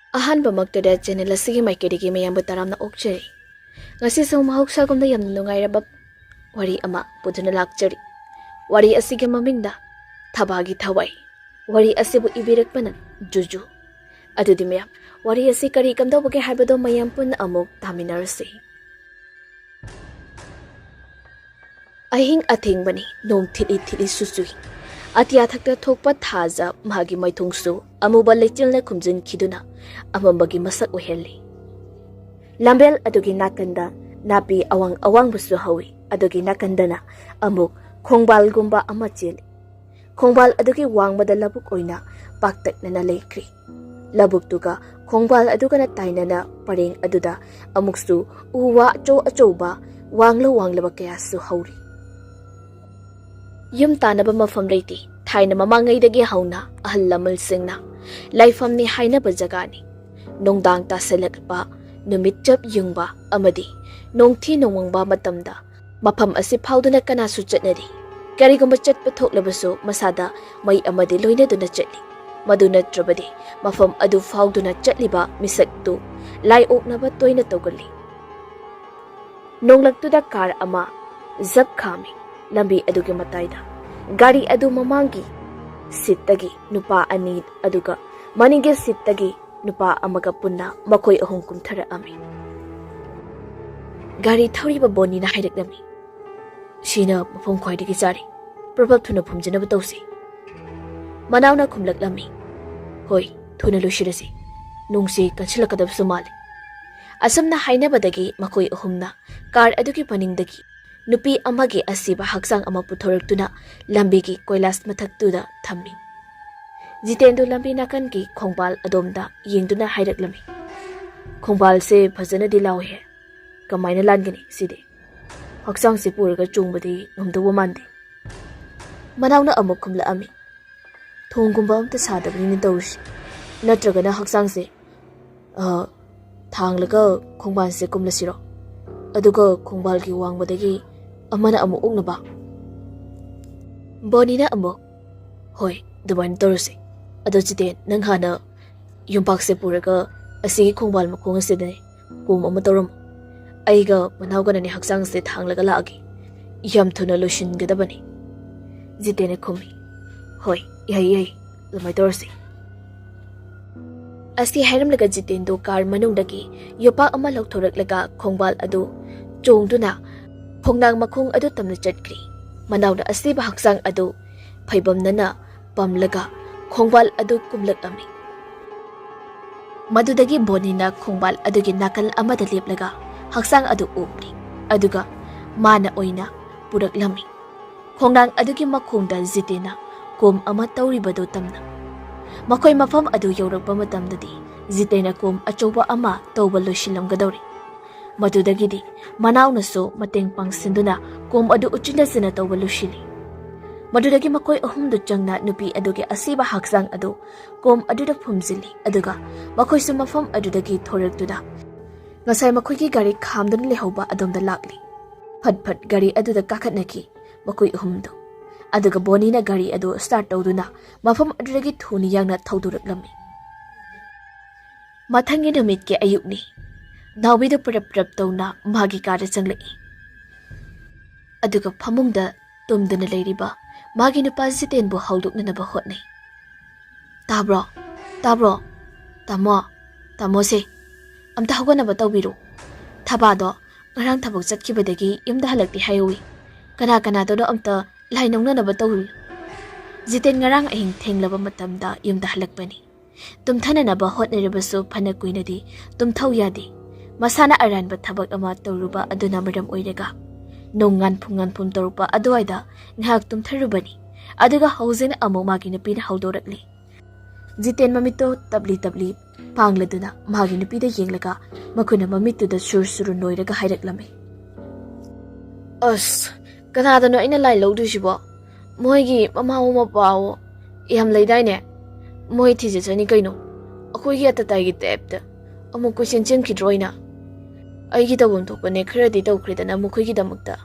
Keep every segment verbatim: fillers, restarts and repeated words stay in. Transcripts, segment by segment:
ꯑꯍꯥꯟꯕꯃꯛꯇꯗ channel ꯑꯁꯤꯒꯤ ꯃꯥꯏꯀꯩꯗꯒꯤ ꯃꯌꯥꯝꯕꯨ ꯇꯔꯥꯝꯅ ꯑꯣꯛꯆꯔꯤ꯫ ꯉꯁꯤꯁꯨ ꯃꯍꯧꯁꯥꯒꯨꯝꯅ ꯌꯥꯝꯅ ꯅꯨꯡꯉꯥꯏꯔꯕ ꯋꯥꯔꯤ ꯑꯃ ꯄꯨꯗꯨꯅ ꯂꯥꯛꯆꯔꯤ꯫ ꯋꯥꯔꯤ ꯑꯁꯤꯒꯤ ꯃꯃꯤꯡꯅ ꯊꯕꯥꯒꯤ ꯊꯋꯥꯏ꯫ ꯋꯥꯔꯤ ꯑꯁꯤꯕꯨ ꯏꯕꯤꯔꯛꯄꯅ ꯖꯨꯖꯨ꯫ ꯑꯗꯨꯗꯤ ꯃꯌꯥꯝ, ꯋꯥꯔꯤ ꯑꯁꯤ ꯀꯔꯤ ꯀꯝꯗꯧꯕꯒꯦ ꯍꯥꯏꯕꯗꯣ ꯃꯌꯥꯝ ꯄꯨꯟꯅ ꯑꯃꯨꯛ ꯇꯥꯃꯤꯟꯅꯔꯁꯤ꯫ ꯑꯍꯤꯡ ꯑꯊꯦꯡꯕꯅꯤ, ꯅꯣꯡ ꯊꯤꯠꯂꯤ ꯊꯤꯠꯂꯤꯁꯨ ꯆꯨꯏ꯫ ꯑꯇꯤꯌꯥ ꯊꯛꯇ ꯊꯣꯛꯄ ꯊꯥꯖ ꯃꯍꯥꯛꯀꯤ ꯃꯥꯏꯊꯣꯡꯁꯨ ꯑꯃꯨꯕ ꯂꯩꯆꯤꯜꯅ ꯈꯨꯝꯖꯤꯟꯈꯤꯗꯨꯅ ꯑꯃꯝꯕꯒꯤ ꯃꯁꯛ ꯑꯣꯏꯍꯜꯂꯤ꯫ ꯂꯝꯕꯦꯜ ꯑꯗꯨꯒꯤ ꯅꯥꯀꯟꯗ ꯅꯥꯄꯤ ꯑꯋꯥꯡ ꯑꯋꯥꯡꯕꯁꯨ ꯍꯧꯏ, ꯑꯗꯨꯒꯤ ꯅꯥꯀꯟꯗꯅ ꯑꯃꯨꯛ ꯈꯣꯡꯕꯥꯜꯒꯨꯝꯕ ꯑꯃ ꯆꯦꯜꯂꯤ꯫ ꯈꯣꯡꯕꯥꯜ ꯑꯗꯨꯒꯤ ꯋꯥꯡꯃꯗ ꯂꯧꯕꯨꯛ ꯑꯣꯏꯅ ꯄꯥꯛꯇꯛꯅꯅ ꯂꯩꯈ꯭ꯔꯤ꯫ ꯂꯧꯕꯨꯛꯇꯨꯒ ꯈꯣꯡꯕꯥꯜ ꯑꯗꯨꯒꯅ ꯇꯥꯏꯅꯅ ꯄꯔꯦꯡ ꯑꯗꯨꯗ ꯑꯃꯨꯛꯁꯨ ꯎ ꯋꯥ ꯑꯆꯧ ꯑꯆꯧꯕ, ꯋꯥꯡꯂ ꯋꯥꯡꯂꯕ ꯀꯌꯥꯁꯨ ꯍꯧꯔꯤ꯫ ꯌꯨꯝ ꯇꯥꯅꯕ ꯃꯐꯝ ꯂꯩꯇꯦ꯫ ꯊꯥꯏꯅ ꯃꯃꯥꯡꯉꯩꯗꯒꯤ ꯍꯧꯅ ꯑꯍꯜ ꯂꯃꯟꯁꯤꯡꯅ ꯂꯩꯐꯝꯅꯤ ꯍꯥꯏꯅꯕ ꯖꯒꯥꯅꯤ꯫ ꯅꯨꯡꯗꯥꯡ ꯇꯥꯁꯤꯜꯂꯛꯄ, ꯅꯨꯃꯤꯠ ꯆꯞ ꯌꯨꯡꯕ ꯑꯃꯗꯤ ꯅꯣꯡꯊꯤ ꯅꯣꯡꯃꯪꯕ ꯃꯇꯝꯗ ꯃꯐꯝ ꯑꯁꯤ ꯐꯥꯎꯗꯨꯅ ꯀꯅꯥꯁꯨ ꯆꯠꯅꯗꯦ꯫ ꯀꯔꯤꯒꯨꯝꯕ ꯆꯠꯄ ꯊꯣꯛꯂꯕꯁꯨ ꯃꯁꯥꯗ ꯃꯩ ꯑꯃꯗꯤ ꯂꯣꯏꯅꯗꯨꯅ ꯆꯠꯂꯤ꯫ ꯃꯗꯨ ꯅꯠꯇ꯭ꯔꯕꯗꯤ ꯃꯐꯝ ꯑꯗꯨ ꯐꯥꯎꯗꯨꯅ ꯆꯠꯂꯤꯕ ꯃꯤꯁꯛꯇꯨ ꯂꯥꯏ ꯑꯣꯛꯅꯕ ꯇꯣꯏꯅ ꯇꯧꯒꯜꯂꯤ꯫ ꯅꯣꯡꯂꯛꯇꯨꯗ car ꯑꯃ ꯖꯛ ꯈꯥꯝꯃꯤ꯫ ꯂꯝꯕꯤ ꯑꯗꯨꯒꯤ ꯃꯇꯥꯏꯗ ꯒꯥꯔꯤ ꯑꯗꯨ ꯃꯃꯥꯡꯒꯤ seatꯇꯒꯤ ꯅꯨꯄꯥ ꯑꯅꯤ ꯑꯗꯨꯒ ꯃꯅꯤꯡꯒꯤ seatꯇꯒꯤ ꯅꯨꯄꯥ ꯑꯃꯒ ꯄꯨꯟꯅ ꯃꯈꯣꯏ ꯑꯍꯨꯝ ꯀꯨꯝꯊꯔꯛꯑꯝꯃꯤ꯫ ꯒꯥꯔꯤ ꯊꯧꯔꯤꯕ ꯕꯣꯅꯤꯅ ꯍꯥꯏꯔꯛꯂꯝꯃꯤ, "ꯁꯤꯅ ꯃꯐꯝ ꯈ꯭ꯋꯥꯏꯗꯒꯤ ꯆꯥꯔꯤ꯫ ꯄ꯭ꯔꯣꯕꯜ ꯊꯨꯅ ꯐꯨꯝꯖꯅꯕ ꯇꯧꯁꯤ꯫" ꯃꯅꯥꯎꯅ ꯈꯨꯝꯂꯛꯂꯝꯃꯤ, "ꯍꯣꯏ, ꯊꯨꯅ ꯂꯣꯏꯁꯤꯜꯂꯁꯤ꯫ ꯅꯣꯡꯁꯤ ꯀꯟꯁꯤꯜꯂꯛꯀꯗꯕꯁꯨ ꯃꯥꯜꯂꯤ꯫" ꯑꯁꯨꯝꯅ ꯍꯥꯏꯅꯕꯗꯒꯤ ꯃꯈꯣꯏ ꯑꯍꯨꯝꯅ car ꯑꯗꯨꯒꯤ ꯃꯅꯤꯡꯗꯒꯤ ꯅꯨꯄꯤ ꯑꯃꯒꯤ ꯑꯁꯤꯕ ꯍꯛꯆꯥꯡ ꯑꯃ ꯄꯨꯊꯣꯔꯛꯇꯨꯅ ꯂꯝꯕꯤꯒꯤ ꯀꯣꯏꯂꯥꯁ ꯃꯊꯛꯇꯨꯗ ꯊꯝꯃꯤ꯫ ꯖꯤꯇꯦꯟꯗꯨ ꯂꯝꯕꯤ ꯅꯥꯀꯟꯒꯤ ꯈꯣꯡꯕꯥꯜ ꯑꯗꯣꯝꯗ ꯌꯦꯡꯗꯨꯅ ꯍꯥꯏꯔꯛꯂꯝꯃꯤ, "ꯈꯣꯡꯕꯥꯜꯁꯦ ꯐꯖꯅꯗꯤ ꯂꯥꯎꯍꯦ꯫ ꯀꯃꯥꯏꯅ ꯂꯥꯟꯒꯅꯤ ꯁꯤꯗꯤ? ꯍꯛꯆꯥꯡꯁꯦ ꯄꯨꯔꯒ ꯆꯣꯡꯕꯗꯤ ꯉꯝꯗꯧꯕ ꯃꯥꯟꯗꯦ꯫" ꯃꯅꯥꯎꯅ ꯑꯃꯨꯛ ꯈꯨꯝꯂꯛꯑꯝꯃꯤ, "ꯊꯣꯡꯒꯨꯝꯕ ꯑꯝꯇ ꯁꯥꯗꯕꯅꯤꯅ ꯇꯧꯔꯤꯁꯤ꯫ ꯅꯠꯇ꯭ꯔꯒꯅ ꯍꯛꯆꯥꯡꯁꯦ, ꯑ, ꯊꯥꯡꯂꯒ ꯈꯣꯡꯕꯥꯜꯁꯦ ꯀꯨꯝꯂꯁꯤꯔꯣ? ꯑꯗꯨꯒ ꯈꯣꯡꯕꯥꯜꯒꯤ ꯋꯥꯡꯃꯗꯒꯤ ꯑꯃꯅ ꯑꯃꯨꯛ ꯑꯣꯛꯅꯕ?" ꯕꯣꯅꯤꯅ ꯑꯃꯨꯛ, "ꯍꯣꯏ, ꯑꯗꯨꯃꯥꯏꯅ ꯇꯧꯔꯁꯤ꯫ ꯑꯗꯣ ꯖꯤꯇꯦꯟ, ꯅꯪ ꯍꯥꯟꯅ ꯌꯨꯝꯄꯥꯛꯁꯦ ꯄꯨꯔꯒ ꯑꯁꯤꯒꯤ ꯈꯣꯡꯕꯥꯜ ꯃꯈꯣꯡ ꯑꯁꯤꯗꯅꯦ ꯀꯣꯝ ꯑꯃ ꯇꯧꯔꯝꯃꯨ꯫ ꯑꯩꯒ ꯃꯅꯥꯎꯒꯅꯅꯦ ꯍꯛꯆꯥꯡꯁꯦ ꯊꯥꯡꯂꯒ ꯂꯥꯛꯑꯒꯦ꯫ ꯌꯥꯝ ꯊꯨꯅ ꯂꯣꯏꯁꯤꯟꯒꯗꯕꯅꯤ꯫ ꯖꯤꯇꯦꯟꯅ ꯈꯨꯝꯃꯤ꯫ "ꯍꯣꯏ, ꯌꯥꯏ, ꯌꯥꯏ, ꯑꯗꯨꯃꯥꯏꯅ ꯇꯧꯔꯁꯤ꯫" ꯑꯁꯤ ꯍꯥꯏꯔꯝꯂꯒ ꯖꯤꯇꯦꯟꯗꯣ ꯀꯥꯔ ꯃꯅꯨꯡꯗꯒꯤ ꯌꯣꯄꯥꯛ ꯑꯃ ꯂꯧꯊꯣꯔꯛꯂꯒ ꯈꯣꯡꯕꯥꯜ ꯑꯗꯨ ꯆꯣꯡꯗꯨꯅ ꯈꯣꯡꯅꯥꯡ ꯃꯈꯣꯡ ꯑꯗꯨ ꯇꯝꯅ ꯆꯠꯈ꯭ꯔꯤ꯫ ꯃꯅꯥꯎꯅ ꯑꯁꯤꯕ ꯍꯛꯆꯥꯡ ꯑꯗꯨ ꯐꯩꯕꯝꯅꯅ ꯄꯝꯂꯒ ꯈꯣꯡꯕꯥꯜ ꯑꯗꯨ ꯀꯨꯝꯂꯛꯂꯝꯃꯤ꯫ ꯃꯗꯨꯗꯒꯤ ꯕꯣꯅꯤꯅ ꯈꯣꯡꯕꯥꯜ ꯑꯗꯨꯒꯤ ꯅꯥꯀꯜ ꯑꯃꯗ ꯂꯦꯞꯂꯒ ꯍꯛꯆꯥꯡ ꯑꯗꯨ ꯎꯞꯂꯤ, ꯑꯗꯨꯒ ꯃꯥꯅ ꯑꯣꯏꯅ ꯄꯨꯔꯛꯂꯝꯃꯤ꯫ ꯈꯣꯡꯅꯥꯡ ꯑꯗꯨꯒꯤ ꯃꯈꯣꯡꯗ ꯖꯤꯇꯦꯟꯅ ꯀꯣꯝ ꯑꯃ ꯇꯧꯔꯤꯕꯗꯨ ꯇꯝꯅ꯫ ꯃꯈꯣꯏ ꯃꯐꯝ ꯑꯗꯨ ꯌꯧꯔꯛꯄ ꯃꯇꯝꯗꯗꯤ ꯖꯤꯇꯦꯟꯅ ꯀꯣꯝ ꯑꯆꯧꯕ ꯑꯃ ꯇꯧꯕ ꯂꯣꯏꯁꯤꯜꯂꯝꯒꯗꯧꯔꯤ꯫ ꯃꯗꯨꯗꯒꯤꯗꯤ ꯃꯅꯥꯎꯅꯁꯨ ꯃꯇꯦꯡ ꯄꯥꯡꯁꯤꯟꯗꯨꯅ ꯀꯣꯝ ꯑꯗꯨ ꯎꯆꯤꯟ ꯅꯥꯆꯤꯟꯅ ꯇꯧꯕ ꯂꯣꯏꯁꯤꯜꯂꯤ꯫ ꯃꯗꯨꯗꯒꯤ ꯃꯈꯣꯏ ꯑꯍꯨꯝꯗꯨ ꯆꯪꯅ ꯅꯨꯄꯤ ꯑꯗꯨꯒꯤ ꯑꯁꯤꯕ ꯍꯛꯆꯥꯡ ꯑꯗꯨ ꯀꯣꯝ ꯑꯗꯨꯗ ꯐꯨꯝꯖꯤꯜꯂꯤ, ꯑꯗꯨꯒ ꯃꯈꯣꯏꯁꯨ ꯃꯐꯝ ꯑꯗꯨꯗꯒꯤ ꯊꯣꯔꯛꯇꯨꯅ ꯉꯁꯥꯏ ꯃꯈꯣꯏꯒꯤ ꯒꯥꯔꯤ ꯈꯥꯝꯗꯨꯅ ꯂꯩꯍꯧꯕ ꯑꯗꯣꯝꯗ ꯂꯥꯛꯂꯤ꯫ ꯐꯠ ꯐꯠ ꯒꯥꯔꯤ ꯑꯗꯨꯗ ꯀꯥꯈꯠꯅꯈꯤ ꯃꯈꯣꯏ ꯑꯍꯨꯝꯗꯨ꯫ ꯑꯗꯨꯒ ꯕꯣꯅꯤꯅ ꯒꯥꯔꯤ ꯑꯗꯨ ꯁ꯭ꯇꯥꯔꯠ ꯇꯧꯗꯨꯅ ꯃꯐꯝ ꯑꯗꯨꯗꯒꯤ ꯊꯨꯅ ꯌꯥꯡꯅ ꯊꯧꯗꯣꯔꯛꯂꯝꯃꯤ꯫ ꯃꯊꯪꯒꯤ ꯅꯨꯃꯤꯠꯀꯤ ꯑꯌꯨꯛꯅꯤ꯫ ꯅꯥꯎꯕꯤꯗꯨ ꯄ꯭ꯔꯞ ꯄ꯭ꯔꯞ ꯇꯧꯅ ꯃꯥꯒꯤ ꯀꯥꯗ ꯆꯪꯂꯛꯏ꯫ ꯑꯗꯨꯒ ꯐꯃꯨꯡꯗ ꯇꯨꯝꯗꯨꯅ ꯂꯩꯔꯤꯕ ꯃꯥꯒꯤ ꯅꯨꯄꯥ ꯖꯤꯇꯦꯟꯕꯨ ꯍꯧꯗꯣꯛꯅꯅꯕ ꯍꯣꯠꯅꯩ꯫ "ꯇꯥꯕ꯭ꯔꯣ? ꯇꯥꯕ꯭ꯔꯣ? ꯇꯥꯃꯣ? ꯇꯥꯃꯣꯁꯦ, ꯑꯝꯇ ꯍꯧꯒꯠꯅꯕ ꯇꯧꯕꯤꯔꯣ꯫ ꯊꯕꯥꯗꯣ ꯉꯔꯥꯡ ꯊꯕꯛ ꯆꯠꯈꯤꯕꯗꯒꯤ ꯌꯨꯝꯗ ꯍꯜꯂꯛꯇꯦ ꯍꯥꯏꯍꯧꯋꯤ꯫ ꯀꯅꯥ ꯀꯅꯥꯗꯅꯣ ꯑꯝꯇ ꯂꯥꯏ ꯅꯧꯅꯅꯕ ꯇꯧꯔꯨ꯫" ꯖꯤꯇꯦꯟ ꯉꯔꯥꯡ ꯑꯍꯤꯡ ꯊꯦꯡꯂꯕ ꯃꯇꯝꯗ ꯌꯨꯝꯗ ꯍꯜꯂꯛꯄꯅꯤ꯫ ꯇꯨꯝꯊꯅꯅꯕ ꯍꯣꯠꯅꯔꯕꯁꯨ ꯐꯅ ꯀꯨꯏꯅꯗꯤ ꯇꯨꯝꯊꯧ ꯌꯥꯗꯦ꯫ ꯃꯁꯥꯅ ꯑꯔꯥꯟꯕ ꯊꯕꯛ ꯑꯃ ꯇꯧꯔꯨꯕ ꯑꯗꯨꯅ ꯃꯔꯝ ꯑꯣꯏꯔꯒ ꯅꯣꯡ ꯉꯥꯟꯐꯨꯝ ꯉꯥꯟꯐꯨꯝ ꯇꯧꯔꯛꯄ ꯑꯗꯨꯋꯥꯏꯗ ꯉꯥꯏꯍꯥꯛ ꯇꯨꯝꯊꯔꯨꯕꯅꯤ꯫ ꯑꯗꯨꯒ ꯍꯧꯖꯤꯛꯅ ꯑꯃꯨꯛ ꯃꯥꯒꯤ ꯅꯨꯄꯤꯅ ꯍꯧꯗꯣꯔꯛꯂꯤ꯫ ꯖꯤꯇꯦꯟ ꯃꯃꯤꯠꯇꯣ ꯇꯞꯂꯤ ꯇꯞꯂꯤ ꯄꯥꯡꯂꯗꯨꯅ ꯃꯥꯒꯤ ꯅꯨꯄꯤꯗ ꯌꯦꯡꯂꯒ ꯃꯈꯣꯏꯅ ꯃꯃꯤꯠꯇꯨꯗ ꯁꯨꯔ ꯁꯨꯔ ꯅꯣꯏꯔꯒ ꯍꯥꯏꯔꯛꯂꯝꯃꯤ꯫ "ꯑꯁ, ꯀꯅꯥꯗꯅꯣ ꯑꯩꯅ ꯂꯥꯏ ꯂꯧꯗꯣꯏꯁꯤꯕꯣ? ꯃꯣꯏꯒꯤ ꯃꯃꯥꯋꯣ ꯃꯄꯥꯋꯣ ꯌꯥꯝ ꯂꯩꯗꯥꯏꯅꯦ? ꯃꯣꯏ ꯊꯤꯖꯠꯁꯅꯤ ꯀꯩꯅꯣ꯫ ꯑꯩꯈꯣꯏꯒꯤ ꯑꯇꯇꯥꯏꯒꯤ ꯇꯥꯏꯞꯇ ꯑꯃꯨꯛ ꯀꯣꯏꯆꯦꯟ ꯆꯦꯟꯈꯤꯗ꯭ꯔꯣ ꯑꯩꯅ? ꯑꯩꯒꯤ ꯇꯧꯐꯝ ꯊꯣꯛꯄꯅꯦ ꯈꯔꯗꯤ ꯇꯧꯈ꯭ꯔꯦꯗꯅ ꯃꯈꯣꯏꯒꯤꯗꯃꯛꯇ꯫"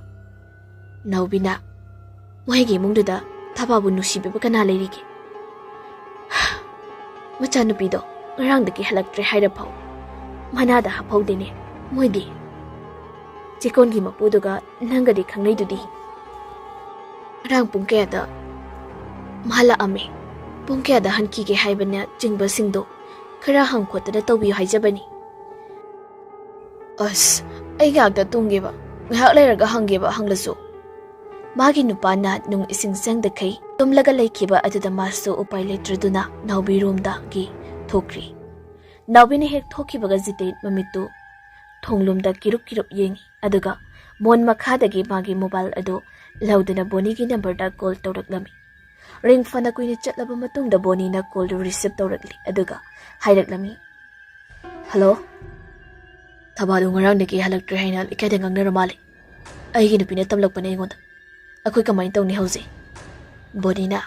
ꯅꯥꯎꯕꯤꯅ, "ꯃꯣꯏꯒꯤ ꯏꯃꯨꯡꯗꯨꯗ ꯊꯕꯥꯕꯨ ꯅꯨꯡꯁꯤꯕꯤꯕ ꯀꯅꯥ ꯂꯩꯔꯤꯒꯦ? ꯃꯆꯥꯅꯨꯄꯤꯗꯣ ꯉꯔꯥꯡꯗꯒꯤ ꯍꯜꯂꯛꯇ꯭ꯔꯦ ꯍꯥꯏꯔꯐꯥꯎ ꯃꯅꯥꯗ ꯍꯥꯞꯍꯧꯗꯦꯅꯦ ꯃꯣꯏꯗꯤ꯫ ꯆꯦꯀꯣꯟꯒꯤ ꯃꯄꯨꯗꯨꯒ ꯅꯪꯒꯗꯤ ꯈꯪꯅꯩꯗꯨꯗꯤ꯫ ꯉꯔꯥꯡ ꯄꯨꯡ ꯀꯌꯥꯗ ꯃꯥ ꯂꯥꯛꯑꯝꯃꯤ? ꯄꯨꯡ ꯀꯌꯥꯗ ꯍꯟꯈꯤꯒꯦ ꯍꯥꯏꯕꯅꯆꯤꯡꯕꯁꯤꯡꯗꯣ ꯈꯔ ꯍꯪꯈꯣꯠꯇꯅ ꯇꯧꯕꯤꯌꯨ ꯍꯥꯏꯖꯕꯅꯤ꯫ ꯑꯁ, ꯑꯩ ꯉꯥꯏꯍꯥꯛꯇ ꯇꯨꯝꯒꯦꯕ, ꯉꯥꯏꯍꯥꯛ ꯂꯩꯔꯒ ꯍꯪꯒꯦꯕ ꯍꯪꯂꯁꯨ꯫ ꯃꯥꯒꯤ ꯅꯨꯄꯥꯅ ꯅꯨꯡ ꯏꯁꯤꯡ ꯆꯪꯗꯈꯩ ꯇꯨꯝꯂꯒ ꯂꯩꯈꯤꯕ ꯑꯗꯨꯗ ꯃꯥꯁꯨ ꯎꯄꯥꯏ ꯂꯩꯇ꯭ꯔꯗꯨꯅ ꯅꯥꯎꯕꯤ ꯔꯨꯝꯗꯒꯤ ꯊꯣꯛꯈ꯭ꯔꯤ꯫ ꯅꯥꯎꯕꯤꯅ ꯍꯦꯛ ꯊꯣꯛꯈꯤꯕꯒ ꯖꯤꯇꯦꯟ ꯃꯃꯤꯠꯇꯨ ꯊꯣꯡꯂꯣꯝꯗ ꯀꯤꯔꯨꯞ ꯀꯤꯔꯨꯞ ꯌꯦꯡꯉꯤ, ꯑꯗꯨꯒ ꯃꯣꯟ ꯃꯈꯥꯗꯒꯤ ꯃꯥꯒꯤ ꯃꯣꯕꯥꯏꯜ ꯑꯗꯨ ꯂꯧꯗꯨꯅ ꯕꯣꯅꯤꯒꯤ ꯅꯝꯕꯔꯗ ꯀꯣꯜ ꯇꯧꯔꯛꯂꯝꯃꯤ꯫ ꯔꯤꯡ ꯐꯅ ꯀꯨꯏꯅ ꯆꯠꯂꯕ ꯃꯇꯨꯡꯗ ꯕꯣꯅꯤꯅ ꯀꯣꯜꯗꯨ ꯔꯤꯁꯤꯞ ꯇꯧꯔꯛꯂꯤ, ꯑꯗꯨꯒ ꯍꯥꯏꯔꯛꯂꯝꯃꯤ, "ꯍꯜꯂꯣ, ꯊꯕꯥꯗꯨ ꯉꯔꯥꯡꯗꯒꯤ ꯍꯜꯂꯛꯇ꯭ꯔꯦ ꯍꯥꯏꯅ ꯂꯩꯀꯥꯏꯗ ꯉꯥꯡꯅꯔ ꯃꯥꯜꯂꯦ꯫ ꯑꯩꯒꯤ ꯅꯨꯄꯤꯅ ꯇꯝꯂꯛꯄꯅꯦ ꯑꯩꯉꯣꯟꯗ꯫ ꯑꯩꯈꯣꯏ ꯀꯃꯥꯏꯅ ꯇꯧꯅꯤ ꯍꯧꯖꯤꯛ?" ꯕꯣꯅꯤꯅ,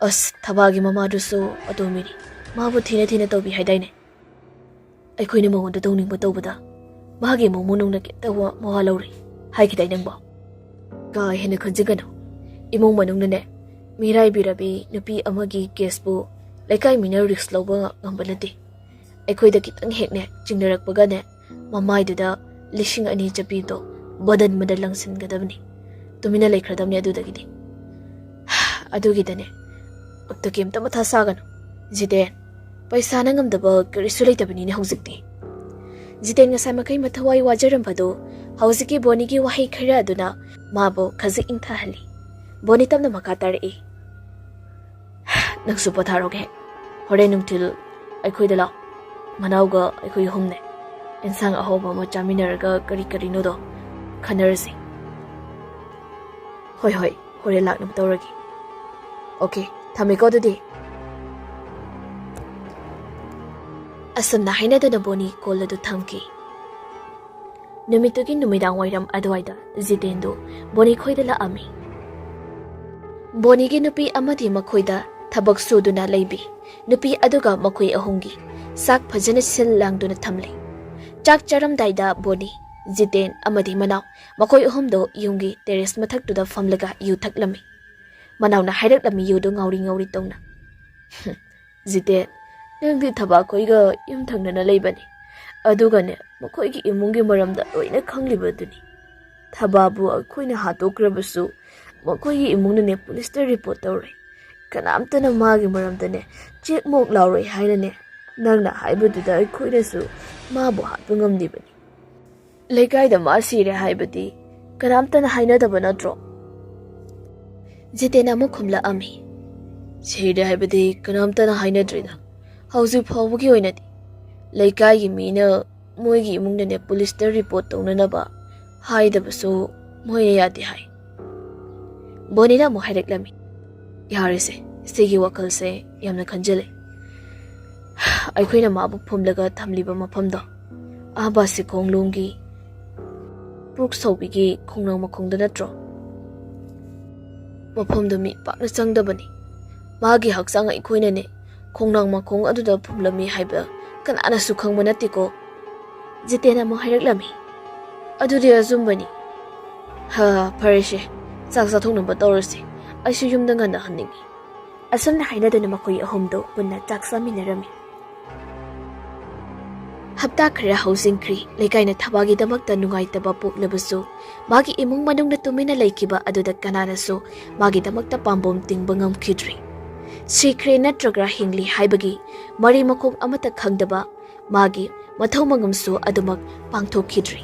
"ꯑꯁ, ꯊꯕꯥꯒꯤ ꯃꯃꯥꯗꯨꯁꯨ ꯑꯇꯣꯝꯕꯤꯅꯤ꯫ ꯃꯥꯕꯨ ꯊꯤꯅ ꯊꯤꯅ ꯇꯧꯕꯤ ꯍꯥꯏꯗꯥꯏꯅꯦ? ꯑꯩꯈꯣꯏꯅ ꯃꯉꯣꯟꯗ ꯇꯧꯅꯤꯡꯕ ꯇꯧꯕꯗ ꯃꯥꯒꯤ ꯏꯃꯨꯡ ꯃꯅꯨꯡꯅ ꯀꯩꯝꯇ ꯋꯥ-, ꯃꯋꯥ ꯂꯧꯔꯣꯏ ꯍꯥꯏꯈꯤꯗꯥꯏ ꯅꯪꯕꯣ? ꯀꯥ ꯍꯦꯟꯅ ꯈꯟꯖꯤꯟꯒꯅꯨ꯫ ꯏꯃꯨꯡ ꯃꯅꯨꯡꯅꯅꯦ, ꯃꯤꯔꯥꯏꯕꯤꯔꯕꯤ ꯅꯨꯄꯤ ꯑꯃꯒꯤ ꯀꯦꯁꯄꯨ ꯂꯩꯀꯥꯏ ꯃꯤꯅ ꯔꯤꯁꯛ ꯂꯧꯕ ꯉꯝꯕ ꯅꯠꯇꯦ꯫ ꯑꯩꯈꯣꯏꯗ ꯈꯤꯇꯪ ꯍꯦꯛꯅꯦ ꯆꯤꯡꯅꯔꯛꯄꯒꯅꯦ, ꯃꯃꯥꯏꯗꯨꯗ ꯂꯤꯁꯤꯡ ꯑꯅꯤ ꯆꯠꯄꯤꯗꯣ ꯕꯟꯗꯟ ꯕꯟꯗꯟ ꯂꯪꯁꯤꯟꯒꯗꯕꯅꯤ꯫ ꯇꯨꯃꯤꯟꯅ ꯂꯩꯈ꯭ꯔꯗꯕꯅꯤ ꯑꯗꯨꯗꯒꯤꯗꯤ꯫ ꯑꯗꯨꯒꯤꯗꯅꯦ, ꯑꯝꯇ ꯀꯩꯝꯇ ꯃꯊꯥ ꯁꯥꯒꯅꯨ꯫ ꯖꯤꯇꯦꯟ, ꯄꯩꯁꯥꯅ ꯉꯝꯗꯕ ꯀꯔꯤꯁꯨ ꯂꯩꯇꯕꯅꯤꯅꯦ ꯍꯧꯖꯤꯛꯇꯤ꯫" ꯖꯤꯇꯦꯟ ꯉꯁꯥꯏ ꯃꯈꯩ ꯃꯊꯋꯥꯏ ꯋꯥꯖꯔꯝꯕꯗꯨ ꯍꯧꯖꯤꯛꯀꯤ ꯕꯣꯅꯤꯒꯤ ꯋꯥꯍꯩ ꯈꯔ ꯑꯗꯨꯅ ꯃꯥꯕꯨ ꯈꯖꯤꯛ ꯏꯪꯊꯍꯜꯂꯤ꯫ ꯕꯣꯅꯤ ꯇꯞꯅ ꯃꯈꯥ ꯇꯥꯔꯛꯏ, "ꯅꯪꯁꯨ ꯄꯣꯊꯥꯔꯣꯒꯦ꯫ ꯍꯣꯔꯦꯟ ꯅꯨꯡꯊꯤꯜ ꯑꯩꯈꯣꯏꯗ ꯂꯥꯛꯑꯣ꯫ ꯃꯅꯥꯎꯒ ꯑꯩꯈꯣꯏ ꯑꯍꯨꯝꯅꯦ ꯏꯟꯁꯥꯡ ꯑꯍꯥꯎꯕ ꯑꯃ ꯆꯥꯃꯤꯟꯅꯔꯒ ꯀꯔꯤ ꯀꯔꯤꯅꯣꯗꯣ ꯈꯟꯅꯔꯁꯤ꯫" "ꯍꯣꯏ, ꯍꯣꯏ, ꯍꯣꯔꯦꯟ ꯂꯥꯛꯅꯕ ꯇꯧꯔꯒꯦ꯫ ꯑꯣꯀꯦ, ꯊꯝꯃꯦꯀꯣ ꯑꯗꯨꯗꯤ꯫" ꯑꯁꯨꯝꯅ ꯍꯥꯏꯅꯗꯨꯅ ꯕꯣꯅꯤ ꯀꯣꯜ ꯑꯗꯨ ꯊꯝꯈꯤ꯫ ꯅꯨꯃꯤꯠꯇꯨꯒꯤ ꯅꯨꯃꯤꯗꯥꯡ ꯋꯥꯏꯔꯝ ꯑꯗꯨꯋꯥꯏꯗ ꯖꯤꯇꯦꯟꯗꯨ ꯕꯣꯅꯤ ꯈꯣꯏꯗ ꯂꯥꯛꯑꯝꯃꯤ꯫ ꯕꯣꯅꯤꯒꯤ ꯅꯨꯄꯤ ꯑꯃꯗꯤ ꯃꯈꯣꯏꯗ ꯊꯕꯛ ꯁꯨꯗꯨꯅ ꯂꯩꯕꯤ ꯅꯨꯄꯤ ꯑꯗꯨꯒ ꯃꯈꯣꯏ ꯑꯍꯨꯝꯒꯤ ꯆꯥꯛ ꯐꯖꯅ ꯁꯤꯜ ꯂꯥꯡꯗꯨꯅ ꯊꯝꯂꯤ꯫ ꯆꯥꯛ ꯆꯥꯔꯝꯗꯥꯏꯗ ꯕꯣꯅꯤ, ꯖꯤꯇꯦꯟ ꯑꯃꯗꯤ ꯃꯅꯥꯎ, ꯃꯈꯣꯏ ꯑꯍꯨꯝꯗꯣ ꯌꯨꯝꯒꯤ ꯇꯦꯔꯦꯁ ꯃꯊꯛꯇꯨꯗ ꯐꯝꯂꯒ ꯌꯨ ꯊꯛꯂꯝꯃꯤ꯫ ꯃꯅꯥꯎꯅ ꯍꯥꯏꯔꯛꯂꯝꯃꯤ ꯌꯨꯗꯨ ꯉꯥꯎꯔꯤ ꯉꯥꯎꯔꯤ ꯇꯧꯅ꯫ "ꯖꯤꯇꯦꯟ, ꯅꯪꯗꯤ ꯊꯕꯥꯈꯣꯏꯒ ꯌꯨꯝ ꯊꯪꯅꯅ ꯂꯩꯕꯅꯤ, ꯑꯗꯨꯒꯅꯦ, ꯃꯈꯣꯏꯒꯤ ꯏꯃꯨꯡꯒꯤ ꯃꯔꯝꯗ ꯂꯣꯏꯅ ꯈꯪꯂꯤꯕꯗꯨꯅꯤ꯫ ꯊꯕꯥꯕꯨ ꯑꯩꯈꯣꯏꯅ ꯍꯥꯠꯇꯣꯛꯈ꯭ꯔꯕꯁꯨ, ꯃꯈꯣꯏꯒꯤ ꯏꯃꯨꯡꯅꯅꯦ ꯄꯨꯂꯤꯁꯇ ꯔꯤꯄꯣꯔꯠ ꯇꯧꯔꯦ꯫ ꯀꯅꯥꯝꯇꯅ ꯃꯥꯒꯤ ꯃꯔꯝꯗꯅꯦ ꯆꯦꯛ ꯃꯣꯛ ꯂꯥꯎꯔꯣꯏ ꯍꯥꯏꯅꯅꯦ ꯅꯪꯅ ꯍꯥꯏꯕꯗꯨꯗ ꯑꯩꯈꯣꯏꯅꯁꯨ ꯃꯥꯕꯨ ꯍꯥꯠꯄ ꯉꯝꯂꯤꯕꯅꯤ꯫ ꯂꯩꯀꯥꯏꯗ ꯃꯥ ꯁꯤꯔꯦ ꯍꯥꯏꯕꯗꯤ ꯀꯅꯥꯝꯇꯅ ꯍꯥꯏꯅꯗꯕ ꯅꯠꯇ꯭ꯔꯣ? ꯖꯤꯇꯦꯟ ꯑꯃꯨꯛ ꯈꯨꯝꯂꯛꯑꯝꯃꯤ꯫ ꯁꯤꯔꯦ ꯍꯥꯏꯕꯗꯤ ꯀꯅꯥꯝꯇꯅ ꯍꯥꯏꯅꯗ꯭ꯔꯤꯗ꯫ ꯍꯧꯖꯤꯛ ꯐꯥꯎꯕꯒꯤ ꯑꯣꯏꯅꯗꯤ ꯂꯩꯀꯥꯏꯒꯤ ꯃꯤꯅ ꯃꯣꯏꯒꯤ ꯏꯃꯨꯡꯗꯅꯦ ꯄꯨꯂꯤꯁꯇ ꯔꯤꯄꯣꯔꯠ ꯇꯧꯅꯅꯕ ꯍꯥꯏꯗꯕꯁꯨ ꯃꯣꯏꯅ ꯌꯥꯗꯦ ꯍꯥꯏ꯫ ꯕꯣꯅꯤꯅ ꯑꯃꯨꯛ ꯍꯥꯏꯔꯛꯂꯝꯃꯤ꯫ ꯌꯥꯔꯦꯁꯦ, ꯁꯤꯒꯤ ꯋꯥꯈꯜꯁꯦ ꯌꯥꯝꯅ ꯈꯟꯖꯤꯜꯂꯦ꯫ ꯑꯩꯈꯣꯏꯅ ꯃꯥꯕꯨ ꯐꯨꯝꯂꯒ ꯊꯝꯂꯤꯕ ꯃꯐꯝꯗꯣ, ꯑꯥ ꯕꯥꯁꯤ ꯈꯣꯡꯂꯣꯝꯒꯤ ꯄꯨꯛ ꯁꯧꯕꯤꯒꯤ ꯈꯣꯡꯅꯥꯡ ꯃꯈꯣꯡꯗ ꯅꯠꯇ꯭ꯔꯣ? ꯃꯐꯝꯗꯨ ꯃꯤ ꯄꯥꯛꯅ ꯆꯪꯗꯕꯅꯤ꯫ ꯃꯥꯒꯤ ꯍꯛꯆꯥꯡ ꯑꯩꯈꯣꯏꯅꯅꯦ ꯈꯣꯡꯅꯥꯡ ꯃꯈꯣꯡ ꯑꯗꯨꯗ ꯐꯨꯝꯂꯝꯃꯤ ꯍꯥꯏꯕ ꯀꯅꯥꯅꯁꯨ ꯈꯪꯕ ꯅꯠꯇꯦꯀꯣ꯫ ꯖꯤꯇꯦꯟ ꯑꯃꯨꯛ ꯍꯥꯏꯔꯛꯂꯝꯃꯤ꯫ ꯑꯗꯨꯗꯤ ꯑꯆꯨꯝꯕꯅꯤ꯫ ꯍꯥ, ꯐꯔꯦꯁꯦ, ꯆꯥꯛ ꯆꯥꯊꯣꯛꯅꯕ ꯇꯧꯔꯁꯤ꯫ ꯑꯩꯁꯨ ꯌꯨꯝꯗ ꯉꯟꯅ ꯍꯟꯅꯤꯡꯉꯤ꯫ ꯑꯁꯨꯝꯅ ꯍꯥꯏꯅꯗꯨꯅ ꯃꯈꯣꯏ ꯑꯍꯨꯝꯗꯨ ꯄꯨꯟꯅ ꯆꯥꯛ ꯆꯥꯃꯤꯟꯅꯔꯝꯃꯤ꯫ ꯍꯞꯇꯥ ꯈꯔ ꯍꯧꯖꯤꯟꯈ꯭ꯔꯤ꯫ ꯂꯩꯀꯥꯏꯅ ꯊꯕꯥꯒꯤꯗꯃꯛꯇ ꯅꯨꯡꯉꯥꯏꯇꯕ ꯄꯣꯛꯂꯕꯁꯨ, ꯃꯥꯒꯤ ꯏꯃꯨꯡ ꯃꯅꯨꯡꯅ ꯇꯨꯃꯤꯟꯅ ꯂꯩꯈꯤꯕ ꯑꯗꯨꯗ ꯀꯅꯥꯅꯁꯨ ꯃꯥꯒꯤꯗꯃꯛꯇ ꯄꯥꯝꯕꯣꯝ ꯇꯤꯡꯕ ꯉꯝꯈꯤꯗ꯭ꯔꯤ꯫ ꯁꯤꯈ꯭ꯔꯦ ꯅꯠꯇ꯭ꯔꯒ ꯍꯤꯡꯂꯤ ꯍꯥꯏꯕꯒꯤ ꯃꯔꯤ ꯃꯈꯣꯡ ꯑꯃꯠꯇ ꯈꯪꯗꯕ ꯃꯥꯒꯤ ꯃꯊꯧ ꯃꯉꯝꯁꯨ ꯑꯗꯨꯃꯛ ꯄꯥꯡꯊꯣꯛꯈꯤꯗ꯭ꯔꯤ꯫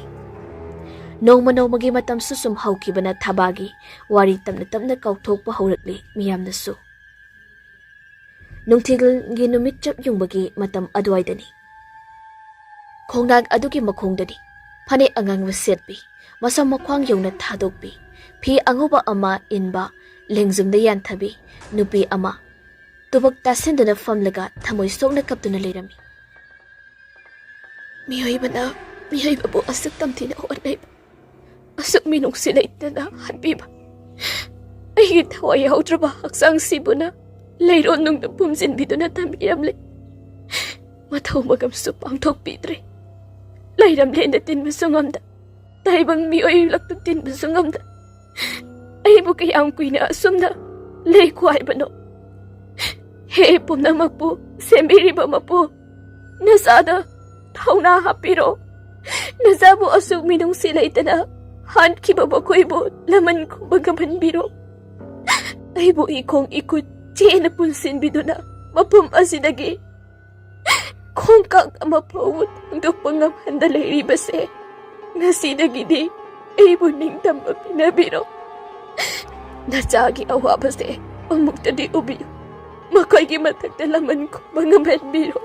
ꯅꯣꯡꯃ ꯅꯣꯡꯃꯒꯤ ꯃꯇꯝꯁꯨ ꯁꯨꯝ ꯍꯧꯈꯤꯕꯅ ꯊꯕꯥꯒꯤ ꯋꯥꯔꯤ ꯇꯞꯅ ꯇꯞꯅ ꯀꯥꯎꯊꯣꯛꯄ ꯍꯧꯔꯛꯂꯤ ꯃꯤꯌꯥꯝꯅꯁꯨ꯫ ꯅꯨꯡꯊꯤꯜꯒꯤ ꯅꯨꯃꯤꯠ ꯆꯞ ꯌꯨꯡꯕꯒꯤ ꯃꯇꯝ ꯑꯗꯨꯋꯥꯏꯗꯅꯤ꯫ ꯈꯣꯡꯅꯥꯡ ꯑꯗꯨꯒꯤ ꯃꯈꯣꯡꯗꯅꯤ ꯐꯅꯦꯛ ꯑꯉꯥꯡꯕ ꯁꯦꯠꯄꯤ, ꯃꯁꯝ ꯃꯈ꯭ꯋꯥꯡ ꯌꯧꯅ ꯊꯥꯗꯣꯛꯄꯤ, ꯐꯤ ꯑꯉꯧꯕ ꯑꯃ ꯏꯟꯕ, ꯂꯦꯡꯖꯨꯝꯗ ꯌꯥꯟꯊꯕꯤ ꯅꯨꯄꯤ ꯑꯃ ꯇꯨꯕꯛ ꯇꯥꯁꯤꯟꯗꯨꯅ ꯐꯝꯂꯒ ꯊꯃꯣꯏ ꯁꯣꯛꯅ ꯀꯞꯇꯨꯅ ꯂꯩꯔꯝꯃꯤ꯫ ꯃꯤꯑꯣꯏꯕꯅ ꯃꯤꯑꯣꯏꯕꯕꯨ ꯑꯁꯨꯛ ꯇꯝꯊꯤꯅ ꯑꯣꯠ-ꯅꯩꯕ, ꯑꯁꯨꯛ ꯃꯤꯅꯨꯡꯁꯤ ꯂꯩꯇꯅ ꯍꯥꯠꯄꯤꯕ, ꯑꯩꯒꯤ ꯊꯋꯥꯏ ꯌꯥꯎꯗ꯭ꯔꯕ ꯍꯛꯆꯥꯡꯁꯤꯕꯨꯅ ꯂꯩꯔꯣꯟ ꯅꯨꯡꯗ ꯐꯨꯝꯖꯤꯟꯕꯤꯗꯨꯅ ꯊꯝꯕꯤꯔꯝꯂꯦ꯫ ꯃꯊꯧ ꯃꯉꯝꯁꯨ ꯄꯥꯡꯊꯣꯛꯄꯤꯗ꯭ꯔꯦ꯫ ꯂꯩꯔꯝꯂꯦꯅ ꯇꯤꯟꯕꯁꯨ ꯉꯝꯗ, ꯇꯥꯏꯕꯪ ꯃꯤꯑꯣꯏ ꯂꯛꯇ ꯇꯤꯟꯕꯁꯨ ꯉꯝꯗ, ꯑꯩꯕꯨ ꯀꯌꯥꯝ ꯀꯨꯏꯅ ꯑꯁꯨꯝꯅ ꯂꯩꯈꯣ ꯍꯥꯏꯕꯅꯣ? ꯍꯦ ꯄꯨꯝꯅꯃꯛꯄꯨ ꯁꯦꯝꯕꯤꯔꯤꯕ ꯃꯄꯨ, ꯅꯆꯥꯗ ꯊꯧꯅꯥ ꯍꯥꯞꯄꯤꯔꯣ꯫ ꯅꯆꯥꯕꯨ ꯑꯁꯨꯛ ꯃꯤꯅꯨꯡꯁꯤ ꯂꯩꯇꯅ ꯍꯥꯠꯈꯤꯕ ꯃꯈꯣꯏꯕꯨ ꯂꯃꯟ ꯈꯨꯝꯕ ꯉꯝꯍꯟꯕꯤꯔꯣ꯫ ꯑꯩꯕꯨ ꯏꯈꯣꯡ ꯏꯈꯨꯠ ꯆꯦꯠꯅ ꯄꯨꯟꯁꯤꯟꯕꯤꯗꯨꯅ ꯃꯐꯝ ꯑꯁꯤꯗꯒꯤ ꯈꯣꯡꯀꯥꯞ ꯑꯃ ꯐꯥꯎꯕ ꯊꯥꯡꯗꯣꯛꯄ ꯉꯝꯍꯟꯗ ꯂꯩꯔꯤꯕꯁꯦ, ꯉꯁꯤꯗꯒꯤꯗꯤ ꯑꯩꯕꯨ ꯅꯤꯡꯇꯝꯕ ꯄꯤꯅꯕꯤꯔꯣ꯫ ꯅꯆꯥꯒꯤ ꯑꯋꯥꯕꯁꯦ ꯑꯃꯨꯛꯇꯗꯤ ꯎꯕꯤꯌꯨ꯫ ꯃꯈꯣꯏꯒꯤ ꯃꯊꯛꯇ ꯂꯃꯟ ꯈꯨꯝꯕ ꯉꯝꯍꯟꯕꯤꯔꯣ꯫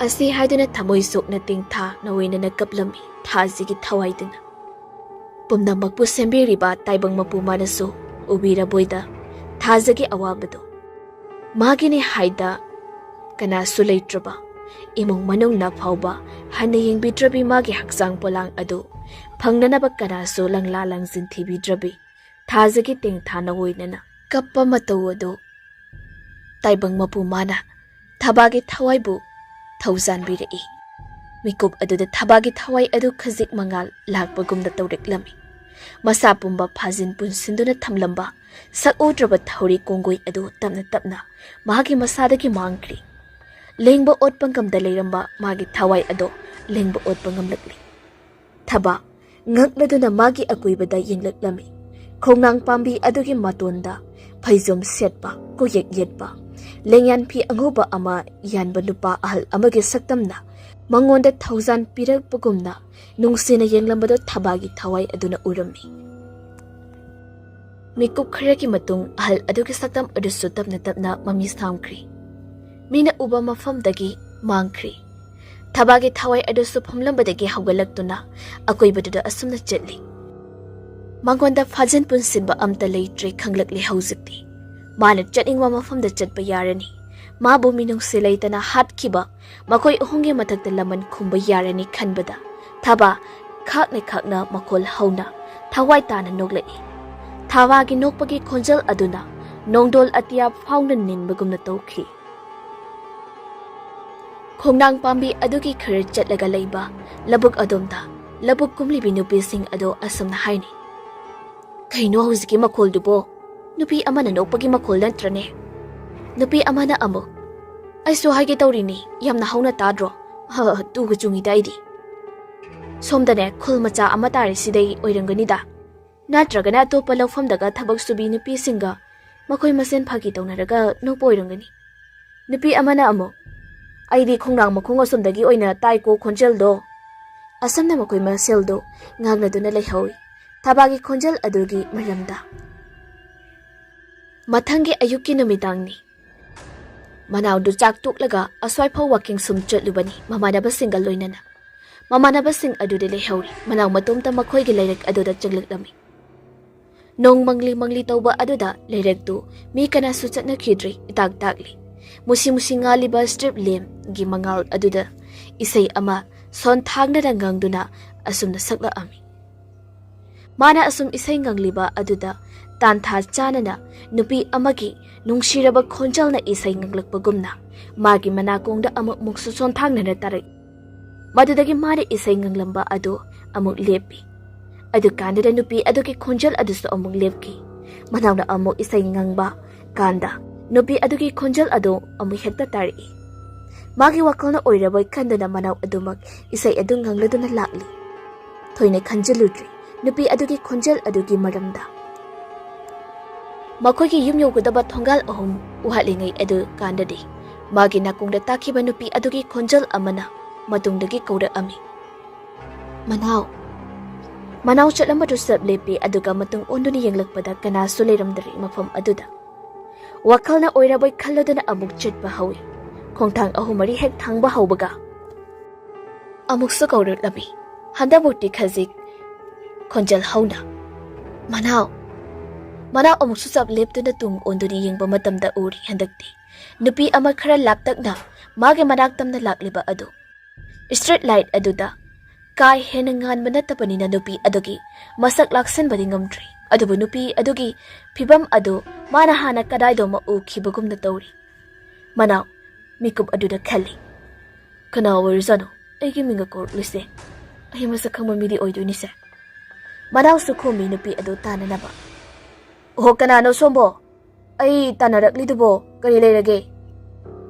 ꯑꯁꯤ ꯍꯥꯏꯗꯨꯅ ꯊꯃꯣꯏ ꯁꯣꯛꯅ ꯇꯦꯡꯊꯥ ꯅꯋꯣꯏꯅꯅ ꯀꯞꯂꯝꯃꯤ ꯊꯥꯖꯒꯤ ꯊꯋꯥꯏꯗꯨꯅ꯫ ꯄꯨꯝꯅꯃꯛꯄꯨ ꯁꯦꯝꯕꯤꯔꯤꯕ ꯇꯥꯏꯕꯪ ꯃꯄꯨ ꯃꯥꯅꯁꯨ ꯎꯕꯤꯔꯕꯣꯏꯗ ꯊꯥꯖꯒꯤ ꯑꯋꯥꯕꯗꯨ꯫ ꯃꯥꯒꯤꯅꯤ ꯍꯥꯏꯗ ꯀꯅꯥꯁꯨ ꯂꯩꯇ꯭ꯔꯕ, ꯏꯃꯨꯡ ꯃꯅꯨꯡꯅ ꯐꯥꯎꯕ ꯍꯟꯅ ꯌꯦꯡꯕꯤꯗ꯭ꯔꯕꯤ ꯃꯥꯒꯤ ꯍꯛꯆꯥꯡ ꯄꯣꯂꯥꯡ ꯑꯗꯨ ꯐꯪꯅꯅꯕ ꯀꯅꯥꯁꯨ ꯂꯪꯂꯥ ꯂꯪꯖꯤꯟ ꯊꯤꯕꯤꯗ꯭ꯔꯕꯤ ꯊꯥꯖꯒꯤ ꯇꯦꯡꯊꯥ ꯅꯋꯣꯏꯅꯅ ꯀꯞꯄ ꯃꯇꯧ ꯑꯗꯨ ꯇꯥꯏꯕꯪ ꯃꯄꯨ ꯃꯥꯅ ꯊꯕꯥꯒꯤ ꯊꯋꯥꯏꯕꯨ ꯊꯧꯖꯥꯟꯕꯤꯔꯛꯏ꯫ ꯃꯤꯀꯨꯞ ꯑꯗꯨꯗ ꯊꯕꯥꯒꯤ ꯊꯋꯥꯏ ꯑꯗꯨ ꯈꯖꯤꯛ ꯃꯉꯥꯜ ꯂꯥꯛꯄꯒꯨꯝꯅ ꯇꯧꯔꯛꯂꯝꯃꯤ꯫ ꯃꯁꯥ ꯄꯨꯝꯕ ꯐꯥꯖꯤꯟ ꯄꯨꯟꯁꯤꯟꯗꯨꯅ ꯊꯝꯂꯝꯕ ꯁꯛ ꯎꯗ꯭ꯔꯕ ꯊꯧꯔꯤ ꯀꯣꯡꯒꯣꯏ ꯑꯗꯨ ꯇꯞꯅ ꯇꯞꯅ ꯃꯍꯥꯛꯀꯤ ꯃꯁꯥꯗꯒꯤ ꯃꯥꯡꯈ꯭ꯔꯤ꯫ ꯂꯦꯡꯕ ꯑꯣꯠꯄ ꯉꯝꯗ ꯂꯩꯔꯝꯕ ꯃꯥꯒꯤ ꯊꯋꯥꯏ ꯑꯗꯣ ꯂꯦꯡꯕ ꯑꯣꯠꯄ ꯉꯝꯂꯛꯂꯤ꯫ ꯊꯕꯥ ꯉꯛꯂꯗꯨꯅ ꯃꯥꯒꯤ ꯑꯀꯣꯏꯕꯗ ꯌꯦꯡꯂꯛꯂꯝꯃꯤ꯫ ꯈꯣꯡꯅꯥꯡ ꯄꯥꯝꯕꯤ ꯑꯗꯨꯒꯤ ꯃꯇꯣꯟꯗ ꯐꯩꯖꯣꯝ ꯁꯦꯠꯄ, ꯀꯣꯌꯦꯛ ꯌꯦꯠꯄ, ꯂꯦꯡꯌꯥꯟ ꯐꯤ ꯑꯉꯧꯕ ꯑꯃ ꯌꯥꯟꯕ ꯅꯨꯄꯥ ꯑꯍꯜ ꯑꯃꯒꯤ ꯁꯛꯇꯝꯅ ꯃꯉꯣꯟꯗ ꯊꯧꯖꯥꯟ ꯄꯤꯔꯛꯄꯒꯨꯝꯅ ꯅꯨꯡꯁꯤꯅ ꯌꯦꯡꯂꯝꯕꯗꯨ ꯊꯕꯥꯒꯤ ꯊꯋꯥꯏ ꯑꯗꯨꯅ ꯎꯔꯝꯃꯤ꯫ ꯃꯤꯀꯨꯞ ꯈꯔꯒꯤ ꯃꯇꯨꯡ ꯑꯍꯜ ꯑꯗꯨꯒꯤ ꯁꯛꯇꯝ ꯑꯗꯨꯁꯨ ꯇꯞꯅ ꯇꯞꯅ ꯃꯃꯤ ꯁꯥꯝꯈ꯭ꯔꯤ꯫ ꯃꯤꯅ ꯎꯕ ꯃꯐꯝꯗꯒꯤ ꯃꯥꯡꯈ꯭ꯔꯤ꯫ ꯊꯕꯥꯒꯤ ꯊꯋꯥꯏ ꯑꯗꯨꯁꯨ ꯐꯝꯂꯝꯕꯗꯒꯤ ꯍꯧꯒꯠꯂꯛꯇꯨꯅ ꯑꯀꯣꯏꯕꯗꯨꯗ ꯑꯁꯨꯝꯅ ꯆꯠꯂꯤ꯫ ꯃꯉꯣꯟꯗ ꯐꯥꯖꯤꯟ ꯄꯨꯟꯁꯤꯟꯕ ꯑꯝꯇ ꯂꯩꯇ꯭ꯔꯦ ꯈꯪꯂꯛꯂꯦ ꯍꯧꯖꯤꯛꯇꯤ꯫ ꯃꯥꯅ ꯆꯠꯅꯤꯡꯕ ꯃꯐꯝꯗ ꯆꯠꯄ ꯌꯥꯔꯅꯤ꯫ ꯃꯥꯕꯨ ꯃꯤꯅꯨꯡꯁꯤ ꯂꯩꯇꯅ ꯍꯥꯠꯈꯤꯕ ꯃꯈꯣꯏ ꯑꯍꯨꯝꯒꯤ ꯃꯊꯛꯇ ꯂꯃꯟ ꯈꯨꯝꯕ ꯌꯥꯔꯅꯤ ꯈꯟꯕꯗ ꯊꯕꯥ ꯈꯥꯛꯅ ꯈꯥꯛꯅ ꯃꯈꯣꯜ ꯍꯧꯅ ꯊꯋꯥꯏ ꯇꯥꯅ ꯅꯣꯛꯂꯛꯏ꯫ ꯊꯕꯥꯒꯤ ꯅꯣꯛꯄꯒꯤ ꯈꯣꯟꯖꯦꯜ ꯑꯗꯨꯅ ꯅꯣꯡꯗꯣꯜ ꯑꯇꯤꯌꯥ ꯐꯥꯎꯅ ꯅꯤꯟꯕꯒꯨꯝꯅ ꯇꯧꯈꯤ꯫ ꯈꯣꯡꯅꯥꯡ ꯄꯥꯝꯕꯤ ꯑꯗꯨꯒꯤ ꯈꯔ ꯆꯠꯂꯒ ꯂꯩꯕ ꯂꯧꯕꯨꯛ ꯑꯗꯣꯝꯗ ꯂꯧꯕꯨꯛ ꯀꯨꯝꯂꯤꯕꯤ ꯅꯨꯄꯤꯁꯤꯡ ꯑꯗꯣ ꯑꯁꯨꯝꯅ ꯍꯥꯏꯅꯩ, "ꯀꯩꯅꯣ ꯍꯧꯖꯤꯛꯀꯤ ꯃꯈꯣꯜꯗꯨꯕꯣ?" ꯅꯨꯄꯤ ꯑꯃꯅ ꯅꯣꯛꯄꯒꯤ ꯃꯈꯣꯜ ꯅꯠꯇ꯭ꯔꯅꯦ? ꯅꯨꯄꯤ ꯑꯃꯅ ꯑꯃꯨꯛ, "ꯑꯩꯁꯨ ꯍꯥꯏꯒꯦ ꯇꯧꯔꯤꯅꯤ, ꯌꯥꯝꯅ ꯍꯧꯅ ꯇꯥꯗ꯭ꯔꯣ? ꯍ, ꯇꯨꯒ ꯆꯨꯡꯉꯤꯗ ꯑꯩꯗꯤ꯫" ꯁꯣꯝꯗꯅꯦ ꯈꯨꯜ ꯃꯆꯥ ꯑꯃ ꯇꯥꯔꯤꯁꯤꯗꯩ ꯑꯣꯏꯔꯝꯒꯅꯤꯗ꯫ ꯅꯠꯇ꯭ꯔꯒꯅ ꯑꯇꯣꯞꯄ ꯂꯧꯐꯝꯗꯒ ꯊꯕꯛ ꯁꯨꯕꯤ ꯅꯨꯄꯤꯁꯤꯡꯒ ꯃꯈꯣꯏ ꯃꯁꯦꯟ ꯐꯥꯒꯤ ꯇꯧꯅꯔꯒ ꯅꯣꯛꯄ ꯑꯣꯏꯔꯝꯒꯅꯤ꯫ ꯅꯨꯄꯤ ꯑꯃꯅ ꯑꯃꯨꯛ, "ꯑꯩꯗꯤ ꯈꯣꯡꯅꯥꯡ ꯃꯈꯣꯡ ꯑꯁꯣꯝꯗꯒꯤ ꯑꯣꯏꯅ ꯇꯥꯏꯀꯣ ꯈꯣꯟꯖꯦꯜꯗꯣ꯫" ꯑꯁꯨꯝꯅ ꯃꯈꯣꯏ ꯃꯁꯦꯜꯗꯣ ꯉꯥꯡꯅꯗꯨꯅ ꯂꯩꯍꯧꯏ ꯊꯕꯥꯒꯤ ꯈꯣꯟꯖꯦꯜ ꯑꯗꯨꯒꯤ ꯃꯔꯝꯗ꯫ ꯃꯊꯪꯒꯤ ꯑꯌꯨꯛꯀꯤ ꯅꯨꯃꯤꯗꯥꯡꯅꯤ꯫ ꯃꯅꯥꯎꯗꯨ ꯆꯥꯛ ꯇꯣꯛꯂꯒ ꯑꯁ꯭ꯋꯥꯏꯐꯥꯎ ꯋꯥꯀꯤꯡ ꯁꯨꯝ ꯆꯠꯂꯨꯕꯅꯤ ꯃꯃꯥꯟꯅꯕꯁꯤꯡꯒ ꯂꯣꯏꯅꯅ꯫ ꯃꯃꯥꯟꯅꯕꯁꯤꯡ ꯑꯗꯨꯗꯤ ꯂꯩꯍꯧꯔꯤ꯫ ꯃꯅꯥꯎ ꯃꯇꯣꯝꯇ ꯃꯈꯣꯏꯒꯤ ꯂꯩꯔꯛ ꯑꯗꯨꯗ ꯆꯪꯂꯛꯂꯝꯃꯤ꯫ ꯅꯣꯡ ꯃꯪꯂꯤ ꯃꯪꯂꯤ ꯇꯧꯕ ꯑꯗꯨꯗ ꯂꯩꯔꯛꯇꯨ ꯃꯤ ꯀꯅꯥꯁꯨ ꯆꯠꯅꯈꯤꯗ꯭ꯔꯤ, ꯏꯇꯥꯛ ꯇꯥꯛꯂꯤ꯫ ꯃꯨꯁꯤ ꯃꯨꯁꯤ ꯉꯥꯜꯂꯤꯕ ꯁ꯭ꯇ꯭ꯔꯤꯞ ꯂꯦꯝꯞꯒꯤ ꯃꯉꯥꯜ ꯑꯗꯨꯗ ꯏꯁꯩ ꯑꯃ ꯁꯣꯟꯊꯥꯡꯅꯅ ꯉꯪꯗꯨꯅ ꯑꯁꯨꯝꯅ ꯁꯛꯂꯛꯑꯝꯃꯤ꯫ ꯃꯥꯅ ꯑꯁꯨꯝ ꯏꯁꯩ ꯉꯪꯂꯤꯕ ꯑꯗꯨꯗ ꯇꯥꯟꯊꯥ ꯆꯥꯅꯅ ꯅꯨꯄꯤ ꯑꯃꯒꯤ ꯅꯨꯡꯁꯤꯔꯕ ꯈꯣꯟꯖꯦꯜꯅ ꯏꯁꯩ ꯉꯪꯂꯛꯄꯒꯨꯝꯅ ꯃꯥꯒꯤ ꯃꯅꯥꯀꯣꯡꯗ ꯑꯃꯨꯛ ꯃꯨꯛꯁꯨ ꯁꯣꯟꯊꯥꯡꯅꯅ ꯇꯥꯔꯛꯏ꯫ ꯃꯗꯨꯗꯒꯤ ꯃꯥꯅ ꯏꯁꯩ ꯉꯪꯂꯝꯕ ꯑꯗꯨ ꯑꯃꯨꯛ ꯂꯦꯞꯄꯤ꯫ ꯑꯗꯨꯀꯥꯟꯗꯨꯗ ꯅꯨꯄꯤ ꯑꯗꯨꯒꯤ ꯈꯣꯟꯖꯦꯜ ꯑꯗꯨꯁꯨ ꯑꯃꯨꯛ ꯂꯦꯞꯈꯤ꯫ ꯃꯅꯥꯎꯅ ꯑꯃꯨꯛ ꯏꯁꯩ ꯉꯪꯕ ꯀꯥꯟꯗ ꯅꯨꯄꯤ ꯑꯗꯨꯒꯤ ꯈꯣꯟꯖꯦꯜ ꯑꯗꯨ ꯑꯃꯨꯛ ꯍꯦꯛꯇ ꯇꯥꯔꯛꯏ꯫ ꯃꯥꯒꯤ ꯋꯥꯈꯜꯅ ꯑꯣꯏꯔꯕꯣꯏ ꯈꯟꯗꯨꯅ ꯃꯅꯥꯎ ꯑꯗꯨꯃꯛ ꯏꯁꯩ ꯑꯗꯨ ꯉꯪꯂꯗꯨꯅ ꯂꯥꯛꯂꯤ꯫ ꯊꯣꯏꯅ ꯈꯟꯖꯤꯜꯂꯨꯗ꯭ꯔꯤ ꯅꯨꯄꯤ ꯑꯗꯨꯒꯤ ꯈꯣꯟꯖꯦꯜ ꯑꯗꯨꯒꯤ ꯃꯔꯝꯗ꯫ ꯃꯈꯣꯏꯒꯤ ꯌꯨꯝ ꯌꯧꯒꯗꯕ ꯊꯣꯡꯒꯥꯜ ꯑꯍꯨꯝ ꯋꯥꯠꯂꯤꯉꯩ ꯑꯗꯨ ꯀꯥꯟꯗꯗꯤ ꯃꯥꯒꯤ ꯅꯥꯀꯣꯡꯗ ꯇꯥꯈꯤꯕ ꯅꯨꯄꯤ ꯑꯗꯨꯒꯤ ꯈꯣꯟꯖꯦꯜ ꯑꯃꯅ ꯃꯇꯨꯡꯗꯒꯤ ꯀꯧꯔꯛꯑꯝꯃꯤ, "ꯃꯅꯥꯎ!" ꯃꯅꯥꯎ ꯆꯠꯂꯝꯕꯗꯨ ꯆꯞ ꯂꯦꯞꯄꯤ, ꯑꯗꯨꯒ ꯃꯇꯨꯡ ꯑꯣꯟꯗꯨꯅ ꯌꯦꯡꯂꯛꯄꯗ ꯀꯅꯥꯁꯨ ꯂꯩꯔꯝꯗ꯭ꯔꯤ ꯃꯐꯝ ꯑꯗꯨꯗ꯫ ꯋꯥꯈꯜꯅ ꯑꯣꯏꯔꯕꯣꯏ ꯈꯜꯂꯗꯨꯅ ꯑꯃꯨꯛ ꯆꯠꯄ ꯍꯧꯏ꯫ ꯈꯣꯡꯊꯥꯡ ꯑꯍꯨꯝ ꯃꯔꯤ ꯍꯦꯛ ꯊꯥꯡꯕ ꯍꯧꯕꯒ ꯑꯃꯨꯛꯁꯨ ꯀꯧꯔꯛꯂꯝꯃꯤ꯫ ꯍꯟꯗꯛꯃꯨꯛꯇꯤ ꯈꯖꯤꯛ ꯈꯣꯟꯖꯦꯜ ꯍꯧꯅ, "ꯃꯅꯥꯎ!" ꯃꯅꯥꯎ ꯑꯃꯨꯛꯁꯨ ꯆꯞ ꯂꯦꯞꯇꯨꯅ ꯇꯨꯡ ꯑꯣꯟꯗꯨꯅ ꯌꯦꯡꯕ ꯃꯇꯝꯗ ꯎꯔꯤ ꯍꯟꯗꯛꯇꯤ ꯅꯨꯄꯤ ꯑꯃ ꯈꯔ ꯂꯥꯞꯇꯛꯅ ꯃꯥꯒꯤ ꯃꯅꯥꯛ ꯇꯝꯅ ꯂꯥꯛꯂꯤꯕ ꯑꯗꯨ꯫ ꯁ꯭ꯇ꯭ꯔꯤꯠ ꯂꯥꯏꯠ ꯑꯗꯨꯗ ꯀꯥ ꯍꯦꯟꯅ ꯉꯥꯟꯕ ꯅꯠꯇꯕꯅꯤꯅ ꯅꯨꯄꯤ ꯑꯗꯨꯒꯤ ꯃꯁꯛ ꯂꯥꯛꯁꯤꯟꯕꯗꯤ ꯉꯝꯗ꯭ꯔꯤ, ꯑꯗꯨꯕꯨ ꯅꯨꯄꯤ ꯑꯗꯨꯒꯤ ꯐꯤꯕꯝ ꯑꯗꯨ ꯃꯥꯅ ꯍꯥꯟꯅ ꯀꯗꯥꯏꯗꯣꯃ ꯎꯈꯤꯕꯒꯨꯝꯅ ꯇꯧꯔꯤ꯫ ꯃꯅꯥꯎ ꯃꯤꯀꯨꯞ ꯑꯗꯨꯗ ꯈꯜꯂꯤ, "ꯀꯅꯥ ꯑꯣꯏꯔꯖꯥꯠꯅꯣ ꯑꯩꯒꯤ ꯃꯤꯡꯒ ꯀꯧꯔꯛꯂꯤꯁꯦ? ꯑꯩ ꯃꯁꯛ ꯈꯪꯕ ꯃꯤꯗꯤ ꯑꯣꯏꯗꯣꯏꯅꯤꯁꯦ꯫" ꯃꯅꯥꯎꯁꯨ ꯈꯨꯝꯃꯤ ꯅꯨꯄꯤ ꯑꯗꯨ ꯇꯥꯅꯅꯕ꯫ "ꯑꯣꯍꯣ, ꯀꯅꯥꯅꯣ ꯁꯣꯝꯕꯣ? ꯑꯩ ꯇꯥꯟꯅꯔꯛꯂꯤꯗꯨꯕꯣ ꯀꯔꯤ ꯂꯩꯔꯒꯦ?"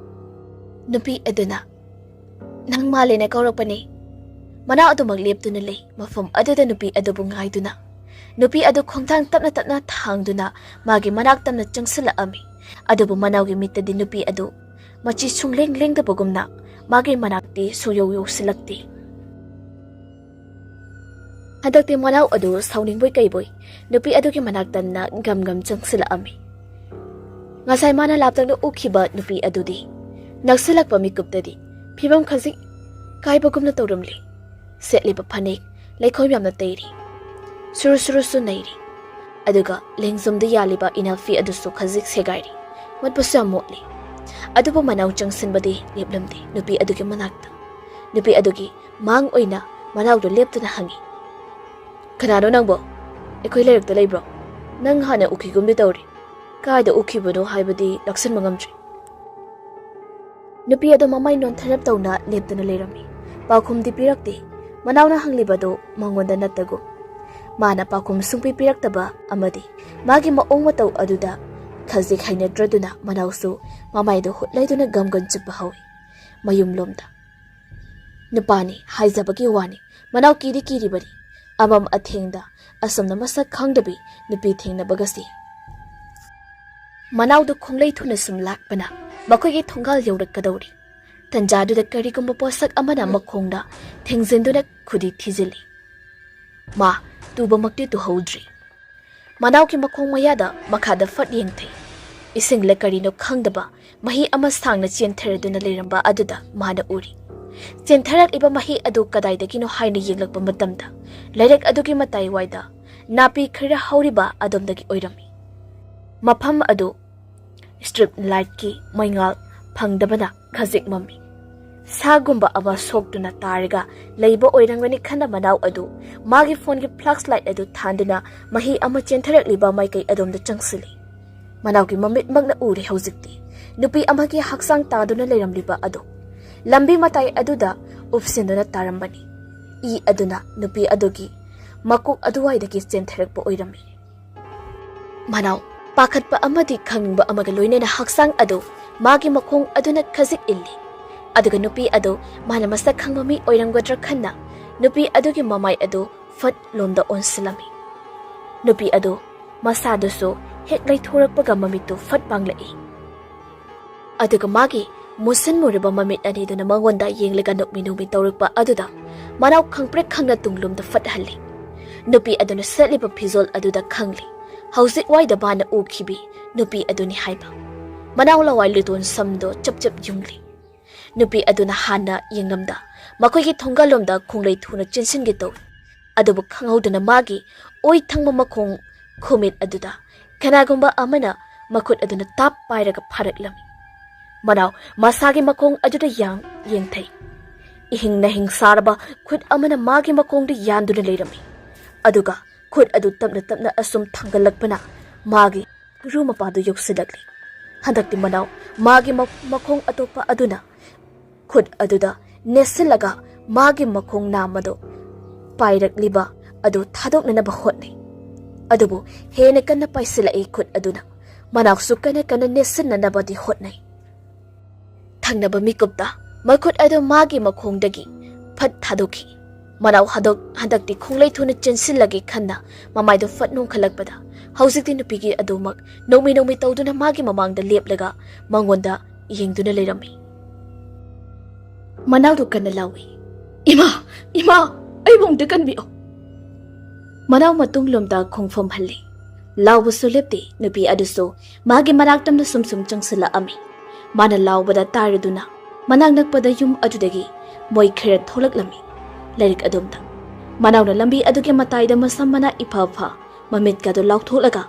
ꯅꯨꯄꯤ ꯑꯗꯨꯅ, "ꯅꯪ ꯃꯥꯜꯂꯦꯅ ꯀꯧꯔꯛꯄꯅꯦ꯫" ꯃꯅꯥꯎ ꯑꯗꯨꯃꯛ ꯂꯦꯞꯇꯨꯅ ꯂꯩ, ꯃꯐꯝ ꯑꯗꯨꯗ ꯅꯨꯄꯤ ꯑꯗꯨꯕꯨ ꯉꯥꯏꯗꯨꯅ꯫ ꯅꯨꯄꯤ ꯑꯗꯨ ꯈꯣꯡꯊꯥꯡ ꯇꯞꯅ ꯇꯞꯅ ꯊꯥꯡꯗꯨꯅ ꯃꯥꯒꯤ ꯃꯅꯥꯛ ꯇꯝꯅ ꯆꯪꯁꯤꯜꯂꯛꯑꯝꯃꯤ꯫ ꯑꯗꯨꯕꯨ ꯃꯅꯥꯎꯒꯤ ꯃꯤꯠꯇꯗꯤ ꯅꯨꯄꯤ ꯑꯗꯨ ꯃꯆꯤ ꯁꯨꯡꯂꯦꯡ ꯂꯦꯡꯗꯕꯒꯨꯝꯅ ꯃꯥꯒꯤ ꯃꯅꯥꯛꯇꯤ ꯁꯨꯡꯌꯧ ꯌꯧꯁꯤꯜꯂꯛꯇꯦ꯫ ꯍꯟꯗꯛꯇꯤ ꯃꯅꯥꯎ ꯑꯗꯨ ꯁꯥꯎꯅꯤꯡꯕꯣꯏ ꯀꯩꯕꯣꯏ ꯅꯨꯄꯤ ꯑꯗꯨꯒꯤ ꯃꯅꯥꯛ ꯇꯝꯅ ꯒꯝ ꯒꯝ ꯆꯪꯁꯤꯜꯂꯛꯑꯝꯃꯤ꯫ ꯉꯁꯥꯏ ꯃꯥꯅ ꯂꯥꯞꯇꯛꯅ ꯎꯈꯤꯕ ꯅꯨꯄꯤ ꯑꯗꯨꯗꯤ ꯅꯛꯁꯤꯜꯂꯛꯄ ꯃꯤꯀꯨꯞꯇꯗꯤ ꯐꯤꯕꯝ ꯈꯖꯤꯛ ꯀꯥꯏꯕꯒꯨꯝꯅ ꯇꯧꯔꯝꯂꯤ꯫ ꯁꯦꯠꯂꯤꯕ ꯐꯅꯦꯛ ꯂꯩꯈꯣꯝ ꯌꯥꯝꯅ ꯇꯩꯔꯤ, ꯁꯨꯔꯨ ꯁꯨꯔꯨꯁꯨ ꯅꯩꯔꯤ, ꯑꯗꯨꯒ ꯂꯦꯡꯖꯨꯝꯗ ꯌꯥꯜꯂꯤꯕ ꯏꯅꯥꯐꯤ ꯑꯗꯨꯁꯨ ꯈꯖꯤꯛ ꯁꯦꯒꯥꯏꯔꯤ, ꯃꯣꯠꯄꯁꯨ ꯌꯥꯝ ꯃꯣꯠꯂꯤ꯫ ꯑꯗꯨꯕꯨ ꯃꯅꯥꯎ ꯆꯪꯁꯤꯟꯕꯗꯤ ꯂꯦꯞꯂꯝꯗꯦ ꯅꯨꯄꯤ ꯑꯗꯨꯒꯤ ꯃꯅꯥꯛꯇ꯫ ꯅꯨꯄꯤ ꯑꯗꯨꯒꯤ ꯃꯥꯡ ꯑꯣꯏꯅ ꯃꯅꯥꯎꯗꯨ ꯂꯦꯞꯇꯨꯅ ꯍꯪꯉꯤ, "ꯀꯅꯥꯅꯣ ꯅꯪꯕꯣ? ꯑꯩꯈꯣꯏ ꯂꯩꯔꯛꯇ ꯂꯩꯕ꯭ꯔꯣ? ꯅꯪ ꯍꯥꯟꯅ ꯎꯈꯤꯒꯨꯝꯗꯤ ꯇꯧꯔꯤ꯫ ꯀꯥꯏꯗ ꯎꯈꯤꯕꯅꯣ ꯍꯥꯏꯕꯗꯤ ꯂꯥꯛꯁꯤꯟꯕ ꯉꯝꯗ꯭ꯔꯤ꯫" ꯅꯨꯄꯤ ꯑꯗꯨ ꯃꯃꯥꯏ ꯅꯣꯟꯊꯔꯞ ꯇꯧꯅ ꯂꯦꯞꯇꯨꯅ ꯂꯩꯔꯝꯃꯤ꯫ ꯄꯥꯎꯈꯨꯝꯗꯤ ꯄꯤꯔꯛꯇꯦ꯫ ꯃꯅꯥꯎꯅ ꯍꯪꯂꯤꯕꯗꯨ ꯃꯉꯣꯟꯗ ꯅꯠꯇꯒꯨꯝ꯫ ꯃꯥꯅ ꯄꯥꯎꯈꯨꯝ ꯁꯨꯡꯄꯤ ꯄꯤꯔꯛꯇꯕ ꯑꯃꯗꯤ ꯃꯥꯒꯤ ꯃꯑꯣꯡ ꯃꯇꯧ ꯑꯗꯨꯗ ꯈꯖꯤꯛ ꯍꯩꯅꯗ꯭ꯔꯗꯨꯅ ꯃꯅꯥꯎꯁꯨ ꯃꯃꯥꯏꯗꯨ ꯍꯨꯠꯂꯩꯗꯨꯅ ꯒꯝꯒꯟ ꯆꯨꯞꯄ ꯍꯧꯏ꯫ ꯃꯌꯨꯝꯂꯣꯝꯗ꯫ ꯅꯨꯄꯥꯅꯤ ꯍꯥꯏꯖꯕꯒꯤ ꯋꯥꯅꯤ, ꯃꯅꯥꯎ ꯀꯤꯗꯤ ꯀꯤꯔꯤꯕꯅꯤ꯫ ꯑꯃꯝ ꯑꯊꯦꯡꯗ ꯑꯁꯨꯝꯅ ꯃꯁꯛ ꯈꯪꯗꯕꯤ ꯅꯨꯄꯤ ꯊꯦꯡꯅꯕꯒꯁꯤ꯫ ꯃꯅꯥꯎꯗꯨ ꯈꯣꯡꯂꯩ ꯊꯨꯅ ꯁꯨꯝ ꯂꯥꯛꯄꯅ ꯃꯈꯣꯏꯒꯤ ꯊꯣꯡꯒꯥꯜ ꯌꯧꯔꯛꯀꯗꯧꯔꯤ꯫ ꯇꯟꯖꯥꯗꯨꯗ ꯀꯔꯤꯒꯨꯝꯕ ꯄꯣꯠꯁꯛ ꯑꯃꯅ ꯃꯈꯣꯡꯗ ꯊꯦꯡꯖꯤꯟꯗꯨꯅ ꯈꯨꯗꯤ ꯊꯤꯖꯤꯜꯂꯤ꯫ ꯃꯥ ꯇꯨꯕꯃꯛꯇꯤ ꯇꯨꯍꯧꯗ꯭ꯔꯤ꯫ ꯃꯅꯥꯎꯒꯤ ꯃꯈꯣꯡ ꯃꯌꯥꯗ ꯃꯈꯥꯗ ꯐꯠ ꯌꯦꯡꯊꯩ꯫ ꯏꯁꯤꯡꯂ ꯀꯔꯤꯅꯣ ꯈꯪꯗꯕ ꯃꯍꯤ ꯑꯃ ꯁꯥꯡꯅ ꯆꯦꯟꯊꯔꯗꯨꯅ ꯂꯩꯔꯝꯕ ꯑꯗꯨꯗ ꯃꯥꯅ ꯎꯔꯤ꯫ ꯆꯦꯟꯊꯔꯛꯂꯤꯕ ꯃꯍꯤ ꯑꯗꯨ ꯀꯗꯥꯏꯗꯒꯤꯅꯣ ꯍꯥꯏꯅ ꯌꯦꯡꯂꯛꯄ ꯃꯇꯝꯗ ꯂꯩꯔꯛ ꯑꯗꯨꯒꯤ ꯃꯇꯥꯏꯋꯥꯏꯗ ꯅꯥꯄꯤ ꯈꯔ ꯍꯧꯔꯤꯕ ꯑꯗꯣꯝꯗꯒꯤ ꯑꯣꯏꯔꯝꯃꯤ꯫ ꯃꯐꯝ ꯑꯗꯨ ꯁ꯭ꯇ꯭ꯔꯤꯞ ꯂꯥꯏꯠꯀꯤ ꯃꯩꯉꯥꯜ ꯐꯪꯗꯕꯅ ꯈꯖꯤꯛ ꯃꯝꯃꯤ꯫ ꯁꯥꯒꯨꯝꯕ ꯑꯃ ꯁꯣꯛꯇꯨꯅ ꯇꯥꯔꯒ ꯂꯩꯕ ꯑꯣꯏꯔꯝꯒꯅꯤ ꯈꯟꯅ ꯃꯅꯥꯎ ꯑꯗꯨ ꯃꯥꯒꯤ ꯐꯣꯟꯒꯤ ꯐ꯭ꯂꯥꯁ ꯂꯥꯏꯠ ꯑꯗꯨ ꯊꯥꯟꯗꯨꯅ ꯃꯍꯤ ꯑꯃ ꯆꯦꯟꯊꯔꯛꯂꯤꯕ ꯃꯥꯏꯀꯩ ꯑꯗꯣꯝꯗ ꯆꯪꯁꯤꯜꯂꯤ꯫ ꯃꯅꯥꯎꯒꯤ ꯃꯃꯤꯠꯃꯛꯅ ꯎꯔꯦ ꯍꯧꯖꯤꯛꯇꯤ꯫ ꯅꯨꯄꯤ ꯑꯃꯒꯤ ꯍꯛꯆꯥꯡ ꯇꯥꯗꯨꯅ ꯂꯩꯔꯝꯂꯤꯕ ꯑꯗꯨ ꯂꯝꯕꯤ ꯃꯇꯥꯏ ꯑꯗꯨꯗ ꯎꯞꯁꯤꯟꯗꯨꯅ ꯇꯥꯔꯝꯕꯅꯤ꯫ ꯏ ꯑꯗꯨꯅ ꯅꯨꯄꯤ ꯑꯗꯨꯒꯤ ꯃꯀꯣꯛ ꯑꯗꯨꯋꯥꯏꯗꯒꯤ ꯆꯦꯟꯊꯔꯛꯄ ꯑꯣꯏꯔꯝꯃꯤ꯫ ꯃꯅꯥꯎ ꯄꯥꯈꯠꯄ ꯑꯃꯗꯤ ꯈꯪꯅꯤꯡꯕ ꯑꯃꯒ ꯂꯣꯏꯅꯅ ꯍꯛꯆꯥꯡ ꯑꯗꯨ ꯃꯥꯒꯤ ꯃꯈꯣꯡ ꯑꯗꯨꯅ ꯈꯖꯤꯛ ꯏꯜꯂꯤ꯫ ꯑꯗꯨꯒ ꯅꯨꯄꯤ ꯑꯗꯨ ꯃꯥꯅ ꯃꯁꯛ ꯈꯪꯕ ꯃꯤ ꯑꯣꯏꯔꯝꯒꯗ꯭ꯔꯥ ꯈꯟꯅ ꯅꯨꯄꯤ ꯑꯗꯨꯒꯤ ꯃꯃꯥꯏ ꯑꯗꯨ ꯐꯠ ꯂꯣꯝꯗ ꯑꯣꯟꯁꯤꯜꯂꯝꯃꯤ꯫ ꯅꯨꯄꯤ ꯑꯗꯨ ꯃꯁꯥꯗꯨꯁꯨ ꯍꯦꯛ ꯂꯩꯊꯣꯔꯛꯄꯒ ꯃꯃꯤꯠꯇꯨ ꯐꯠ ꯄꯥꯡꯂꯛꯏ꯫ ꯑꯗꯨꯒ ꯃꯥꯒꯤ ꯃꯨꯁꯤꯟ ꯃꯨꯔꯕ ꯃꯃꯤꯠ ꯑꯅꯤꯗꯨꯅ ꯃꯉꯣꯟꯗ ꯌꯦꯡꯂꯒ ꯅꯣꯛꯃꯤ ꯅꯣꯛꯃꯤ ꯇꯧꯔꯛꯄ ꯑꯗꯨꯗ ꯃꯅꯥꯎ ꯈꯪꯄ꯭ꯔꯦꯛ ꯈꯪꯅ ꯇꯨꯡꯂꯣꯝꯗ ꯐꯠ ꯍꯜꯂꯤ꯫ ꯅꯨꯄꯤ ꯑꯗꯨꯅ ꯁꯦꯠꯂꯤꯕ ꯐꯤꯖꯣꯜ ꯑꯗꯨꯗ ꯈꯪꯂꯤ꯫ ꯍꯧꯖꯤꯛ ꯋꯥꯏꯗ ꯃꯥꯅ ꯎꯈꯤꯕꯤ ꯅꯨꯄꯤ ꯑꯗꯨꯅꯤ ꯍꯥꯏꯕ꯫ ꯃꯅꯥꯎ ꯂꯋꯥꯏ ꯂꯨꯇꯣꯟ ꯁꯝꯗꯣ ꯆꯞ ꯆꯞ ꯌꯨꯡꯂꯤ꯫ ꯅꯨꯄꯤ ꯑꯗꯨꯅ ꯍꯥꯟꯅ ꯌꯦꯡꯂꯝꯗ ꯃꯈꯣꯏꯒꯤ ꯊꯣꯡꯒꯥꯜꯂꯣꯝꯗ ꯈꯣꯡꯂꯩ ꯊꯨꯅ ꯆꯦꯟꯁꯤꯟꯒꯦ ꯇꯧꯏ꯫ ꯑꯗꯨꯕꯨ ꯈꯪꯍꯧꯗꯅ ꯃꯥꯒꯤ ꯑꯣꯏ ꯊꯪꯕ ꯃꯈꯣꯡ ꯈꯨꯃꯤꯠ ꯑꯗꯨꯗ ꯀꯅꯥꯒꯨꯝꯕ ꯑꯃꯅ ꯃꯈꯨꯠ ꯑꯗꯨꯅ ꯇꯥꯞ ꯄꯥꯏꯔꯒ ꯐꯥꯔꯛꯂꯝꯃꯤ꯫ ꯃꯅꯥꯎ ꯃꯁꯥꯒꯤ ꯃꯈꯣꯡ ꯑꯗꯨꯗ ꯌꯥꯡ ꯌꯦꯡꯊꯩ꯫ ꯏꯍꯤꯡ ꯅꯍꯤꯡ ꯁꯥꯔꯕ ꯈꯨꯠ ꯑꯃꯅ ꯃꯥꯒꯤ ꯃꯈꯣꯡꯗ ꯌꯥꯟꯗꯨꯅ ꯂꯩꯔꯝꯃꯤ꯫ ꯑꯗꯨꯒ ꯈꯨꯠ ꯑꯗꯨ ꯇꯞꯅ ꯇꯞꯅ ꯑꯁꯨꯝ ꯊꯥꯡꯒꯠꯂꯛꯄꯅ ꯃꯥꯒꯤ ꯈꯨꯔꯨ ꯃꯄꯥꯗꯨ ꯌꯧꯁꯤꯜꯂꯛꯂꯤ꯫ ꯍꯟꯗꯛꯇꯤ ꯃꯅꯥꯎ ꯃꯥꯒꯤ ꯃ- ꯃꯈꯣꯡ ꯑꯇꯣꯞꯄ ꯑꯗꯨꯅ ꯈꯨꯠ ꯑꯗꯨꯗ ꯅꯦꯠꯁꯤꯜꯂꯒ ꯃꯥꯒꯤ ꯃꯈꯣꯡ ꯅꯥꯝꯃꯗꯨ ꯄꯥꯏꯔꯛꯂꯤꯕ ꯑꯗꯨ ꯊꯥꯗꯣꯛꯅꯅꯕ ꯍꯣꯠꯅꯩ꯫ ꯑꯗꯨꯕꯨ ꯍꯦꯟꯅ ꯀꯟꯅ ꯄꯥꯏꯁꯤꯜꯂꯛꯏ ꯈꯨꯠ ꯑꯗꯨꯅ꯫ ꯃꯅꯥꯎꯁꯨ ꯀꯟꯅ ꯀꯟꯅ ꯅꯦꯠꯁꯤꯟꯅꯅꯕꯗꯤ ꯍꯣꯠꯅꯩ꯫ ꯊꯪꯅꯕ ꯃꯤꯀꯨꯞꯇ ꯃꯈꯨꯠ ꯑꯗꯨ ꯃꯥꯒꯤ ꯃꯈꯣꯡꯗꯒꯤ ꯐꯠ ꯊꯥꯗꯣꯛꯈꯤ꯫ ꯃꯅꯥꯎ ꯍꯟꯗꯛ ꯍꯟꯗꯛꯇꯤ ꯈꯣꯡꯂꯩ ꯊꯨꯅ ꯆꯦꯟꯁꯤꯜꯂꯒꯦ ꯈꯟꯅ ꯃꯃꯥꯏꯗꯨ ꯐꯠ ꯅꯣꯡꯈꯠꯂꯛꯄꯗ ꯍꯧꯖꯤꯛꯇꯤ ꯅꯨꯄꯤꯒꯤ ꯑꯗꯨꯃꯛ ꯅꯣꯡꯃꯤ ꯅꯣꯡꯃꯤ ꯇꯧꯗꯨꯅ ꯃꯥꯒꯤ ꯃꯃꯥꯡꯗ ꯂꯦꯞꯂꯒ ꯃꯉꯣꯟꯗ ꯌꯦꯡꯗꯨꯅ ꯂꯩꯔꯝꯃꯤ꯫ ꯃꯅꯥꯎꯗꯨ ꯀꯟꯅ ꯂꯥꯎꯏ, "ꯏꯃꯥ! ꯏꯃꯥ! ꯑꯩꯕꯨ ꯑꯃꯨꯛꯇ ꯀꯟꯕꯤꯌꯨ!" ꯃꯅꯥꯎ ꯃꯇꯨꯡꯂꯣꯝꯗ ꯈꯣꯡꯐꯝ ꯍꯜꯂꯤ꯫ ꯂꯥꯎꯕꯁꯨ ꯂꯦꯞꯇꯦ꯫ ꯅꯨꯄꯤ ꯑꯗꯨꯁꯨ ꯃꯥꯒꯤ ꯃꯅꯥꯛꯇꯝꯅ ꯁꯨꯝ ꯁꯨꯝ ꯆꯪꯁꯤꯜꯂꯛꯑꯝꯃꯤ꯫ ꯃꯥꯅ ꯂꯥꯎꯕꯗ ꯇꯥꯔꯗꯨꯅ ꯃꯅꯥꯛ ꯅꯛꯄꯗ ꯌꯨꯝ ꯑꯗꯨꯗꯒꯤ ꯃꯣꯏ ꯈꯔ ꯊꯣꯛꯂꯛꯂꯝꯃꯤ꯫ ꯂꯥꯏꯔꯤꯛ ꯑꯗꯣꯝꯗ ꯃꯅꯥꯎꯅ ꯂꯝꯕꯤ ꯑꯗꯨꯒꯤ ꯃꯇꯥꯏꯗ ꯃꯁꯝ ꯃꯅꯥ ꯏꯐ ꯐ ꯃꯃꯤꯠꯀꯗꯨ ꯂꯥꯎꯊꯣꯛꯂꯒ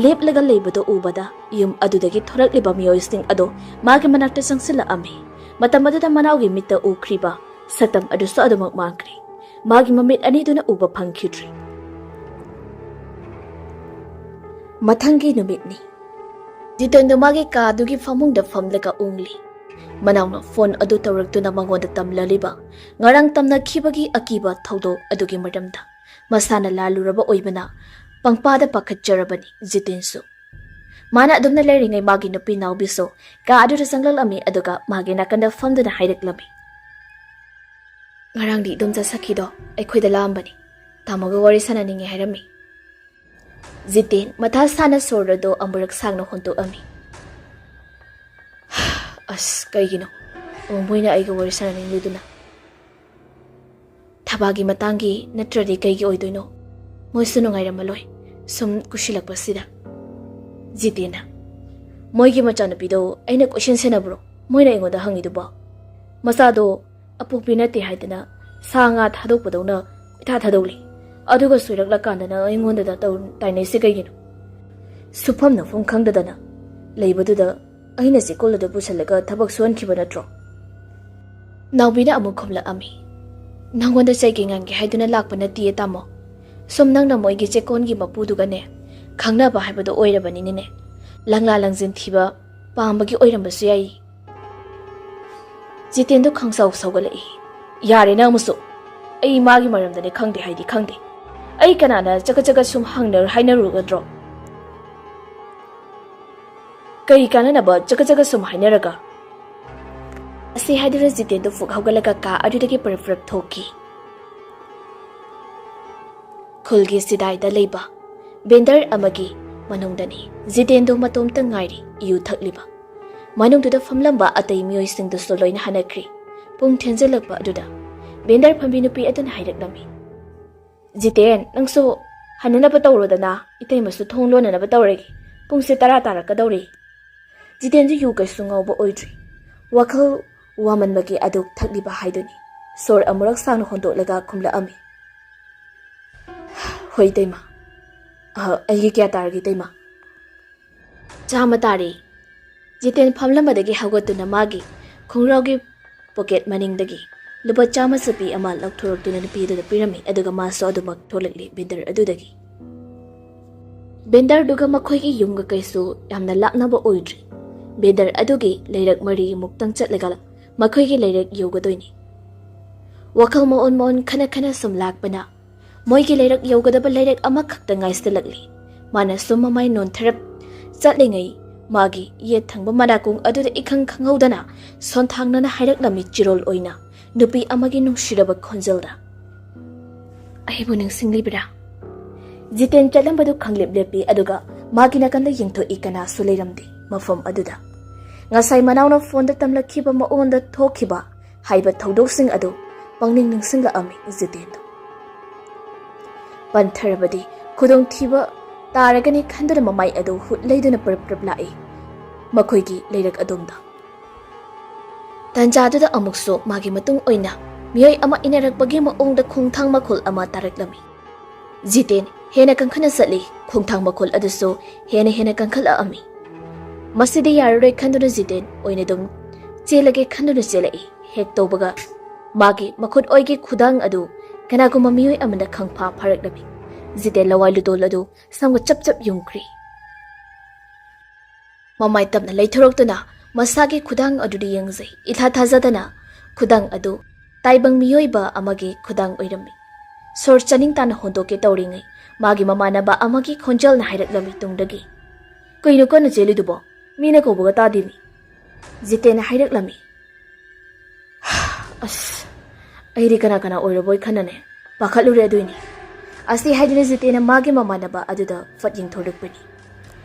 ꯂꯦꯞꯂꯒ ꯂꯩꯕꯗꯨ ꯎꯕꯗ ꯌꯨꯝ ꯑꯗꯨꯗꯒꯤ ꯊꯣꯔꯛꯂꯤꯕ ꯃꯤꯑꯣꯏꯁꯤꯡ ꯑꯗꯨ ꯃꯥꯒꯤ ꯃꯅꯥꯛꯇ ꯆꯪꯁꯤꯜꯂꯛꯑꯝꯃꯤ꯫ ꯃꯇꯝ ꯑꯗꯨꯗ ꯃꯅꯥꯎꯒꯤ ꯃꯤꯠꯇ ꯎꯈ꯭ꯔꯤꯕ ꯁꯛꯇꯝ ꯑꯗꯨꯁꯨ ꯑꯗꯨꯃꯛ ꯃꯥꯡꯈ꯭ꯔꯦ꯫ ꯃꯥꯒꯤ ꯃꯃꯤꯠ ꯑꯅꯤꯗꯨꯅ ꯎꯕ ꯐꯪꯈꯤꯗ꯭ꯔꯤ꯫ ꯃꯊꯪꯒꯤ ꯅꯨꯃꯤꯠꯅꯤ꯫ ꯖꯤꯇꯟꯗꯨ ꯃꯥꯒꯤ ꯀꯥꯗꯨꯒꯤ ꯐꯃꯨꯡꯗ ꯐꯝꯂꯒ ꯎꯪꯂꯤ꯫ ꯃꯅꯥꯎꯅ ꯐꯣꯟ ꯑꯗꯨ ꯇꯧꯔꯛꯇꯨꯅ ꯃꯉꯣꯟꯗ ꯇꯝꯂꯂꯤꯕ ꯉꯔꯥꯡ ꯇꯝꯅꯈꯤꯕꯒꯤ ꯑꯀꯤꯕ ꯊꯧꯗꯣꯛ ꯑꯗꯨꯒꯤ ꯃꯔꯝꯗ꯫ ꯃꯁꯥꯅ ꯂꯥꯜꯂꯨꯔꯕ ꯑꯣꯏꯕꯅ ꯄꯪꯄꯥꯗ ꯄꯥꯈꯠꯆꯔꯕꯅꯤ ꯖꯤꯇꯦꯟꯁꯨ꯫ ꯃꯥꯅ ꯑꯗꯨꯝꯅ ꯂꯩꯔꯤꯉꯩ ꯃꯥꯒꯤ ꯅꯨꯄꯤ ꯅꯥꯎꯕꯤꯁꯨ ꯀꯥ ꯑꯗꯨꯗ ꯆꯪꯂꯛꯂꯝꯃꯤ, ꯑꯗꯨꯒ ꯃꯥꯒꯤ ꯅꯥꯀꯟꯗ ꯐꯝꯗꯨꯅ ꯍꯥꯏꯔꯛꯂꯝꯃꯤ, "ꯉꯔꯥꯡꯗꯤ ꯏꯗꯣꯝꯆꯥ ꯁꯈꯤꯗꯣ ꯑꯩꯈꯣꯏꯗ ꯂꯥꯛꯑꯝꯕꯅꯤ, ꯇꯥꯃꯣꯒ ꯋꯥꯔꯤ ꯁꯥꯟꯅꯅꯤꯡꯉꯦ ꯍꯥꯏꯔꯝꯃꯤ꯫" ꯖꯤꯇꯦꯟ ꯃꯊꯥ ꯁꯥꯅ ꯁꯣꯔ ꯑꯗꯨ ꯑꯃꯨꯔꯛ ꯁꯥꯡꯅ ꯍꯣꯟꯇꯣꯛꯑꯝꯃꯤ꯫ "ꯑꯁ, ꯀꯩꯒꯤꯅꯣ? ꯑꯣ, ꯃꯣꯏꯅ ꯑꯩꯒ ꯋꯥꯔꯤ ꯁꯥꯟꯅꯅꯤꯡꯂꯤꯗꯨꯅ? ꯊꯕꯥꯒꯤ ꯃꯇꯥꯡꯒꯤ ꯅꯠꯇ꯭ꯔꯗꯤ ꯀꯩꯒꯤ ꯑꯣꯏꯗꯣꯏꯅꯣ? ꯃꯣꯏꯁꯨ ꯅꯨꯡꯉꯥꯏꯔꯝꯃꯂꯣꯏ ꯁꯨꯝ ꯀꯨꯁꯤꯜꯂꯛꯄꯁꯤꯗ꯫" ꯖꯤꯇꯦꯟꯅ, "ꯃꯣꯏꯒꯤ ꯃꯆꯥꯅꯨꯄꯤꯗꯣ ꯑꯩꯅ ꯀꯣꯏꯁꯦꯟ ꯁꯦꯟꯅꯕ꯭ꯔꯣ ꯃꯣꯏꯅ ꯑꯩꯉꯣꯟꯗ ꯍꯪꯉꯤꯗꯨꯕꯣ? ꯃꯆꯥꯗꯣ ꯑꯄꯣꯛꯄꯤ ꯅꯠꯇꯦ ꯍꯥꯏꯗꯅ ꯁꯥ ꯉꯥ ꯊꯥꯗꯣꯛꯄꯗꯧꯅ ꯀꯣꯏꯊꯥ ꯊꯥꯗꯣꯛꯂꯤ, ꯑꯗꯨꯒ ꯁꯣꯏꯔꯛꯂꯀꯥꯟꯗꯅ ꯑꯩꯉꯣꯟꯗꯗ ꯇꯧ-, ꯇꯥꯏꯅꯩꯁꯤ ꯀꯩꯒꯤꯅꯣ? ꯁꯨꯐꯝ ꯅꯣꯐꯝ ꯈꯪꯗꯗꯅ ꯂꯩꯕꯗꯨꯗ ꯑꯩꯅ ꯆꯦꯀꯣꯜ ꯑꯗꯨ ꯄꯨꯁꯜꯂꯒ ꯊꯕꯛ ꯁꯨꯍꯟꯈꯤꯕ ꯅꯠꯇ꯭ꯔꯣ?" ꯅꯥꯎꯕꯤꯅ ꯑꯃꯨꯛ ꯈꯨꯝꯂꯛꯑꯝꯃꯤ, "ꯅꯪꯉꯣꯟꯗ ꯆꯩꯒꯦ ꯉꯥꯡꯒꯦ ꯍꯥꯏꯗꯨꯅ ꯂꯥꯛꯄ ꯅꯠꯇꯤꯌꯦ ꯇꯥꯃꯣ꯫ ꯁꯨꯝ ꯅꯪꯅ ꯃꯣꯏꯒꯤ ꯆꯦꯀꯣꯟꯒꯤ ꯃꯄꯨꯗꯨꯒꯅꯦ ꯈꯪꯅꯕ ꯍꯥꯏꯕꯗꯣ ꯑꯣꯏꯔꯕꯅꯤꯅꯅꯦ, ꯂꯪꯂꯥ ꯂꯪꯖꯤꯟ ꯊꯤꯕ ꯄꯥꯝꯕꯒꯤ ꯑꯣꯏꯔꯝꯕꯁꯨ ꯌꯥꯏ꯫" ꯖꯤꯇꯦꯟꯗꯣ ꯈꯪꯁꯥꯎ ꯁꯥꯎꯒꯠꯂꯛꯏ꯫ "ꯌꯥꯔꯦ ꯅꯪ ꯑꯃꯨꯛꯁꯨ꯫ ꯑꯩ ꯃꯥꯒꯤ ꯃꯔꯝꯗꯅꯦ ꯈꯪꯗꯦ ꯍꯥꯏꯗꯤ ꯈꯪꯗꯦ꯫ ꯑꯩ ꯀꯅꯥꯅ ꯆꯒꯠ ꯆꯒꯠ ꯁꯨꯝ ꯍꯪꯅ ꯍꯥꯏꯅꯔꯨꯒꯗ꯭ꯔꯣ? ꯀꯔꯤ ꯀꯥꯟꯅꯅꯕ ꯆꯒꯠ ꯆꯒꯠ ꯁꯨꯝ ꯍꯥꯏꯅꯔꯒ?" ꯑꯁꯤ ꯍꯥꯏꯗꯨꯅ ꯖꯤꯇꯦꯟꯗꯣ ꯐꯨꯛ ꯍꯧꯒꯠꯂꯒ ꯀꯥ ꯑꯗꯨꯗꯒꯤ ꯄꯔꯞ ꯄꯔꯞ ꯊꯣꯛꯈꯤ꯫ ꯈꯨꯜꯒꯤ ꯁꯤꯗꯥꯏꯗ ꯂꯩꯕ ꯕꯦꯟꯗꯔ ꯑꯃꯒꯤ ꯃꯅꯨꯡꯗꯅꯤ ꯖꯤꯇꯦꯟꯗꯣ ꯃꯇꯣꯝꯇ ꯉꯥꯏꯔꯤ ꯌꯨ ꯊꯛꯂꯤꯕ꯫ ꯃꯅꯨꯡꯗꯨꯗ ꯐꯝꯂꯝꯕ ꯑꯇꯩ ꯃꯤꯑꯣꯏꯁꯤꯡꯗꯨꯁꯨ ꯂꯣꯏꯅ ꯍꯟꯅꯈ꯭ꯔꯦ꯫ ꯄꯨꯡ ꯊꯦꯡꯖꯤꯜꯂꯛꯄ ꯑꯗꯨꯗ ꯕꯦꯟꯗꯔ ꯐꯝꯕꯤ ꯅꯨꯄꯤ ꯑꯗꯨꯅ ꯍꯥꯏꯔꯛꯂꯝꯃꯤ, "ꯖꯤꯇꯦꯟ, ꯅꯪꯁꯨ ꯍꯟꯅꯅꯕ ꯇꯧꯔꯣꯗꯅ, ꯏꯇꯩꯃꯁꯨ ꯊꯣꯡ ꯂꯣꯟꯅꯅꯕ ꯇꯧꯔꯒꯦ꯫ ꯄꯨꯡꯁꯦ ꯇꯔꯥ ꯇꯥꯔꯛꯀꯗꯧꯔꯦ꯫" ꯖꯤꯇꯦꯟꯗꯨ ꯌꯨ ꯀꯩꯁꯨ ꯉꯥꯎꯕ ꯑꯣꯏꯗ꯭ꯔꯤ꯫ ꯋꯥꯈꯜ ꯋꯥꯃꯟꯕꯒꯤ ꯑꯗꯨꯛ ꯊꯛꯂꯤꯕ ꯍꯥꯏꯗꯨꯅꯤ꯫ ꯁꯣꯔ ꯑꯃꯨꯔꯛ ꯁꯥꯡꯅ ꯍꯣꯟꯗꯣꯛꯂꯒ ꯈꯨꯝꯂꯛꯑꯝꯃꯤ, "ꯍꯣꯏ, ꯏꯇꯩꯃ꯫ ꯑ, ꯑꯩꯒꯤ ꯀꯌꯥ ꯇꯥꯔꯒꯦ, ꯏꯇꯩꯃ?" "ꯆꯥꯝꯃ ꯇꯥꯔꯦ꯫" ꯖꯤꯇꯦꯟ ꯐꯝꯂꯝꯕꯗꯒꯤ ꯍꯧꯒꯠꯇꯨꯅ ꯃꯥꯒꯤ ꯈꯣꯡꯒ꯭ꯔꯥꯎꯒꯤ ꯄꯣꯀꯦꯠ ꯃꯅꯤꯡꯗꯒꯤ ꯂꯨꯄꯥ ꯆꯥꯝꯃ ꯆꯠꯄꯤ ꯑꯃ ꯂꯧꯊꯣꯔꯛꯇꯨꯅ ꯅꯨꯄꯤ ꯑꯗꯨꯗ ꯄꯤꯔꯝꯃꯤ, ꯑꯗꯨꯒ ꯃꯥꯁꯨ ꯑꯗꯨꯃꯛ ꯊꯣꯛꯂꯛꯂꯤ ꯕꯦꯟꯗꯔ ꯑꯗꯨꯗꯒꯤ꯫ ꯕꯦꯟꯗꯔꯗꯨꯒ ꯃꯈꯣꯏꯒꯤ ꯌꯨꯝꯒ ꯀꯩꯁꯨ ꯌꯥꯝꯅ ꯂꯥꯞꯅꯕ ꯑꯣꯏꯗ꯭ꯔꯤ꯫ ꯕꯦꯟꯗꯔ ꯑꯗꯨꯒꯤ ꯂꯩꯔꯛ ꯃꯔꯤꯃꯨꯛꯇꯪ ꯆꯠꯂꯒ ꯃꯈꯣꯏꯒꯤ ꯂꯩꯔꯛ ꯌꯧꯒꯗꯣꯏꯅꯤ꯫ ꯋꯥꯈꯜ ꯃꯑꯣꯟ ꯃꯑꯣꯟ ꯈꯅ ꯈꯅ ꯁꯨꯝ ꯂꯥꯛꯄꯅ ꯃꯣꯏꯒꯤ ꯂꯩꯔꯛ ꯌꯧꯒꯗꯕ ꯂꯩꯔꯛ ꯑꯃꯈꯛꯇ ꯉꯥꯏꯁꯤꯜꯂꯛꯂꯤ꯫ ꯃꯥꯅ ꯁꯨꯝ ꯃꯃꯥꯏ ꯅꯣꯟꯊꯔꯞ ꯆꯠꯂꯤꯉꯩ, ꯃꯥꯒꯤ ꯌꯦꯠ ꯊꯪꯕ ꯃꯅꯥꯀꯣꯡ ꯑꯗꯨꯗ ꯏꯈꯪ ꯈꯪꯍꯧꯗꯅ ꯁꯣꯟꯊꯥꯡꯅꯅ ꯍꯥꯏꯔꯛꯂꯝꯃꯤ ꯆꯤꯔꯣꯜ ꯑꯣꯏꯅ, ꯅꯨꯄꯤ ꯑꯃꯒꯤ ꯅꯨꯡꯁꯤꯔꯕ ꯈꯣꯟꯖꯦꯜꯗ, "ꯑꯩꯕꯨ ꯅꯤꯡꯁꯤꯡꯂꯤꯕ꯭ꯔꯥ?" ꯖꯤꯇꯦꯟ ꯆꯠꯂꯝꯕꯗꯨ ꯈꯪꯂꯦꯞ ꯂꯦꯞꯄꯤ, ꯑꯗꯨꯒ ꯃꯥꯒꯤ ꯅꯥꯀꯟꯗ ꯌꯦꯡꯊꯣꯛꯏ, ꯀꯅꯥꯁꯨ ꯂꯩꯔꯝꯗꯦ ꯃꯐꯝ ꯑꯗꯨꯗ꯫ ꯉꯁꯥꯏ ꯃꯅꯥꯎꯅ ꯐꯣꯟꯗ ꯇꯝꯂꯛꯈꯤꯕ ꯃꯑꯣꯡꯗ ꯊꯣꯛꯈꯤꯕ ꯍꯥꯏꯕ ꯊꯧꯗꯣꯛꯁꯤꯡ ꯑꯗꯨ ꯄꯪꯅꯤꯡ ꯅꯤꯡꯁꯤꯡꯂꯛꯑꯝꯃꯤ ꯖꯤꯇꯦꯟꯗꯨ꯫ ꯄꯟꯊꯔꯕꯗꯤ ꯈꯨꯗꯣꯡꯊꯤꯕ ꯇꯥꯔꯒꯅꯤ ꯈꯟꯗꯨꯅ ꯃꯃꯥꯏ ꯑꯗꯨ ꯍꯨꯠ ꯂꯩꯗꯨꯅ ꯄꯔꯞ ꯄꯔꯞ ꯂꯥꯛꯏ ꯃꯈꯣꯏꯒꯤ ꯂꯩꯔꯛ ꯑꯗꯣꯝꯗ꯫ ꯇꯟꯖꯥꯗꯨꯗ ꯑꯃꯨꯛꯁꯨ ꯃꯥꯒꯤ ꯃꯇꯨꯡ ꯑꯣꯏꯅ ꯃꯤꯑꯣꯏ ꯑꯃ ꯏꯟꯅꯔꯛꯄꯒꯤ ꯃꯑꯣꯡꯗ ꯈꯣꯡꯊꯥꯡ ꯃꯈꯣꯜ ꯑꯃ ꯇꯥꯔꯛꯂꯝꯃꯤ꯫ ꯖꯤꯇꯦꯟ ꯍꯦꯟꯅ ꯀꯟꯈꯠꯅ ꯆꯠꯂꯤ, ꯈꯣꯡꯊꯥꯡ ꯃꯈꯣꯜ ꯑꯗꯨꯁꯨ ꯍꯦꯟꯅ ꯍꯦꯟꯅ ꯀꯟꯈꯠꯂꯛꯑꯝꯃꯤ꯫ ꯃꯁꯤꯗꯤ ꯌꯥꯔꯔꯣꯏ ꯈꯟꯗꯨꯅ ꯖꯤꯇꯦꯟ ꯑꯣꯏꯅ ꯑꯗꯨꯝ ꯆꯦꯜꯂꯒꯦ ꯈꯟꯗꯨꯅ ꯆꯦꯜꯂꯛꯏ꯫ ꯍꯦꯛ ꯇꯧꯕꯒ ꯃꯥꯒꯤ ꯃꯈꯨꯠ ꯑꯣꯏꯒꯤ ꯈꯨꯗꯥꯡ ꯑꯗꯨ ꯀꯅꯥꯒꯨꯝꯕ ꯃꯤꯑꯣꯏ ꯑꯃꯅ ꯈꯪꯐꯥ ꯐꯥꯔꯛꯂꯝꯃꯤ꯫ ꯖꯤꯇꯦꯟ ꯂꯋꯥꯏ ꯂꯨꯇꯣꯜ ꯑꯗꯨ ꯁꯝꯒ ꯆꯞ ꯆꯞ ꯌꯨꯡꯈ꯭ꯔꯤ꯫ ꯃꯃꯥꯏ ꯇꯞꯅ ꯂꯩꯊꯣꯔꯛꯇꯨꯅ ꯃꯁꯥꯒꯤ ꯈꯨꯗꯥꯡ ꯑꯗꯨꯗ ꯌꯦꯡꯖꯩ꯫ ꯏꯊꯥ ꯊꯥꯖꯗꯅ ꯈꯨꯗꯥꯡ ꯑꯗꯨ ꯇꯥꯏꯕꯪ ꯃꯤꯑꯣꯏꯕ ꯑꯃꯒꯤ ꯈꯨꯗꯥꯡ ꯑꯣꯏꯔꯝꯃꯤ꯫ ꯁꯣꯔ ꯆꯥꯅꯤꯡ ꯇꯥꯅ ꯍꯣꯟꯗꯣꯛꯀꯦ ꯇꯧꯔꯤꯉꯩ, ꯃꯥꯒꯤ ꯃꯃꯥꯟꯅꯕ ꯑꯃꯒꯤ ꯈꯣꯟꯖꯦꯜꯅ ꯍꯥꯏꯔꯛꯂꯝꯃꯤ ꯇꯨꯡꯗꯒꯤ, "ꯀꯩꯅꯣ ꯀꯟꯅ ꯆꯦꯜꯂꯤꯗꯨꯕꯣ? ꯃꯤꯅ ꯀꯧꯕꯒ ꯇꯥꯗꯦꯃꯤ!" ꯖꯤꯇꯦꯟꯅ ꯍꯥꯏꯔꯛꯂꯝꯃꯤ꯫ ꯑꯁ, ꯑꯩꯗꯤ ꯀꯅꯥ ꯀꯅꯥ ꯑꯣꯏꯔꯕꯣꯏ ꯈꯟꯅꯅꯦ ꯄꯥꯈꯠꯂꯨꯔꯦ ꯑꯗꯨꯏꯅꯤ꯫ ꯑꯁꯤ ꯍꯥꯏꯗꯨꯅ ꯖꯤꯇꯦꯟꯅ ꯃꯥꯒꯤ ꯃꯃꯥꯟꯅꯕ ꯑꯗꯨꯗ ꯐꯠ ꯌꯦꯡꯊꯣꯔꯛꯄꯅꯤ꯫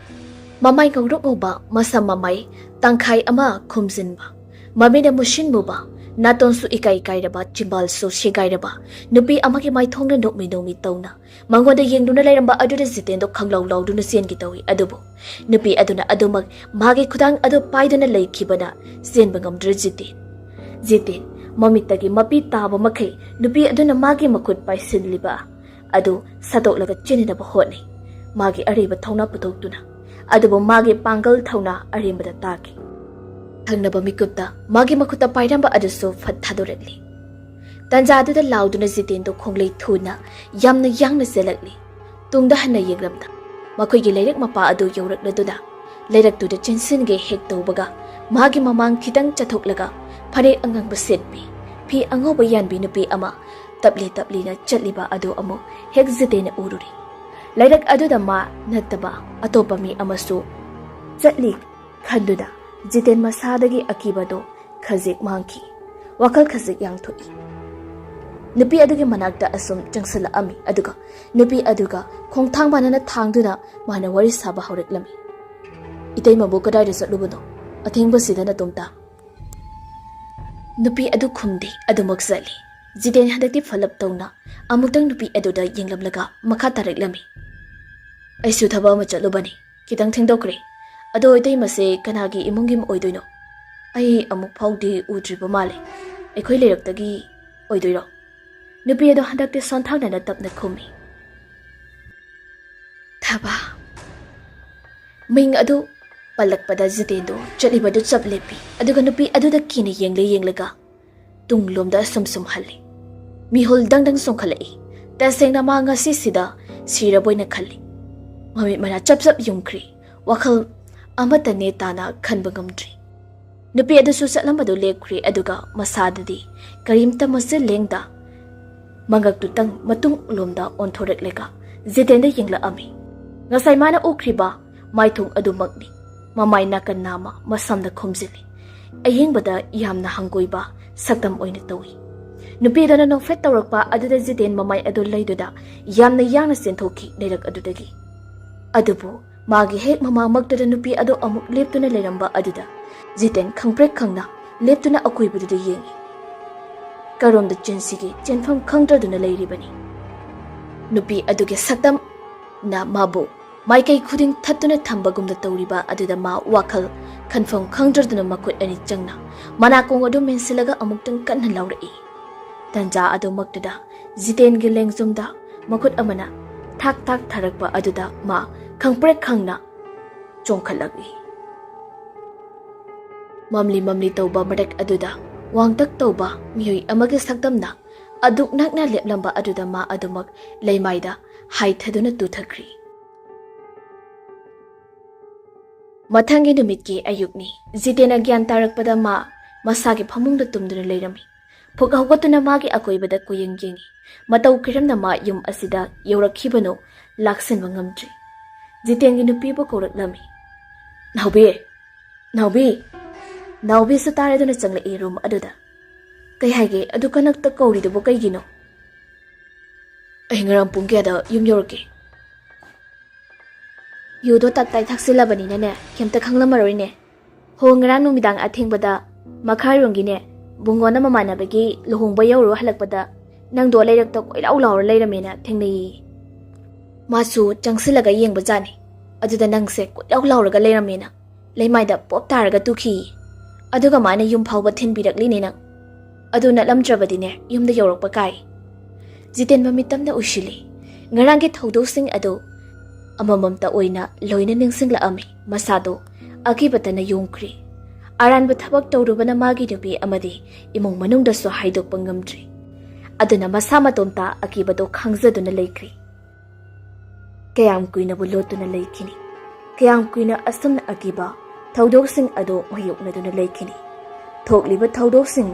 ꯃꯃꯥꯏ ꯉꯧꯔꯣꯛ ꯉꯧꯕ, ꯃꯁꯝ ꯃꯃꯥꯏ ꯇꯪꯈꯥꯏ ꯑꯃ ꯈꯨꯝꯖꯤꯟꯕ, ꯃꯃꯤꯠꯅ ꯃꯨꯁꯤꯟ ꯃꯨꯕ, ꯅꯥꯇꯣꯟꯁꯨ ꯏꯀꯥꯏ ꯀꯥꯏꯔꯕ, ꯆꯤꯝꯕꯥꯜꯁꯨ ꯁꯦꯒꯥꯏꯔꯕ ꯅꯨꯄꯤ ꯑꯃꯒꯤ ꯃꯥꯏꯊꯣꯡꯗ ꯅꯣꯛꯃꯤ ꯅꯣꯛꯃꯤ ꯇꯧꯅ ꯃꯉꯣꯟꯗ ꯌꯦꯡꯗꯨꯅ ꯂꯩꯔꯝꯕ ꯑꯗꯨꯗ ꯖꯤꯇꯦꯟꯗꯣ ꯈꯪꯂꯥꯎ ꯂꯥꯎꯗꯨꯅ ꯆꯦꯟꯒꯦ ꯇꯧꯏ꯫ ꯑꯗꯨꯕꯨ ꯅꯨꯄꯤ ꯑꯗꯨꯅ ꯑꯗꯨꯃꯛ ꯃꯥꯒꯤ ꯈꯨꯗꯥꯡ ꯑꯗꯨ ꯄꯥꯏꯗꯨꯅ ꯂꯩꯈꯤꯕꯅ ꯆꯦꯟꯕ ꯉꯝꯗ꯭ꯔꯦ ꯖꯤꯇꯦꯟ꯫ ꯖꯤꯇꯦꯟ ꯃꯃꯤꯠꯇꯒꯤ ꯃꯄꯤ ꯇꯥꯕ ꯃꯈꯩ ꯅꯨꯄꯤ ꯑꯗꯨꯅ ꯃꯥꯒꯤ ꯃꯈꯨꯠ ꯄꯥꯏꯁꯤꯜꯂꯤꯕ ꯑꯗꯨ ꯁꯠꯇꯣꯛꯂꯒ ꯆꯦꯟꯅꯅꯕ ꯍꯣꯠꯅꯩ, ꯃꯥꯒꯤ ꯑꯔꯩꯕ ꯊꯧꯅꯥ ꯄꯨꯊꯣꯛꯇꯨꯅ꯫ ꯑꯗꯨꯕꯨ ꯃꯥꯒꯤ ꯄꯥꯡꯒꯜ ꯊꯧꯅꯥ ꯑꯔꯦꯝꯕꯗ ꯇꯥꯈꯤ꯫ ꯊꯪꯅꯕ ꯃꯤꯀꯨꯞꯇ ꯃꯥꯒꯤ ꯃꯈꯨꯠꯇ ꯄꯥꯏꯔꯝꯕ ꯑꯗꯨꯁꯨ ꯐꯠ ꯊꯥꯗꯣꯔꯛꯂꯤ꯫ ꯇꯟꯖꯥꯗꯨꯗ ꯂꯥꯎꯗꯨꯅ ꯖꯤꯇꯦꯟꯗꯣ ꯈꯣꯡꯂꯩ ꯊꯨꯅ ꯌꯥꯝꯅ ꯌꯥꯡꯅ ꯆꯦꯜꯂꯛꯂꯤ꯫ ꯇꯨꯡꯗ ꯍꯟꯅ ꯌꯦꯡꯂꯝꯗ ꯃꯈꯣꯏꯒꯤ ꯂꯩꯔꯛ ꯃꯄꯥ ꯑꯗꯨ ꯌꯧꯔꯛꯂꯗꯨꯅ ꯂꯩꯔꯛꯇꯨꯗ ꯆꯦꯟꯁꯤꯟꯒꯦ ꯍꯦꯛ ꯇꯧꯕꯒ, ꯃꯥꯒꯤ ꯃꯃꯥꯡ ꯈꯤꯇꯪ ꯆꯠꯊꯣꯛꯂꯒ ꯐꯅꯦꯛ ꯑꯉꯥꯡꯕ ꯁꯦꯠꯄꯤ, ꯐꯤ ꯑꯉꯧꯕ ꯌꯥꯟꯕꯤ ꯅꯨꯄꯤ ꯑꯃ ꯇꯞꯂꯤ ꯇꯞꯂꯤꯅ ꯆꯠꯂꯤꯕ ꯑꯗꯨ ꯑꯃꯨꯛ ꯍꯦꯛ ꯖꯤꯇꯦꯟꯅ ꯎꯔꯨꯔꯦ꯫ ꯂꯩꯔꯛ ꯑꯗꯨꯗ ꯃꯥ ꯅꯠꯇꯕ ꯑꯇꯣꯞꯄ ꯃꯤ ꯑꯃꯁꯨ ꯆꯠꯂꯤ ꯈꯟꯗꯨꯅ ꯖꯤꯇꯦꯟ ꯃꯁꯥꯗꯒꯤ ꯑꯀꯤꯕꯗꯣ ꯈꯖꯤꯛ ꯃꯥꯡꯈꯤ꯫ ꯋꯥꯈꯜ ꯈꯖꯤꯛ ꯌꯥꯡꯊꯣꯛꯏ꯫ ꯅꯨꯄꯤ ꯑꯗꯨꯒꯤ ꯃꯅꯥꯛꯇ ꯑꯁꯨꯝ ꯆꯪꯁꯤꯜꯂꯛꯑꯝꯃꯤ, ꯑꯗꯨꯒ ꯅꯨꯄꯤ ꯑꯗꯨꯒ ꯈꯣꯡꯊꯥꯡ ꯃꯥꯟꯅꯅ ꯊꯥꯡꯗꯨꯅ ꯃꯥꯅ ꯋꯥꯔꯤ ꯁꯥꯕ ꯍꯧꯔꯛꯂꯝꯃꯤ꯫ "ꯏꯇꯩꯃꯕꯨ ꯀꯗꯥꯏꯗ ꯆꯠꯂꯨꯕꯅꯣ? ꯑꯊꯦꯡꯕꯁꯤꯗ ꯅꯇꯣꯝꯇ?" ꯅꯨꯄꯤ ꯑꯗꯨ ꯈꯨꯝꯗꯦ, ꯑꯗꯨꯃꯛ ꯆꯠꯂꯤ꯫ ꯖꯤꯇꯦꯟ ꯍꯟꯗꯛꯇꯤ ꯐꯂꯞ ꯇꯧꯅ ꯑꯃꯨꯛꯇꯪ ꯅꯨꯄꯤ ꯑꯗꯨꯗ ꯌꯦꯡꯂꯝꯂꯒ ꯃꯈꯥ ꯇꯥꯔꯛꯂꯝꯃꯤ꯫ "ꯑꯩꯁꯨ ꯊꯕꯛ ꯑꯃ ꯆꯠꯂꯨꯕꯅꯤ, ꯈꯤꯇꯪ ꯊꯦꯡꯗꯣꯛꯈ꯭ꯔꯦ꯫ ꯑꯗꯣ ꯏꯇꯩꯃꯁꯦ ꯀꯅꯥꯒꯤ ꯏꯃꯨꯡꯒꯤ ꯑꯣꯏꯗꯣꯏꯅꯣ? ꯑꯩ ꯑꯃꯨꯛ ꯐꯥꯎꯗꯤ ꯎꯗ꯭ꯔꯤꯕ ꯃꯥꯜꯂꯦ꯫ ꯑꯩꯈꯣꯏ ꯂꯩꯔꯛꯇꯒꯤ ꯑꯣꯏꯗꯣꯏꯔꯣ?" ꯅꯨꯄꯤ ꯑꯗꯣ ꯍꯟꯗꯛꯇꯤ ꯁꯣꯟꯊꯥꯡꯅꯅ ꯇꯞꯅ ꯈꯨꯝꯃꯤ꯫ "ꯊꯕ"꯫ ꯃꯤꯡ ꯑꯗꯨ ꯄꯜꯂꯛꯄꯗ ꯖꯤꯇꯦꯟꯗꯣ ꯆꯠꯂꯤꯕꯗꯨ ꯆꯞ ꯂꯦꯞꯄꯤ, ꯑꯗꯨꯒ ꯅꯨꯄꯤ ꯑꯗꯨꯗ ꯀꯤꯅ ꯌꯦꯡꯂꯦ ꯌꯦꯡꯂꯒ ꯇꯨꯡꯂꯣꯝꯗ ꯁꯨꯝ ꯁꯨꯝ ꯍꯜꯂꯤ꯫ ꯃꯤꯍꯨꯜ ꯗꯪ ꯗꯪ ꯆꯣꯡꯈꯠꯂꯛꯏ꯫ ꯇꯁꯦꯡꯅ ꯃꯥ ꯉꯁꯤꯁꯤꯗ ꯁꯤꯔꯕꯣꯏꯅ ꯈꯜꯂꯤ꯫ ꯃꯃꯤꯠ ꯃꯅꯥ ꯆꯞ ꯆꯞ ꯌꯨꯝꯈ꯭ꯔꯤ꯫ ꯋꯥꯈꯜ ꯑꯃꯠꯇ ꯅꯦ ꯇꯥꯅ ꯈꯟꯕ ꯉꯝꯗ꯭ꯔꯤ꯫ ꯅꯨꯄꯤ ꯑꯗꯨꯁꯨ ꯆꯠꯂꯝꯕꯗꯨ ꯂꯦꯞꯈ꯭ꯔꯦ, ꯑꯗꯨꯒ ꯃꯁꯥꯗꯗꯤ ꯀꯔꯤꯝꯇ ꯃꯆꯤꯟ ꯂꯦꯡꯗ ꯃꯉꯛꯇꯨꯇꯪ ꯃꯇꯨꯡꯂꯣꯝꯗ ꯑꯣꯟꯊꯣꯔꯛꯂꯒ ꯖꯤꯇꯦꯟꯗ ꯌꯦꯡꯂꯛꯑꯝꯃꯤ꯫ ꯉꯁꯥꯏ ꯃꯥꯅ ꯎꯈ꯭ꯔꯤꯕ ꯃꯥꯏꯊꯣꯡ ꯑꯗꯨꯃꯛꯅꯤ꯫ ꯃꯃꯥꯏ ꯅꯥꯀꯟ ꯅꯥꯝꯃ ꯃꯁꯝꯅ ꯈꯨꯝꯖꯤꯜꯂꯤ꯫ ꯑꯌꯦꯡꯕꯗ ꯌꯥꯝꯅ ꯍꯪꯒꯣꯏꯕ ꯁꯛꯇꯝ ꯑꯣꯏꯅ ꯇꯧꯏ꯫ ꯅꯨꯄꯤꯗꯨꯅ ꯅꯣꯛꯐꯦꯠ ꯇꯧꯔꯛꯄ ꯑꯗꯨꯗ ꯖꯤꯇꯦꯟ ꯃꯃꯥꯏ ꯑꯗꯨ ꯂꯩꯗꯨꯅ ꯌꯥꯝꯅ ꯌꯥꯡꯅ ꯆꯦꯟꯊꯣꯛꯈꯤ ꯂꯩꯔꯛ ꯑꯗꯨꯗꯒꯤ꯫ ꯑꯗꯨꯕꯨ ꯃꯥꯒꯤ ꯍꯦꯛ ꯃꯃꯥꯡꯃꯛꯇꯗ ꯅꯨꯄꯤ ꯑꯗꯨ ꯑꯃꯨꯛ ꯂꯦꯞꯇꯨꯅ ꯂꯩꯔꯝꯕ ꯑꯗꯨꯗ ꯖꯤꯇꯦꯟ ꯈꯪꯄ꯭ꯔꯦꯛ ꯈꯪꯅ ꯂꯦꯞꯇꯨꯅ ꯑꯀꯣꯏꯕꯗꯨꯗ ꯌꯦꯡꯏ꯫ ꯀꯔꯣꯝꯗ ꯆꯦꯟꯁꯤꯒꯦ ꯆꯦꯟꯐꯝ ꯈꯪꯗ꯭ꯔꯗꯨꯅ ꯂꯩꯔꯤꯕꯅꯤ꯫ ꯅꯨꯄꯤ ꯑꯗꯨꯒꯤ ꯁꯛꯇꯝꯅ ꯃꯥꯕꯨ ꯃꯥꯏꯀꯩ ꯈꯨꯗꯤꯡ ꯊꯠꯇꯨꯅ ꯊꯝꯕꯒꯨꯝꯅ ꯇꯧꯔꯤꯕ ꯑꯗꯨꯗ ꯃꯥ ꯋꯥꯈꯜ ꯈꯟꯐꯝ ꯈꯪꯗ꯭ꯔꯗꯨꯅ ꯃꯈꯨꯠ ꯑꯅꯤ ꯆꯪꯅ ꯃꯅꯥꯀꯣꯡ ꯑꯗꯨ ꯃꯦꯟꯁꯤꯜꯂꯒ ꯑꯃꯨꯛꯇꯪ ꯀꯟꯅ ꯂꯥꯎꯔꯛꯏ꯫ ꯇꯟꯖꯥ ꯑꯗꯨꯃꯛꯇꯨꯗ ꯖꯤꯇꯦꯟꯒꯤ ꯂꯦꯡꯖꯨꯝꯗ ꯃꯈꯨꯠ ꯑꯃꯅ ꯊꯥꯛ ꯊꯥꯛ ꯊꯥꯔꯛꯄ ꯑꯗꯨꯗ ꯃꯥ ꯈꯪꯄ꯭ꯔꯦꯛ ꯈꯪꯅ ꯆꯣꯡꯈꯠꯂꯛꯏ꯫ ꯃꯝꯂꯤ ꯃꯝꯂꯤ ꯇꯧꯕ ꯃꯔꯛ ꯑꯗꯨꯗ ꯋꯥꯡꯇꯛ ꯇꯧꯕ ꯃꯤꯑꯣꯏ ꯑꯃꯒꯤ ꯁꯛꯇꯝꯅ ꯑꯗꯨꯛ ꯅꯛꯅ ꯂꯦꯞꯂꯝꯕ ꯑꯗꯨꯗ ꯃꯥ ꯑꯗꯨꯃꯛ ꯂꯩꯃꯥꯏꯗ ꯍꯥꯏꯊꯗꯨꯅ ꯇꯨꯊꯈ꯭ꯔꯤ꯫ ꯃꯊꯪꯒꯤ ꯅꯨꯃꯤꯠꯀꯤ ꯑꯌꯨꯛꯅꯤ꯫ ꯖꯤꯇꯦꯟꯅ ꯒ꯭ꯌꯥꯟ ꯇꯥꯔꯛꯄꯗ ꯃꯥ ꯃꯁꯥꯒꯤ ꯐꯃꯨꯡꯗ ꯇꯨꯝꯗꯨꯅ ꯂꯩꯔꯝꯃꯤ꯫ ꯐꯨꯛ ꯍꯧꯒꯠꯇꯨꯅ ꯃꯥꯒꯤ ꯑꯀꯣꯏꯕꯗ ꯀꯨꯌꯦꯡ ꯌꯦꯡꯉꯤ꯫ ꯃꯇꯧ ꯀꯔꯝꯅ ꯃꯥ ꯌꯨꯝ ꯑꯁꯤꯗ ꯌꯧꯔꯛꯈꯤꯕꯅꯣ ꯂꯥꯛꯁꯤꯟꯕ ꯉꯝꯗ꯭ꯔꯤ꯫ ꯖꯤꯇꯦꯟꯒꯤ ꯅꯨꯄꯤꯕꯨ ꯀꯧꯔꯛꯂꯝꯃꯤ꯫ "ꯅꯥꯎꯕꯤ! ꯅꯥꯎꯕꯤ!" ꯅꯥꯎꯕꯤꯁꯨ ꯇꯥꯔꯗꯨꯅ ꯆꯪꯂꯛꯏ ꯔꯨꯝ ꯑꯗꯨꯗ꯫ "ꯀꯩ ꯍꯥꯏꯒꯦ? ꯑꯗꯨ ꯀꯅꯛꯇ ꯀꯧꯔꯤꯗꯨꯕꯨ ꯀꯩꯒꯤꯅꯣ?" "ꯑꯩ ꯉꯔꯥꯡ ꯄꯨꯡ ꯀꯌꯥꯗ ꯌꯨꯝ ꯌꯧꯔꯛꯀꯦ?" "ꯌꯨꯗꯣ ꯇꯞꯇꯥꯏ ꯊꯛꯆꯤꯜꯂꯕꯅꯤꯅꯅꯦ, ꯀꯩꯝꯇ ꯈꯪꯂꯝꯃꯔꯣꯏꯅꯦ꯫ ꯍꯣ, ꯉꯔꯥꯡ ꯅꯨꯃꯤꯗꯥꯡ ꯑꯊꯦꯡꯕꯗ ꯃꯈꯥꯔꯣꯝꯒꯤꯅꯦ, ꯕꯨꯡꯉꯣꯅ ꯃꯃꯥꯟꯅꯕꯒꯤ ꯂꯨꯍꯣꯡꯕ ꯌꯧꯔꯨ ꯍꯜꯂꯛꯄꯗ ꯅꯪꯗꯣ ꯂꯩꯔꯛꯇ ꯀꯣꯏꯂꯥꯎ ꯂꯥꯎꯔ ꯂꯩꯔꯝꯃꯦꯅ ꯊꯦꯡꯅꯩꯌꯦ꯫ ꯃꯥꯁꯨ ꯆꯪꯁꯤꯜꯂꯒ ꯌꯦꯡꯕꯖꯥꯠꯅꯤ꯫ ꯑꯗꯨꯗ ꯅꯪꯁꯦ ꯀꯣꯏꯂꯥꯎ ꯂꯥꯎꯔꯒ ꯂꯩꯔꯝꯃꯦꯅ ꯂꯩꯃꯥꯏꯗ ꯄꯣꯞ ꯇꯥꯔꯒ ꯇꯨꯈꯤꯌꯦ꯫ ꯑꯗꯨꯒ ꯃꯥꯅ ꯌꯨꯝ ꯐꯥꯎꯕ ꯊꯤꯟꯕꯤꯔꯛꯂꯤꯅꯦ ꯅꯪ꯫ ꯑꯗꯨ ꯅꯠꯂꯝꯗ꯭ꯔꯕꯗꯤꯅꯦ, ꯌꯨꯝꯗ ꯌꯧꯔꯛꯄ ꯀꯥꯏ꯫" ꯖꯤꯇꯦꯟ ꯃꯃꯤꯠ ꯇꯝꯅ ꯎꯏꯁꯤꯜꯂꯤ꯫ ꯉꯔꯥꯡꯒꯤ ꯊꯧꯗꯣꯛꯁꯤꯡ ꯑꯗꯨ ꯑꯃꯃꯝꯇ ꯑꯣꯏꯅ ꯂꯣꯏꯅ ꯅꯤꯡꯁꯤꯡꯂꯛꯑꯝꯃꯤ꯫ ꯃꯁꯥꯗꯣ ꯑꯀꯤꯕꯇꯅ ꯌꯣꯡꯈ꯭ꯔꯤ꯫ ꯑꯔꯥꯟꯕ ꯊꯕꯛ ꯇꯧꯔꯨꯕꯅ ꯃꯥꯒꯤ ꯅꯨꯄꯤ ꯑꯃꯗꯤ ꯏꯃꯨꯡ ꯃꯅꯨꯡꯗꯁꯨ ꯍꯥꯏꯗꯣꯛꯄ ꯉꯝꯗ꯭ꯔꯤ꯫ ꯑꯗꯨꯅ ꯃꯁꯥ ꯃꯇꯣꯝꯇ ꯑꯀꯤꯕꯗꯣ ꯈꯥꯡꯖꯗꯨꯅ ꯂꯩꯈ꯭ꯔꯤ꯫ ꯀꯌꯥꯝ ꯀꯨꯏꯅꯕꯨ ꯂꯣꯠꯇꯨꯅ ꯂꯩꯈꯤꯅꯤ? ꯀꯌꯥꯝ ꯀꯨꯏꯅ ꯑꯁꯨꯝꯅ ꯑꯀꯤꯕ ꯊꯧꯗꯣꯛꯁꯤꯡ ꯑꯗꯨ ꯃꯥꯌꯣꯛꯅꯗꯨꯅ ꯂꯩꯈꯤꯅꯤ? ꯊꯣꯛꯂꯤꯕ ꯊꯧꯗꯣꯛꯁꯤꯡ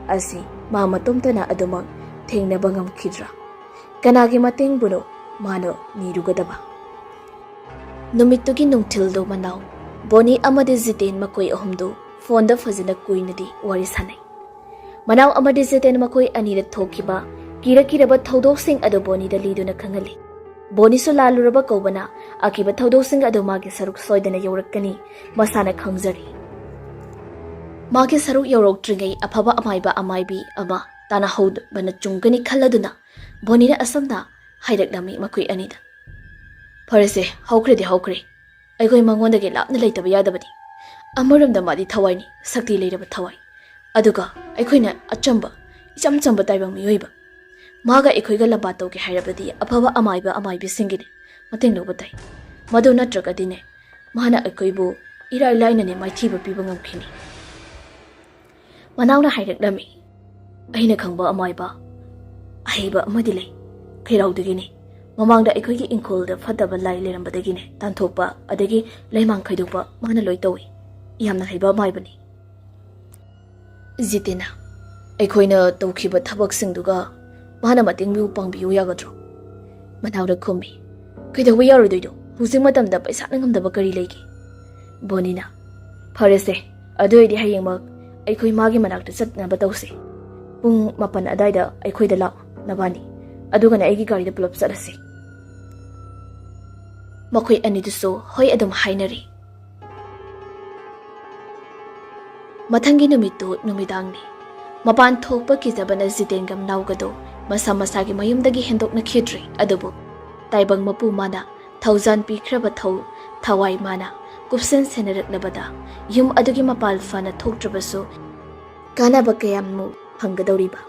ꯑꯁꯤ ꯃꯥ ꯃꯇꯣꯝꯇꯅ ꯑꯗꯨꯃꯛ ꯊꯦꯡꯅꯕ ꯉꯝꯈꯤꯗ꯭ꯔꯥ? ꯀꯅꯥꯒꯤ ꯃꯇꯦꯡꯕꯨꯅꯣ ꯃꯥꯅ ꯅꯤꯔꯨꯒꯗꯕ? ꯅꯨꯃꯤꯠꯇꯨꯒꯤ ꯅꯨꯡꯊꯤꯜꯗꯣ ꯃꯅꯥꯎ ꯕꯣꯅꯤ ꯑꯃꯗꯤ ꯖꯤꯇꯦꯟ, ꯃꯈꯣꯏ ꯑꯍꯨꯝꯗꯨ ꯐꯣꯟꯗ ꯐꯖꯅ ꯀꯨꯏꯅꯗꯤ ꯋꯥꯔꯤ ꯁꯥꯟꯅꯩ꯫ ꯃꯅꯥꯎ ꯑꯃꯗꯤ ꯖꯤꯇꯦꯟ ꯃꯈꯣꯏ ꯑꯅꯤꯗ ꯊꯣꯛꯈꯤꯕ ꯀꯤꯔ ꯀꯤꯔꯕ ꯊꯧꯗꯣꯛꯁꯤꯡ ꯑꯗꯨ ꯕꯣꯅꯤꯗ ꯂꯤꯗꯨꯅ ꯈꯪꯍꯜꯂꯤ꯫ ꯕꯣꯅꯤꯁꯨ ꯂꯥꯜꯂꯨꯔꯕ ꯀꯧꯕꯅ ꯑꯀꯤꯕ ꯊꯧꯗꯣꯛꯁꯤꯡ ꯑꯗꯨ ꯃꯥꯒꯤ ꯁꯔꯨꯛ ꯁꯣꯏꯗꯅ ꯌꯧꯔꯛꯀꯅꯤ ꯃꯁꯥꯅ ꯈꯪꯖꯔꯤ꯫ ꯃꯥꯒꯤ ꯁꯔꯨꯛ ꯌꯧꯔꯛꯇ꯭ꯔꯤꯉꯩ ꯑꯐꯕ ꯑꯃꯥꯏꯕ ꯑꯃꯥꯏꯕꯤ ꯑꯃ ꯇꯥꯟꯅꯍꯧꯕꯅ ꯆꯨꯝꯒꯅꯤ ꯈꯜꯂꯗꯨꯅ ꯕꯣꯅꯤꯅ ꯑꯁꯨꯝꯅ ꯍꯥꯏꯔꯛꯂꯝꯃꯤ ꯃꯈꯣꯏ ꯑꯅꯤꯗ꯫ "ꯐꯔꯦꯁꯦ, ꯍꯧꯈ꯭ꯔꯗꯤ ꯍꯧꯈ꯭ꯔꯦ꯫ ꯑꯩꯈꯣꯏ ꯃꯉꯣꯟꯗꯒꯤ ꯂꯥꯞꯅ ꯂꯩꯇꯕ ꯌꯥꯗꯕꯅꯤ꯫ ꯑꯃꯔꯣꯝꯗ ꯃꯥꯗꯤ ꯊꯋꯥꯏꯅꯤ, ꯁꯛꯇꯤ ꯂꯩꯔꯕ ꯊꯋꯥꯏ꯫ ꯑꯗꯨꯒ ꯑꯩꯈꯣꯏꯅ ꯑꯆꯝꯕ, ꯏꯆꯝ ꯆꯝꯕ ꯇꯥꯏꯕꯪ ꯃꯤꯑꯣꯏꯕ꯫ ꯃꯥꯒ ꯑꯩꯈꯣꯏꯒ ꯂꯝꯕꯥ ꯇꯧꯒꯦ ꯍꯥꯏꯔꯕꯗꯤ ꯑꯐꯕ ꯑꯃꯥꯏꯕ ꯑꯃꯥꯏꯕꯤꯁꯤꯡꯒꯤꯅꯦ ꯃꯇꯦꯡ ꯂꯧꯕ ꯇꯥꯏ꯫ ꯃꯗꯨ ꯅꯠꯇ꯭ꯔꯒꯗꯤꯅꯦ, ꯃꯥꯅ ꯑꯩꯈꯣꯏꯕꯨ ꯏꯔꯥꯏ ꯂꯥꯏꯅꯅꯦ ꯃꯥꯏꯊꯤꯕ ꯄꯤꯕ ꯉꯝꯈꯤꯅꯤ꯫" ꯃꯅꯥꯎꯅ ꯍꯥꯏꯔꯛꯂꯝꯃꯤ꯫ "ꯑꯩꯅ ꯈꯪꯕ ꯑꯃꯥꯏꯕ ꯑꯍꯩꯕ ꯑꯃꯗꯤ ꯂꯩ꯫ ꯈꯩꯔꯥꯎꯗꯒꯤꯅꯤ꯫ ꯃꯃꯥꯡꯗ ꯑꯩꯈꯣꯏꯒꯤ ꯏꯪꯈꯣꯜꯗ ꯐꯠꯇꯕ ꯂꯥꯏ ꯂꯩꯔꯝꯕꯗꯒꯤꯅꯦ ꯇꯥꯟꯊꯣꯛꯄ, ꯑꯗꯒꯤ ꯂꯩꯃꯥꯡ ꯈꯩꯗꯣꯛꯄ ꯃꯥꯅ ꯂꯣꯏ ꯇꯧꯏ꯫ ꯌꯥꯝꯅ ꯍꯩꯕ ꯑꯃꯥꯏꯕꯅꯤ꯫" ꯖꯤꯇꯦꯟꯅ, ꯑꯩꯈꯣꯏꯅ ꯇꯧꯈꯤꯕ ꯊꯕꯛꯁꯤꯡꯗꯨꯒ ꯃꯥꯅ ꯃꯇꯦꯡ ꯄꯥꯡꯕꯤꯌꯨ ꯌꯥꯒꯗ꯭ꯔꯣ? ꯃꯅꯥꯎꯅ ꯈꯨꯝꯃꯤ꯫ "ꯀꯩꯗꯧꯕ ꯌꯥꯔꯣꯏꯗꯣꯏꯅꯣ? ꯍꯧꯖꯤꯛ ꯃꯇꯝꯗ ꯄꯩꯁꯥꯅ ꯉꯝꯗꯕ ꯀꯔꯤ ꯂꯩꯒꯦ?" ꯕꯣꯅꯤꯅ, "ꯐꯔꯦꯁꯦ, ꯑꯗꯨ ꯑꯣꯏꯔꯗꯤ ꯍꯌꯦꯡꯃꯛ ꯑꯩꯈꯣꯏ ꯃꯥꯒꯤ ꯃꯅꯥꯛꯇ ꯆꯠꯅꯕ ꯇꯧꯁꯦ꯫ ꯄꯨꯡ ꯃꯥꯄꯟ ꯑꯗꯨꯋꯥꯏꯗ ꯑꯩꯈꯣꯏꯗ ꯂꯥꯛꯑꯣ ꯅꯕꯥꯅꯤ, ꯑꯗꯨꯒꯅ ꯑꯩꯒꯤ ꯒꯥꯔꯤꯗ ꯄꯨꯂꯞ ꯆꯠꯂꯁꯤ꯫" ꯃꯈꯣꯏ ꯑꯅꯤꯗꯨꯁꯨ ꯍꯣꯏ ꯑꯗꯨꯝ ꯍꯥꯏꯅꯔꯦ꯫ ꯃꯊꯪꯒꯤ ꯅꯨꯃꯤꯠꯇꯨ ꯅꯨꯃꯤꯗꯥꯡꯅꯤ꯫ ꯃꯄꯥꯟ ꯊꯣꯛꯄ ꯀꯤꯖꯕꯅ ꯖꯤꯇꯦꯟꯒ ꯃꯅꯥꯎꯒꯗꯣ ꯃꯁꯥ ꯃꯁꯥꯒꯤ ꯃꯌꯨꯝꯗꯒꯤ ꯍꯦꯟꯗꯣꯛꯅꯈꯤꯗ꯭ꯔꯦ꯫ ꯑꯗꯨꯕꯨ ꯇꯥꯏꯕꯪ ꯃꯄꯨ ꯃꯥꯅ ꯊꯧꯖꯥꯟ ꯄꯤꯈ꯭ꯔꯕ ꯊꯧ ꯊꯋꯥꯏ ꯃꯥꯅ ꯀꯨꯞꯁꯦꯟ ꯁꯦꯟꯅꯔꯛꯂꯕꯗ ꯌꯨꯝ ꯑꯗꯨꯒꯤ ꯃꯄꯥꯜ ꯐꯅ ꯊꯣꯛꯇ꯭ꯔꯕꯁꯨ ꯀꯥꯟꯅꯕ ꯀꯌꯥꯃꯨꯛ ꯐꯪꯒꯗꯧꯔꯤꯕ?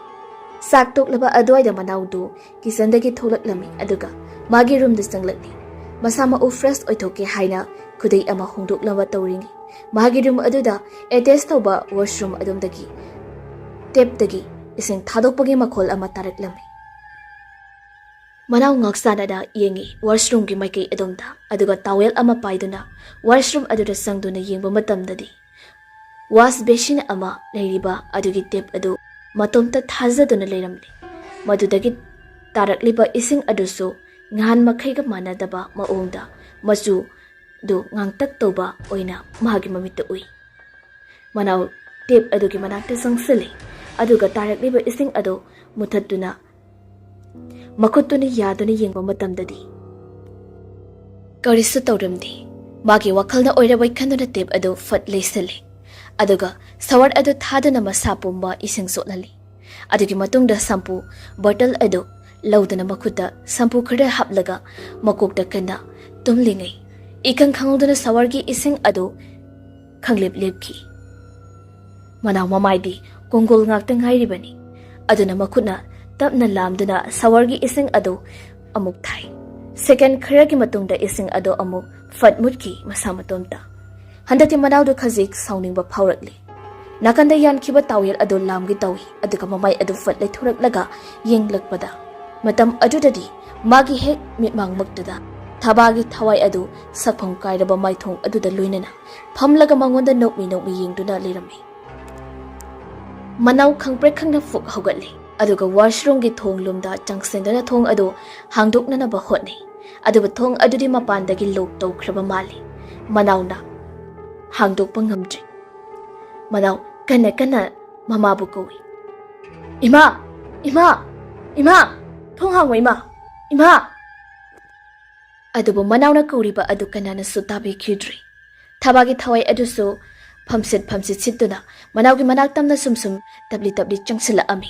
ꯆꯥꯛ ꯇꯣꯛꯂꯕ ꯑꯗꯨꯋꯥꯏꯗ ꯃꯅꯥꯎꯗꯨ ꯀꯤꯆꯟꯗꯒꯤ ꯊꯣꯛꯂꯛꯂꯝꯃꯤ, ꯑꯗꯨꯒ ꯃꯥꯒꯤ ꯔꯨꯝꯗ ꯆꯪꯂꯛꯂꯤ꯫ ꯃꯁꯥ ꯃꯎ ꯐ꯭ꯔꯦꯁ ꯑꯣꯏꯊꯣꯛꯀꯦ ꯍꯥꯏꯅ ꯈꯨꯗꯩ ꯑꯃ ꯍꯣꯡꯗꯣꯛꯅꯕ ꯇꯧꯔꯤꯉꯩ, ꯃꯥꯒꯤ ꯔꯨꯝ ꯑꯗꯨꯗ ꯑꯦꯇꯦꯆ ꯇꯧꯕ ꯋꯥꯁꯔꯨꯝ ꯑꯗꯨꯝꯗꯒꯤ ꯇꯦꯞꯇꯒꯤ ꯏꯁꯤꯡ ꯊꯥꯗꯣꯛꯄꯒꯤ ꯃꯈꯣꯜ ꯑꯃ ꯇꯥꯔꯛꯂꯝꯃꯤ꯫ ꯃꯅꯥꯎ ꯉꯥꯛ ꯆꯥꯟꯅꯅ ꯌꯦꯡꯉꯤ ꯋꯥꯁꯔꯨꯝꯒꯤ ꯃꯥꯏꯀꯩ ꯑꯗꯣꯝꯗ, ꯑꯗꯨꯒ ꯇꯥꯋꯦꯜ ꯑꯃ ꯄꯥꯏꯗꯨꯅ ꯋꯥꯁꯔꯨꯝ ꯑꯗꯨꯗ ꯆꯪꯗꯨꯅ ꯌꯦꯡꯕ ꯃꯇꯝꯗꯗꯤ ꯋꯥꯁ ꯕꯦꯁꯤꯟ ꯑꯃ ꯂꯩꯔꯤꯕ ꯑꯗꯨꯒꯤ ꯇꯦꯞ ꯑꯗꯨ ꯃꯇꯣꯝꯇ ꯊꯥꯖꯗꯨꯅ ꯂꯩꯔꯝꯂꯤ꯫ ꯃꯗꯨꯗꯒꯤ ꯇꯥꯔꯛꯂꯤꯕ ꯏꯁꯤꯡ ꯑꯗꯨꯁꯨ ꯉꯍꯥꯟ ꯃꯈꯩꯒ ꯃꯥꯟꯅꯗꯕ ꯃꯑꯣꯡꯗ ꯃꯆꯨꯗꯨ ꯉꯥꯡꯇꯛ ꯇꯧꯕ ꯑꯣꯏꯅ ꯃꯥꯒꯤ ꯃꯃꯤꯠꯇ ꯎꯏ꯫ ꯃꯅꯥꯎ ꯇꯦꯞ ꯑꯗꯨꯒꯤ ꯃꯅꯥꯛꯇ ꯆꯪꯁꯤꯜꯂꯤ, ꯑꯗꯨꯒ ꯇꯥꯔꯛꯂꯤꯕ ꯏꯁꯤꯡ ꯑꯗꯨ ꯃꯨꯊꯠꯇꯨꯅ ꯃꯈꯨꯠꯇꯨꯅ ꯌꯥꯗꯨꯅ ꯌꯦꯡꯕ ꯃꯇꯝꯗꯗꯤ ꯀꯔꯤꯁꯨ ꯇꯧꯔꯝꯗꯦ꯫ ꯃꯥꯒꯤ ꯋꯥꯈꯜꯅ ꯑꯣꯏꯔꯕꯣꯏ ꯈꯟꯗꯨꯅ ꯇꯦꯞ ꯑꯗꯨ ꯐꯠ ꯂꯩꯁꯤꯜꯂꯤ, ꯑꯗꯨꯒ ꯁꯋꯔ ꯑꯗꯨ ꯊꯥꯗꯨꯅ ꯃꯁꯥ ꯄꯨꯝꯕ ꯏꯁꯤꯡ ꯆꯣꯠꯍꯜꯂꯤ꯫ ꯑꯗꯨꯒꯤ ꯃꯇꯨꯡꯗ ꯁꯝꯄꯨ ꯕꯣꯇꯜ ꯑꯗꯨ ꯂꯧꯗꯨꯅ ꯃꯈꯨꯠꯇ ꯁꯝꯄꯨ ꯈꯔ ꯍꯥꯞꯂꯒ ꯃꯀꯣꯛꯇ ꯀꯟꯅ ꯇꯨꯝꯂꯤꯉꯩ, ꯏꯈꯪ ꯈꯪꯍꯧꯗꯅ ꯁꯋꯔꯒꯤ ꯏꯁꯤꯡ ꯑꯗꯨ ꯈꯪꯂꯦꯞ ꯂꯦꯞꯈꯤ꯫ ꯃꯅꯥꯎ ꯃꯃꯥꯏꯗꯤ ꯀꯣꯡꯒꯣꯜ ꯉꯥꯛꯇ ꯉꯥꯏꯔꯤꯕꯅꯤ꯫ ꯑꯗꯨꯅ ꯃꯈꯨꯠꯅ ꯇꯞꯅ ꯂꯥꯝꯗꯨꯅ ꯁꯋꯔꯒꯤ ꯏꯁꯤꯡ ꯑꯗꯨ ꯑꯃꯨꯛ ꯊꯥꯏ꯫ ꯁꯦꯀꯦꯟ ꯈꯔꯒꯤ ꯃꯇꯨꯡꯗ ꯏꯁꯤꯡ ꯑꯗꯨ ꯑꯃꯨꯛ ꯐꯠ ꯃꯨꯠꯈꯤ ꯃꯁꯥ ꯃꯇꯣꯝꯇ꯫ ꯍꯟꯗꯛꯇꯤ ꯃꯅꯥꯎꯗꯨ ꯈꯖꯤꯛ ꯁꯥꯎꯅꯤꯡꯕ ꯐꯥꯎꯔꯛꯂꯤ꯫ ꯅꯥꯀꯟꯗ ꯌꯥꯟꯈꯤꯕ ꯇꯥꯋꯦꯜ ꯑꯗꯨ ꯂꯥꯝꯒꯦ ꯇꯧꯏ, ꯑꯗꯨꯒ ꯃꯃꯥꯏ ꯑꯗꯨ ꯐꯠ ꯂꯩꯊꯣꯔꯛꯂꯒ ꯌꯦꯡꯂꯛꯄꯗ, ꯃꯇꯝ ꯑꯗꯨꯗꯗꯤ ꯃꯥꯒꯤ ꯍꯦꯛ ꯃꯤꯠꯃꯥꯡꯃꯛꯇꯨꯗ ꯊꯕꯥꯒꯤ ꯊꯋꯥꯏ ꯑꯗꯨ ꯁꯛꯐꯝ ꯀꯥꯏꯔꯕ ꯃꯥꯏꯊꯣꯡ ꯑꯗꯨꯗ ꯂꯣꯏꯅꯅ ꯐꯝꯂꯒ ꯃꯉꯣꯟꯗ ꯅꯣꯛꯃꯤ ꯅꯣꯛꯃꯤ ꯌꯦꯡꯗꯨꯅ ꯂꯩꯔꯝꯃꯤ꯫ ꯃꯅꯥꯎ ꯈꯪꯄ꯭ꯔꯦꯛ ꯈꯪꯅ ꯐꯨꯛ ꯍꯧꯒꯠꯂꯤ, ꯑꯗꯨꯒ washroomꯒꯤ ꯊꯣꯡ ꯂꯣꯝꯗ ꯆꯪꯁꯤꯟꯗꯨꯅ ꯊꯣꯡ ꯑꯗꯨ ꯍꯥꯡꯗꯣꯛꯅꯅꯕ ꯍꯣꯠꯅꯩ꯫ ꯑꯗꯨꯕꯨ ꯊꯣꯡ ꯑꯗꯨꯗꯤ ꯃꯄꯥꯟꯗꯒꯤ lock ꯇꯧꯈ꯭ꯔꯕ ꯃꯥꯜꯂꯤ꯫ ꯃꯅꯥꯎꯅ ꯍꯥꯡꯗꯣꯛꯄ ꯉꯝꯗ꯭ꯔꯤ꯫ ꯃꯅꯥꯎ ꯀꯟꯅ ꯀꯟꯅ ꯃꯃꯥꯕꯨ ꯀꯧꯏ꯫ "ꯏꯃꯥ! ꯏꯃꯥ! ꯏꯃꯥ! ꯊꯣꯡ ꯍꯥꯡꯉꯣ, ꯏꯃꯥ! ꯏꯃꯥ!" ꯑꯗꯨꯕꯨ ꯃꯅꯥꯎꯅ ꯀꯧꯔꯤꯕ ꯑꯗꯨ ꯀꯅꯥꯅꯁꯨ ꯇꯥꯕꯤꯈꯤꯗ꯭ꯔꯤ꯫ ꯊꯕꯥꯒꯤ ꯊꯋꯥꯏ ꯑꯗꯨꯁꯨ ꯐꯝꯁꯤꯠ ꯐꯝꯁꯤꯠ ꯁꯤꯠꯇꯨꯅ ꯃꯅꯥꯎꯒꯤ ꯃꯅꯥꯛ ꯇꯝꯅ ꯁꯨꯝ ꯁꯨꯝ ꯇꯞꯂꯤ ꯇꯞꯂꯤ ꯆꯪꯁꯤꯜꯂꯛꯑꯝꯃꯤ꯫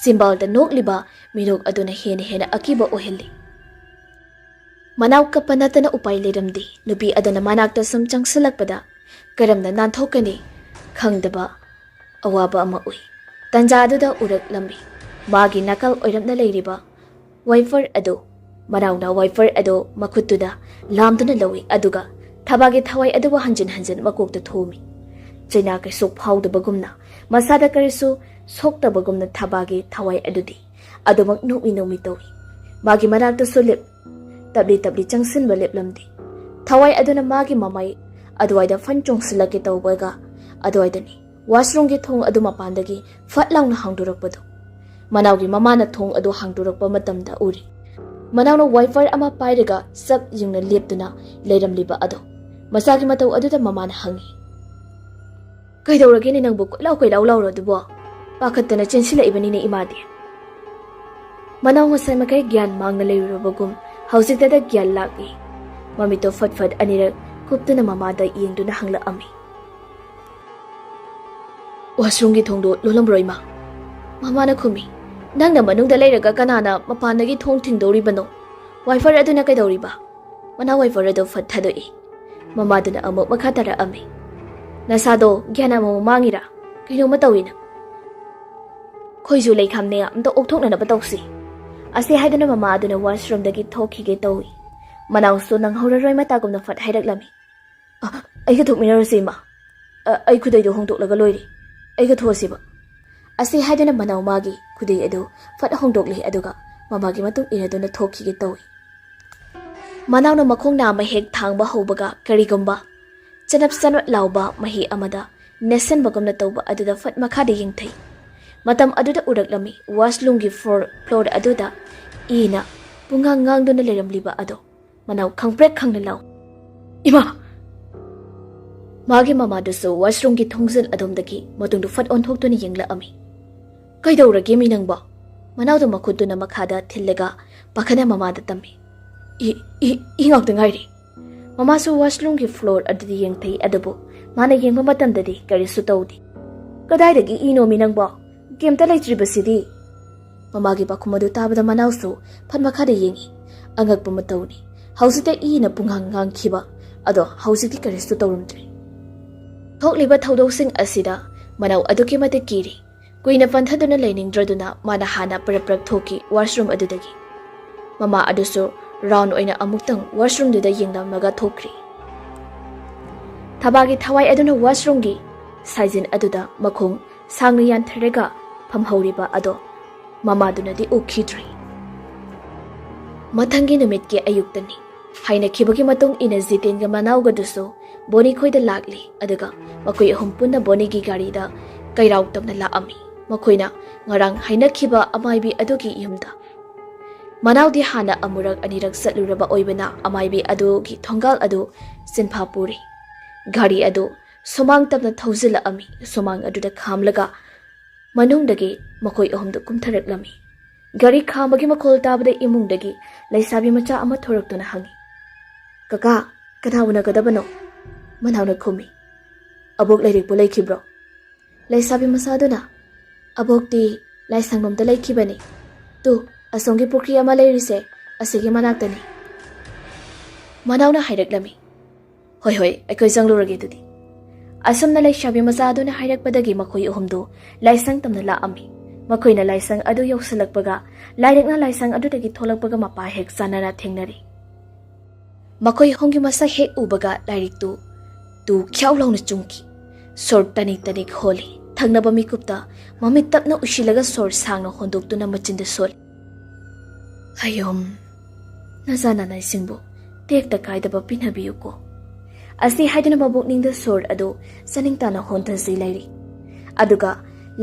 ꯆꯤꯝꯕꯥꯜꯗ ꯅꯣꯛꯂꯤꯕ ꯃꯤꯅꯣꯛ ꯑꯗꯨꯅ ꯍꯦꯟꯅ ꯍꯦꯟꯅ ꯑꯀꯤꯕ ꯑꯣꯏꯍꯜꯂꯤ꯫ ꯃꯅꯥꯎ ꯀꯞꯄ ꯅꯠꯇꯅ ꯎꯄꯥꯏ ꯂꯩꯔꯝꯗꯦ꯫ ꯅꯨꯄꯤ ꯑꯗꯨꯅ ꯃꯅꯥꯛꯇ ꯁꯨꯝ ꯆꯪꯁꯤꯜꯂꯛꯄꯗ ꯀꯔꯝꯅ ꯅꯥꯟꯊꯣꯛꯀꯅꯤ ꯈꯪꯗꯕ ꯑꯋꯥꯕ ꯑꯃ ꯎꯏ꯫ ꯇꯟꯖꯥ ꯑꯗꯨꯗ ꯎꯔꯛꯂꯝꯃꯤ ꯃꯥꯒꯤ ꯅꯥꯀꯜ ꯑꯣꯏꯔꯞꯅ ꯂꯩꯔꯤꯕ wiper ꯑꯗꯨ꯫ ꯃꯅꯥꯎꯅ wiper ꯑꯗꯨ ꯃꯈꯨꯠꯇꯨꯅ ꯂꯥꯝꯗꯨꯅ ꯂꯧꯏ, ꯑꯗꯨꯒ ꯊꯕꯥꯒꯤ ꯊꯋꯥꯏ ꯑꯗꯨꯕꯨ ꯍꯟꯖꯤꯟ ꯍꯟꯖꯤꯟ ꯃꯀꯣꯛꯇ ꯊꯣꯝꯃꯤ꯫ ꯆꯩꯅꯥ ꯀꯩꯁꯨ ꯐꯥꯎꯗꯕꯒꯨꯝꯅ, ꯃꯁꯥꯗ ꯀꯔꯤꯁꯨ ꯁꯣꯛꯇꯕꯒꯨꯝꯅ ꯊꯕꯥꯒꯤ ꯊꯋꯥꯏ ꯑꯗꯨꯗꯤ ꯑꯗꯨꯃꯛ ꯅꯣꯛꯃꯤ ꯅꯣꯛꯃꯤ ꯇꯧꯏ꯫ ꯃꯥꯒꯤ ꯃꯅꯥꯛꯇꯁꯨ ꯂꯦꯞ-, ꯇꯞꯂꯤ ꯇꯞꯂꯤ ꯆꯪꯁꯤꯟꯕ ꯂꯦꯞꯂꯝꯗꯦ꯫ ꯊꯋꯥꯏ ꯑꯗꯨꯅ ꯃꯥꯒꯤ ꯃꯃꯥꯏ ꯑꯗꯨꯋꯥꯏꯗ ꯐꯟ ꯆꯣꯡꯁꯤꯜꯂꯛꯀꯦ ꯇꯧꯕꯒ ꯑꯗꯨꯋꯥꯏꯗꯅꯤ washroomꯒꯤ ꯊꯣꯡ ꯑꯗꯨ ꯃꯄꯥꯟꯗꯒꯤ ꯐꯠ ꯂꯥꯎꯅ ꯍꯥꯡꯗꯣꯔꯛꯄꯗꯨ꯫ ꯃꯅꯥꯎꯒꯤ ꯃꯃꯥꯅ ꯊꯣꯡ ꯑꯗꯨ ꯍꯥꯡꯗꯣꯔꯛꯄ ꯃꯇꯝꯗ ꯎꯔꯤ꯫ ꯃꯅꯥꯎꯅ wiper ꯑꯃ ꯄꯥꯏꯔꯒ ꯆꯞ ꯌꯨꯡꯅ ꯂꯦꯞꯇꯨꯅ ꯂꯩꯔꯝꯂꯤꯕ ꯑꯗꯨ꯫ ꯃꯆꯥꯒꯤ ꯃꯇꯧ ꯑꯗꯨꯗ ꯃꯃꯥꯅ ꯍꯪꯉꯤ, "ꯀꯩꯗꯧꯔꯒꯦꯅꯦ ꯅꯪꯕꯨ ꯀꯣꯏꯂꯥꯎ ꯀꯣꯏꯂꯥꯎ ꯂꯥꯎꯔꯗꯨꯕꯣ? ꯄꯥꯈꯠꯇꯅ ꯆꯦꯟꯁꯤꯜꯂꯛꯏꯕꯅꯤꯅꯦ ꯏꯃꯥꯗꯤ꯫" ꯃꯅꯥꯎ ꯉꯁꯥꯏ ꯃꯈꯩ ꯒ꯭ꯌꯥꯟ ꯃꯥꯡꯅ ꯂꯩꯔꯨꯔꯕꯒꯨꯝ ꯍꯧꯖꯤꯛꯇꯗ ꯒ꯭ꯌꯥꯟ ꯂꯥꯛꯏ꯫ ꯃꯃꯤꯠꯇꯣ ꯐꯠ ꯐꯠ ꯑꯅꯤꯔꯛ ꯀꯨꯞꯇꯨꯅ ꯃꯃꯥꯗ ꯌꯦꯡꯗꯨꯅ ꯍꯪꯂꯛꯑꯝꯃꯤ꯫ "Washroomꯒꯤ ꯊꯣꯡꯗꯣ ꯂꯣꯜꯂꯝꯕ꯭ꯔꯣ, ꯏꯃꯥ?" ꯃꯃꯥꯅ ꯈꯨꯝꯃꯤ꯫ "ꯅꯪꯅ ꯃꯅꯨꯡꯗ ꯂꯩꯔꯒ ꯀꯅꯥꯅ ꯃꯄꯥꯟꯗꯒꯤ ꯊꯣꯡ ꯊꯤꯡꯗꯧꯔꯤꯕꯅꯣ? Wiper ꯑꯗꯨꯅ ꯀꯩꯗꯧꯔꯤꯕ?" ꯃꯅꯥ wiper ꯑꯗꯨ ꯐꯠ ꯊꯥꯗꯣꯛꯏ꯫ ꯃꯃꯥꯗꯨꯅ ꯑꯃꯨꯛ ꯃꯈꯥ ꯇꯥꯔꯛꯑꯝꯃꯤ꯫ "ꯅꯁꯥꯗꯣ ꯒ꯭ꯌꯥꯟ ꯑꯃꯃꯨꯛ ꯃꯥꯡꯉꯤꯔꯥ? ꯀꯩꯅꯣꯝꯃ ꯇꯧꯏ ꯅꯪ꯫ ꯈꯣꯏꯖꯨ ꯂꯩꯈꯥꯝꯅꯦ, ꯑꯝꯇ ꯑꯣꯛꯊꯣꯛꯅꯅꯕ ꯇꯧꯁꯤ꯫" ꯑꯁꯤ ꯍꯥꯏꯗꯨꯅ ꯃꯃꯥ ꯑꯗꯨꯅ washroomꯗꯒꯤ ꯊꯣꯛꯈꯤꯒꯦ ꯇꯧꯏ꯫ ꯃꯅꯥꯎꯁꯨ ꯅꯪꯍꯧꯔꯔꯣꯏ ꯃꯇꯥꯒꯨꯝꯅ ꯐꯠ ꯍꯥꯏꯔꯛꯂꯝꯃꯤ꯫ "ꯑ, ꯑꯩꯒ ꯊꯣꯛꯃꯤꯟꯅꯔꯨꯁꯤ, ꯏꯃꯥ꯫ ꯑ, ꯑꯩ ꯈꯨꯗꯩꯗꯣ ꯍꯣꯡꯗꯣꯛꯂꯒ ꯂꯣꯏꯔꯦ꯫ ꯑꯩꯒ ꯊꯣꯛꯑꯁꯤꯕ꯫" ꯑꯁꯤ ꯍꯥꯏꯗꯨꯅ ꯃꯅꯥꯎ ꯃꯥꯒꯤ ꯈꯨꯗꯩ ꯑꯗꯨ ꯐꯠ ꯍꯣꯡꯗꯣꯛꯂꯤ, ꯑꯗꯨꯒ ꯃꯃꯥꯒꯤ ꯃꯇꯨꯡ ꯏꯟꯅꯗꯨꯅ ꯊꯣꯛꯈꯤꯒꯦ ꯇꯧꯏ꯫ ꯃꯅꯥꯎꯅ ꯃꯈꯣꯡ ꯅꯥꯝꯃ ꯍꯦꯛ ꯊꯥꯡꯕ ꯍꯧꯕꯒ ꯀꯔꯤꯒꯨꯝꯕ ꯆꯅꯞ ꯆꯅꯞ ꯂꯥꯎꯕ ꯃꯍꯤ ꯑꯃꯗ ꯅꯦꯠꯁꯟꯕꯒꯨꯝꯅ ꯇꯧꯕ ꯑꯗꯨꯗ ꯐꯠ ꯃꯈꯥꯗ ꯌꯦꯡꯊꯩ꯫ ꯃꯇꯝ ꯑꯗꯨꯗ ꯎꯔꯛꯂꯝꯃꯤ washroomꯒꯤ floor, floor ꯑꯗꯨꯗ ꯏꯅ ꯄꯨꯡꯉꯥꯡ ꯉꯥꯡꯗꯨꯅ ꯂꯩꯔꯝꯂꯤꯕ ꯑꯗꯣ꯫ ꯃꯅꯥꯎ ꯈꯪꯄ꯭ꯔꯦꯛ ꯈꯪꯅ ꯂꯥꯎ, "ꯏꯃꯥ!" ꯃꯥꯒꯤ ꯃꯃꯥꯗꯨꯁꯨ washroomꯒꯤ ꯊꯣꯡꯖꯤꯜ ꯑꯗꯣꯝꯗꯒꯤ ꯃꯇꯨꯡꯗꯨ ꯐꯠ ꯑꯣꯟꯊꯣꯛꯇꯨꯅ ꯌꯦꯡꯂꯛꯑꯝꯃꯤ꯫ "ꯀꯩꯗꯧꯔꯒꯦ ꯃꯤ ꯅꯪꯕꯣ?" ꯃꯅꯥꯎꯗꯨ ꯃꯈꯨꯠꯇꯨꯅ ꯃꯈꯥꯗ ꯊꯤꯜꯂꯒ ꯄꯥꯈꯠꯅ ꯃꯃꯥꯗ ꯇꯝꯃꯤ꯫ "ꯏ, ꯏ, ꯏ ꯉꯥꯛꯇ ꯉꯥꯏꯔꯤ꯫" ꯃꯃꯥꯁꯨ washroomꯒꯤ floor ꯑꯗꯨꯗ ꯌꯦꯡꯊꯩ, ꯑꯗꯨꯕꯨ ꯃꯥꯅ ꯌꯦꯡꯕ ꯃꯇꯝꯗꯗꯤ ꯀꯔꯤꯁꯨ ꯇꯧꯗꯦ꯫ "ꯀꯗꯥꯏꯗꯒꯤ ꯏꯅꯣꯃꯤ ꯅꯪꯕꯣ? ꯀꯩꯝꯇ ꯂꯩꯇ꯭ꯔꯤꯕꯁꯤꯗꯤ?" ꯃꯃꯥꯒꯤ ꯄꯥꯎꯈꯨꯝ ꯑꯗꯨ ꯇꯥꯕꯗ ꯃꯅꯥꯎꯁꯨ ꯐꯠ ꯃꯈꯥꯗ ꯌꯦꯡꯉꯤ꯫ ꯑꯉꯛꯄ ꯃꯇꯧꯅꯤ꯫ ꯍꯧꯖꯤꯛꯇ ꯏꯅ ꯄꯨꯡꯉꯥꯡ ꯉꯥꯡꯈꯤꯕ ꯑꯗꯣ ꯍꯧꯖꯤꯛꯇꯤ ꯀꯔꯤꯁꯨ ꯇꯧꯔꯝꯗ꯭ꯔꯦ꯫ ꯊꯣꯛꯂꯤꯕ ꯊꯧꯗꯣꯛꯁꯤꯡ ꯑꯁꯤꯗ ꯃꯅꯥꯎ ꯑꯗꯨꯛꯀꯤ ꯃꯇꯤꯛ ꯀꯤꯔꯤ꯫ ꯀꯨꯏꯅ ꯄꯟꯊꯗꯨꯅ ꯂꯩꯅꯤꯡꯗ꯭ꯔꯗꯨꯅ ꯃꯥꯅ ꯍꯥꯟꯅ ꯄꯔꯞ ꯄꯔꯞ ꯊꯣꯛꯈꯤ washroom ꯑꯗꯨꯗꯒꯤ꯫ ꯃꯃꯥ ꯑꯗꯨꯁꯨ round ꯑꯣꯏꯅ ꯑꯃꯨꯛꯇꯪ washroomꯗꯨꯗ ꯌꯦꯡꯂꯝꯂꯒ ꯊꯣꯛꯈ꯭ꯔꯤ꯫ ꯊꯕꯥꯒꯤ ꯊꯋꯥꯏ ꯑꯗꯨꯅ washroomꯒꯤ ꯁꯥꯏꯖꯤꯟ ꯑꯗꯨꯗ ꯃꯈꯣꯡ ꯁꯥꯡꯅ ꯌꯥꯟꯊꯔꯒ ꯐꯝꯍꯧꯔꯤꯕ ꯑꯗꯣ ꯃꯃꯥꯗꯨꯅꯗꯤ ꯎꯈꯤꯗ꯭ꯔꯤ꯫ ꯃꯊꯪꯒꯤ ꯅꯨꯃꯤꯠꯀꯤ ꯑꯌꯨꯛꯇꯅꯤ꯫ ꯍꯥꯏꯅꯈꯤꯕꯒꯤ ꯃꯇꯨꯡ ꯏꯟꯅ ꯖꯤꯇꯦꯟꯒ ꯃꯅꯥꯎꯒꯗꯨꯁꯨ ꯕꯣꯅꯤ ꯈꯣꯏꯗ ꯂꯥꯛꯂꯤ, ꯑꯗꯨꯒ ꯃꯈꯣꯏ ꯑꯍꯨꯝ ꯄꯨꯟꯅ ꯕꯣꯅꯤꯒꯤ ꯒꯥꯔꯤꯗ ꯀꯩꯔꯥꯎ ꯇꯝꯅ ꯂꯥꯛꯑꯝꯃꯤ꯫ ꯃꯈꯣꯏꯅ ꯉꯔꯥꯡ ꯍꯥꯏꯅꯈꯤꯕ ꯑꯃꯥꯏꯕꯤ ꯑꯗꯨꯒꯤ ꯌꯨꯝꯗ꯫ ꯃꯅꯥꯎꯗꯤ ꯍꯥꯟꯅ ꯑꯃꯨꯔꯛ ꯑꯅꯤꯔꯛ ꯆꯠꯂꯨꯔꯕ ꯑꯣꯏꯕꯅ ꯑꯃꯥꯏꯕꯤ ꯑꯗꯨꯒꯤ ꯊꯣꯡꯒꯥꯜ ꯑꯗꯨ ꯆꯤꯟꯐꯥ ꯄꯨꯔꯤ꯫ ꯒꯥꯔꯤ ꯑꯗꯨ ꯁꯨꯃꯥꯡ ꯇꯝꯅ ꯊꯧꯖꯤꯜꯂꯛꯑꯝꯃꯤ꯫ ꯁꯨꯃꯥꯡ ꯑꯗꯨꯗ ꯈꯥꯝꯂꯒ ꯃꯅꯨꯡꯗꯒꯤ ꯃꯈꯣꯏ ꯑꯍꯨꯝꯗꯨ ꯀꯨꯝꯊꯔꯛꯂꯝꯃꯤ꯫ ꯒꯥꯔꯤ ꯈꯥꯝꯕꯒꯤ ꯃꯈꯣꯜ ꯇꯥꯕꯗ ꯏꯃꯨꯡꯗꯒꯤ ꯂꯩꯁꯥꯕꯤ ꯃꯆꯥ ꯑꯃ ꯊꯣꯔꯛꯇꯨꯅ ꯍꯪꯉꯤ, "ꯀꯀꯥ, ꯀꯅꯥ ꯎꯅꯒꯗꯕꯅꯣ?" ꯃꯅꯥꯎꯅ ꯈꯨꯝꯃꯤ, "ꯑꯕꯣꯛ ꯂꯥꯏꯔꯤꯛꯄꯨ ꯂꯩꯈꯤꯕ꯭ꯔꯣ?" ꯂꯩꯁꯥꯕꯤ ꯃꯆꯥꯗꯨꯅ, "ꯑꯕꯣꯛꯇꯤ ꯂꯥꯏꯁꯪꯂꯣꯝꯗ ꯂꯩꯈꯤꯕꯅꯤ꯫ ꯇꯨ, ꯑꯁꯣꯝꯒꯤ ꯄꯨꯈ꯭ꯔꯤ ꯑꯃ ꯂꯩꯔꯤꯁꯦ, ꯑꯁꯤꯒꯤ ꯃꯅꯥꯛꯇꯅꯤ꯫" ꯃꯅꯥꯎꯅ ꯍꯥꯏꯔꯛꯂꯝꯃꯤ, "ꯍꯣꯏ, ꯍꯣꯏ, ꯑꯩꯈꯣꯏ ꯆꯪꯂꯨꯔꯒꯦ ꯑꯗꯨꯗꯤ꯫" ꯑꯁꯨꯝꯅ ꯂꯩꯁꯥꯕꯤ ꯃꯆꯥ ꯑꯗꯨꯅ ꯍꯥꯏꯔꯛꯄꯗꯒꯤ ꯃꯈꯣꯏ ꯑꯍꯨꯝꯗꯨ ꯂꯥꯏꯁꯪ ꯇꯝꯅ ꯂꯥꯛꯑꯝꯃꯤ꯫ ꯃꯈꯣꯏꯅ ꯂꯥꯏꯁꯪ ꯑꯗꯨ ꯌꯧꯁꯤꯜꯂꯛꯄꯒ ꯂꯥꯏꯔꯤꯛꯅ ꯂꯥꯏꯁꯪ ꯑꯗꯨꯗꯒꯤ ꯊꯣꯛꯂꯛꯄꯒ ꯃꯄꯥ ꯍꯦꯛ ꯆꯥꯟꯅꯅ ꯊꯦꯡꯅꯔꯤ꯫ ꯃꯈꯣꯏ ꯑꯍꯨꯝꯒꯤ ꯃꯁꯛ ꯍꯦꯛ ꯎꯕꯒ ꯂꯥꯏꯔꯤꯛꯇꯨ ꯇꯨ ꯈ꯭ꯌꯥꯎ ꯂꯥꯎꯅ ꯆꯨꯡꯈꯤ꯫ ꯁꯣꯔ ꯇꯅꯤꯛ ꯇꯅꯤꯛ ꯍꯣꯜꯂꯤ꯫ ꯊꯪꯅꯕ ꯃꯤꯀꯨꯞꯇ ꯃꯃꯤꯠ ꯇꯞꯅ ꯎꯏꯁꯤꯜꯂꯒ ꯁꯣꯔ ꯁꯥꯡꯅ ꯍꯣꯟꯗꯣꯛꯇꯨꯅ ꯃꯆꯤꯟꯗ ꯁꯣꯜꯂꯤ꯫ "ꯍꯌꯣꯝ, ꯅꯆꯥ ꯅꯅꯥꯏꯁꯤꯡꯕꯨ ꯇꯦꯛꯇ ꯀꯥꯏꯗꯕ ꯄꯤꯅꯕꯤꯌꯨꯀꯣ꯫ ꯑꯁꯤ ꯍꯥꯏꯗꯨꯅ ꯃꯕꯨꯛꯅꯤꯡꯗ ꯁꯣꯔ ꯑꯗꯨ ꯆꯥꯅꯤꯡ ꯇꯥꯅ ꯍꯣꯟꯊꯖꯩ ꯂꯩꯔꯤ꯫ ꯑꯗꯨꯒ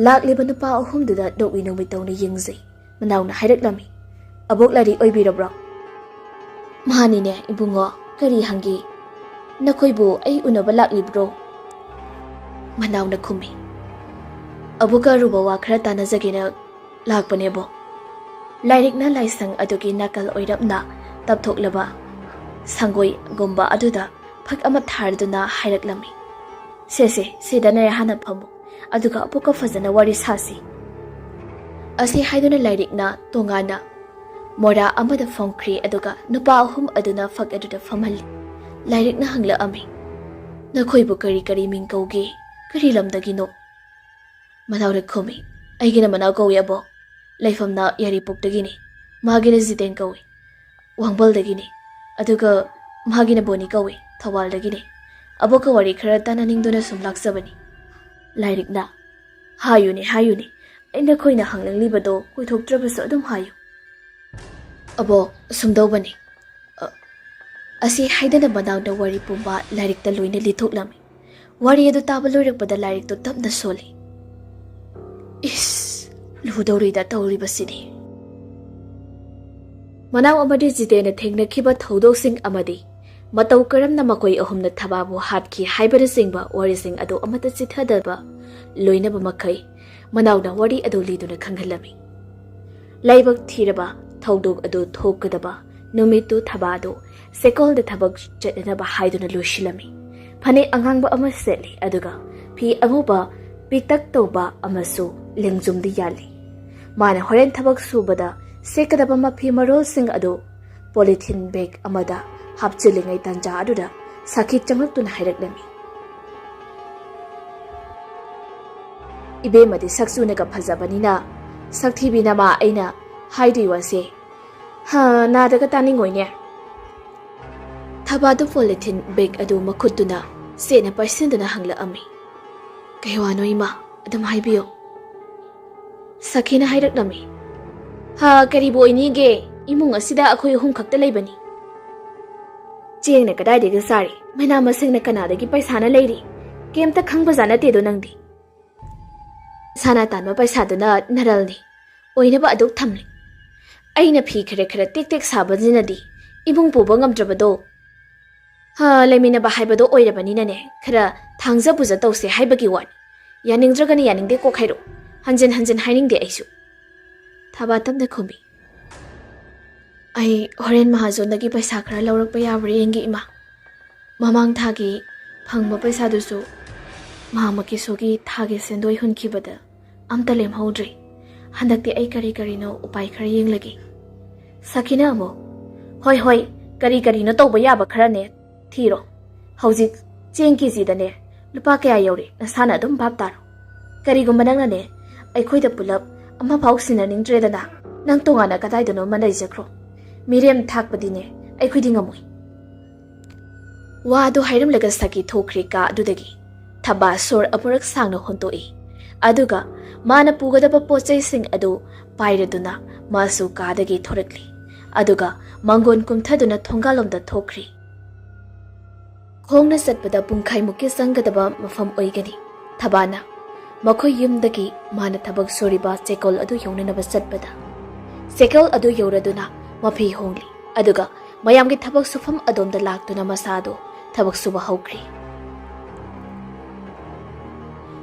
ꯂꯥꯛꯂꯤꯕ ꯅꯨꯄꯥ ꯑꯍꯨꯝꯗꯨꯗ ꯅꯣꯛꯃꯤ ꯅꯣꯛꯃꯤ ꯇꯧꯅ ꯌꯦꯡꯖꯩ꯫ ꯃꯅꯥꯎꯅ ꯍꯥꯏꯔꯛꯂꯝꯃꯤ, "ꯑꯕꯣꯛ ꯂꯥꯏꯔꯤꯛ ꯑꯣꯏꯕꯤꯔꯕ꯭ꯔꯣ?" "ꯃꯥꯅꯤꯅꯦ ꯏꯕꯨꯡꯉꯣ, ꯀꯔꯤ ꯍꯪꯒꯦ? ꯅꯈꯣꯏꯕꯨ ꯑꯩ ꯎꯅꯕ ꯂꯥꯛꯂꯤꯕ꯭ꯔꯣ?" ꯃꯅꯥꯎꯅ ꯈꯨꯝꯃꯤ, "ꯑꯕꯣꯛꯀ ꯑꯔꯨꯕ ꯋꯥ ꯈꯔ ꯇꯥꯟꯅꯖꯒꯦꯅ ꯂꯥꯛꯄꯅꯦꯕꯣ꯫" ꯂꯥꯏꯔꯤꯛꯅ ꯂꯥꯏꯁꯪ ꯑꯗꯨꯒꯤ ꯅꯥꯀꯜ ꯑꯣꯏꯔꯞꯅ ꯇꯞꯊꯣꯛꯂꯕ ꯁꯪꯒꯣꯏꯒꯨꯝꯕ ꯑꯗꯨꯗ ꯐꯛ ꯑꯃ ꯊꯥꯔꯗꯨꯅ ꯍꯥꯏꯔꯛꯂꯝꯃꯤ, "ꯁꯦ ꯁꯦ, ꯁꯤꯗ ꯅꯌꯥ ꯍꯥꯟꯅ ꯐꯝꯃꯨ, ꯑꯗꯨꯒ ꯑꯕꯣꯛꯀ ꯐꯖꯅ ꯋꯥꯔꯤ ꯁꯥꯁꯤ꯫" ꯑꯁꯤ ꯍꯥꯏꯗꯨꯅ ꯂꯥꯏꯔꯤꯛꯅ ꯇꯣꯉꯥꯟꯅ ꯃꯣꯔꯥ ꯑꯃꯗ ꯐꯝꯈ꯭ꯔꯦ, ꯑꯗꯨꯒ ꯅꯨꯄꯥ ꯑꯍꯨꯝ ꯑꯗꯨꯅ ꯐꯛ ꯑꯗꯨꯗ ꯐꯝꯍꯜꯂꯤ꯫ ꯂꯥꯏꯔꯤꯛꯅ ꯍꯪꯂꯛꯑꯝꯃꯤ, "ꯅꯈꯣꯏꯕꯨ ꯀꯔꯤ ꯀꯔꯤ ꯃꯤꯡ ꯀꯧꯒꯦ? ꯀꯔꯤ ꯂꯝꯗꯒꯤꯅꯣ?" ꯃꯅꯥꯎꯅ ꯈꯨꯝꯃꯤ, "ꯑꯩꯒꯤꯅ ꯃꯅꯥꯎ ꯀꯧꯏ ꯑꯕꯣꯛ꯫ ꯂꯩꯐꯝꯅ ꯌꯥꯏꯔꯤꯄꯣꯛꯇꯒꯤꯅꯤ꯫ ꯃꯥꯒꯤꯅ ꯖꯤꯇꯦꯟ ꯀꯧꯏ, ꯋꯥꯡꯕꯜꯗꯒꯤꯅꯤ꯫ ꯑꯗꯨꯒ ꯃꯥꯒꯤꯅ ꯕꯣꯅꯤ ꯀꯧꯏ, ꯊꯧꯕꯥꯜꯗꯒꯤꯅꯤ꯫ ꯑꯕꯣꯛꯀ ꯋꯥꯔꯤ ꯈꯔ ꯇꯥꯟꯅꯅꯤꯡꯗꯨꯅ ꯁꯨꯝ ꯂꯥꯛꯆꯕꯅꯤ꯫" ꯂꯥꯏꯔꯤꯛꯅ, "ꯍꯥꯏꯌꯨꯅꯦ, ꯍꯥꯏꯌꯨꯅꯦ, ꯑꯩ ꯅꯈꯣꯏꯅ ꯍꯪꯂꯛꯂꯤꯕꯗꯣ ꯀꯣꯏꯊꯣꯛꯇ꯭ꯔꯕꯁꯨ ꯑꯗꯨꯝ ꯍꯥꯏꯌꯨ꯫" "ꯑꯕꯣꯛ, ꯁꯨꯝꯗꯧꯕꯅꯤ꯫" ꯑ, ꯑꯁꯤ ꯍꯥꯏꯗꯅ ꯃꯅꯥꯎꯅ ꯋꯥꯔꯤ ꯄꯨꯝꯕ ꯂꯥꯏꯔꯤꯛꯇ ꯂꯣꯏꯅ ꯂꯤꯊꯣꯛꯂꯝꯃꯤ꯫ ꯋꯥꯔꯤ ꯑꯗꯨ ꯇꯥꯕ ꯂꯣꯏꯔꯛꯄꯗ ꯂꯥꯏꯔꯤꯛꯇꯨ ꯇꯞꯅ ꯁꯣꯜꯂꯤ꯫ "ꯏꯁ, ꯂꯨꯗꯧꯔꯤꯗ ꯇꯧꯔꯤꯕꯁꯤꯗꯤ꯫" ꯃꯅꯥꯎ ꯑꯃꯗꯤ ꯖꯤꯇꯦꯟꯅ ꯊꯦꯡꯅꯈꯤꯕ ꯊꯧꯗꯣꯛꯁꯤꯡ ꯑꯃꯗꯤ ꯃꯇꯧ ꯀꯔꯝꯅ ꯃꯈꯣꯏ ꯑꯍꯨꯝꯅ ꯊꯕꯥꯕꯨ ꯍꯥꯠꯈꯤ ꯍꯥꯏꯕꯅꯆꯤꯡꯕ ꯋꯥꯔꯤꯁꯤꯡ ꯑꯗꯨ ꯑꯃꯠꯇ ꯆꯤꯊꯗꯕ ꯂꯣꯏꯅꯕ ꯃꯈꯩ ꯃꯅꯥꯎꯅ ꯋꯥꯔꯤ ꯑꯗꯨ ꯂꯤꯗꯨꯅ ꯈꯪꯍꯜꯂꯝꯃꯤ꯫ ꯂꯥꯏꯕꯛ ꯊꯤꯔꯕ ꯊꯧꯗꯣꯛ ꯑꯗꯨ ꯊꯣꯛꯀꯗꯕ ꯅꯨꯃꯤꯠꯇꯨ ꯊꯕꯥꯗꯨ ꯁꯦꯀꯣꯜꯗ ꯊꯕꯛ ꯆꯠꯅꯅꯕ ꯍꯥꯏꯗꯨꯅ ꯂꯣꯏꯁꯤꯜꯂꯝꯃꯤ꯫ ꯐꯅꯦꯛ ꯑꯉꯥꯡꯕ ꯑꯃ ꯁꯦꯠꯂꯤ, ꯑꯗꯨꯒ ꯐꯤ ꯑꯉꯧꯕ ꯄꯤꯛꯇꯛ ꯇꯧꯕ ꯑꯃꯁꯨ ꯂꯦꯡꯖꯨꯝꯗ ꯌꯥꯜꯂꯤ꯫ ꯃꯥꯅ ꯍꯣꯔꯦꯟ ꯊꯕꯛ ꯁꯨꯕꯗ ꯁꯦꯠꯀꯗꯕ ꯃꯐꯤ ꯃꯔꯣꯜꯁꯤꯡ ꯑꯗꯨ ꯄꯣꯂꯤꯊꯤꯟ ꯕꯦꯒ ꯑꯃꯗ ꯍꯥꯞꯆꯤꯜꯂꯤꯉꯩ ꯇꯥꯟꯖꯥ ꯑꯗꯨꯗ ꯁꯥꯈꯤ ꯆꯪꯂꯛꯇꯨꯅ ꯍꯥꯏꯔꯛꯂꯝꯃꯤ, "ꯏꯕꯦꯝꯃꯗꯤ ꯁꯛꯆꯨꯅꯒ ꯐꯖꯕꯅꯤꯅ ꯁꯛꯊꯤꯕꯤ ꯅꯃꯥ ꯑꯩꯅ ꯍꯥꯏꯗꯣꯏ ꯋꯥꯁꯦ, ꯍꯥ, ꯅꯥꯗꯒ ꯇꯥꯅꯤꯡꯉꯣꯏꯅꯦ꯫" ꯊꯕꯥꯗꯨ ꯄꯣꯂꯤꯊꯤꯟ ꯕꯦꯒ ꯑꯗꯨ ꯃꯈꯨꯠꯇꯨꯅ ꯆꯦꯠꯅ ꯄꯥꯏꯁꯤꯟꯗꯨꯅ ꯍꯪꯂꯛꯑꯝꯃꯤ, "ꯀꯩ ꯋꯥꯅꯣ ꯏꯃꯥ? ꯑꯗꯨꯝ ꯍꯥꯏꯕꯤꯌꯨ꯫" ꯁꯈꯤꯅ ꯍꯥꯏꯔꯛꯂꯝꯃꯤ, "ꯍꯥ, ꯀꯔꯤꯕꯨ ꯑꯣꯏꯅꯤꯒꯦ? ꯏꯃꯨꯡ ꯑꯁꯤꯗ ꯑꯩꯈꯣꯏ ꯑꯍꯨꯝ ꯈꯛꯇ ꯂꯩꯕꯅꯤ꯫" ꯆꯦꯡꯅ ꯀꯗꯥꯏꯗꯒꯤ ꯆꯥꯔꯤ? ꯃꯅꯥ ꯃꯁꯤꯡꯅ ꯀꯅꯥꯗꯒꯤ ꯄꯩꯁꯥꯅ ꯂꯩꯔꯤ? ꯀꯩꯝꯇ ꯈꯪꯕꯖꯥꯠ ꯅꯠꯇꯦꯗꯣ ꯅꯪꯗꯤ꯫ ꯁꯥꯅ ꯇꯥꯟꯕ ꯄꯩꯁꯥꯗꯨꯅ ꯅꯔꯜꯅꯤ꯫ ꯑꯣꯏꯅꯕ ꯑꯗꯨꯛ ꯊꯝꯂꯤ꯫ ꯑꯩꯅ ꯐꯤ ꯈꯔ ꯈꯔ ꯇꯦꯛ ꯇꯦꯛ ꯁꯥꯕꯁꯤꯅꯗꯤ ꯏꯃꯨꯡ ꯄꯨꯕ ꯉꯝꯗ꯭ꯔꯕꯗꯣ꯫ ꯍꯥ, ꯂꯩꯃꯤꯟꯅꯕ ꯍꯥꯏꯕꯗꯣ ꯑꯣꯏꯔꯕꯅꯤꯅꯅꯦ, ꯈꯔ ꯊꯥꯡꯖ ꯄꯨꯖ ꯇꯧꯁꯦ ꯍꯥꯏꯕꯒꯤ ꯋꯥꯅꯤ꯫ ꯌꯥꯅꯤꯡꯗ꯭ꯔꯒꯅ ꯌꯥꯅꯤꯡꯗꯦ ꯀꯣꯛ ꯍꯥꯏꯔꯣ꯫ ꯍꯟꯖꯤꯟ ꯍꯟꯖꯤꯟ ꯍꯥꯏꯅꯤꯡꯗꯦ ꯑꯩꯁꯨ꯫ ꯊꯕꯥꯇꯝꯅ ꯈꯨꯝꯃꯤ꯫ ꯑꯩ ꯍꯣꯔꯦꯟ ꯃꯍꯥꯖꯣꯟꯗꯒꯤ ꯄꯩꯁꯥ ꯈꯔ ꯂꯧꯔꯛꯄ ꯌꯥꯕ꯭ꯔꯥ ꯌꯦꯡꯒꯦ, ꯏꯃꯥ꯫ ꯃꯃꯥꯡ ꯊꯥꯒꯤ ꯐꯪꯕ ꯄꯩꯁꯥꯗꯨꯁꯨ ꯃꯥ ꯃꯀꯤꯁꯣꯒꯤ ꯊꯥꯒꯤ ꯁꯦꯟꯗꯣꯏ ꯍꯨꯟꯈꯤꯕꯗ ꯑꯝꯇ ꯂꯦꯝꯍꯧꯗ꯭ꯔꯦ꯫ ꯍꯟꯗꯛꯇꯤ ꯑꯩ ꯀꯔꯤ ꯀꯔꯤꯅꯣ ꯎꯄꯥꯏ ꯈꯔ ꯌꯦꯡꯂꯒꯦ꯫ ꯁꯈꯤꯅ ꯑꯃꯨꯛ, "ꯍꯣꯏ, ꯍꯣꯏ, ꯀꯔꯤ ꯀꯔꯤꯅꯣ ꯇꯧꯕ ꯌꯥꯕ ꯈꯔꯅꯦ ꯊꯤꯔꯣ꯫ ꯍꯧꯖꯤꯛ ꯆꯦꯡ ꯀꯦꯖꯤꯗꯅꯦ ꯂꯨꯄꯥ ꯀꯌꯥ ꯌꯧꯔꯦ ꯅꯁꯥꯅ ꯑꯗꯨꯝ ꯚꯥꯞ ꯇꯥꯔꯣ꯫ ꯀꯔꯤꯒꯨꯝꯕ ꯅꯪꯅꯅꯦ ꯑꯩꯈꯣꯏꯗ ꯄꯨꯂꯞ ꯑꯃꯐꯥꯎ ꯁꯤꯟꯅꯅꯤꯡꯗ꯭ꯔꯦꯗꯅ, ꯅꯪ ꯇꯣꯉꯥꯟꯅ ꯀꯗꯥꯏꯗꯅꯣ ꯑꯃ ꯂꯩꯖꯈ꯭ꯔꯣ꯫ ꯃꯤꯔꯦꯝ ꯊꯥꯛꯄꯗꯤꯅꯦ ꯑꯩꯈꯣꯏꯗꯤ ꯉꯝꯃꯣꯏ꯫" ꯋꯥ ꯑꯗꯨ ꯍꯥꯏꯔꯝꯂꯒ ꯁꯈꯤ ꯊꯣꯛꯈ꯭ꯔꯦ ꯀꯥ ꯑꯗꯨꯗꯒꯤ꯫ ꯊꯕꯥ ꯁꯣꯔ ꯑꯃꯨꯔꯛ ꯁꯥꯡꯅ ꯍꯣꯟꯇꯣꯛꯏ꯫ ꯑꯗꯨꯒ ꯃꯥꯅ ꯄꯨꯒꯗꯕ ꯄꯣꯠ ꯆꯩꯁꯤꯡ ꯑꯗꯨ ꯄꯥꯏꯔꯗꯨꯅ ꯃꯥꯁꯨ ꯀꯥꯗꯒꯤ ꯊꯣꯔꯛꯂꯤ꯫ ꯑꯗꯨꯒ ꯃꯥꯡꯒꯣꯟ ꯀꯨꯝꯊꯗꯨꯅ ꯊꯣꯡꯒꯥꯜꯂꯣꯝꯗ ꯊꯣꯛꯈ꯭ꯔꯤ꯫ ꯈꯣꯡꯅ ꯆꯠꯄꯗ ꯄꯨꯡꯈꯥꯏꯃꯨꯛꯀꯤ ꯆꯪꯒꯗꯕ ꯃꯐꯝ ꯑꯣꯏꯒꯅꯤ꯫ ꯊꯕꯥꯅ ꯃꯈꯣꯏ ꯌꯨꯝꯗꯒꯤ ꯃꯥꯅ ꯊꯕꯛ ꯁꯨꯔꯤꯕ ꯆꯦꯀꯣꯜ ꯑꯗꯨ ꯌꯧꯅꯅꯕ ꯆꯠꯄꯗ, ꯆꯦꯀꯣꯜ ꯑꯗꯨ ꯌꯧꯔꯗꯨꯅ ꯃꯐꯤ ꯍꯣꯡꯂꯤ꯫ ꯑꯗꯨꯒ ꯃꯌꯥꯝꯒꯤ ꯊꯕꯛ ꯁꯨꯐꯝ ꯑꯗꯣꯝꯗ ꯂꯥꯛꯇꯨꯅ ꯃꯁꯥꯗꯨ ꯊꯕꯛ ꯁꯨꯕ ꯍꯧꯈ꯭ꯔꯤ꯫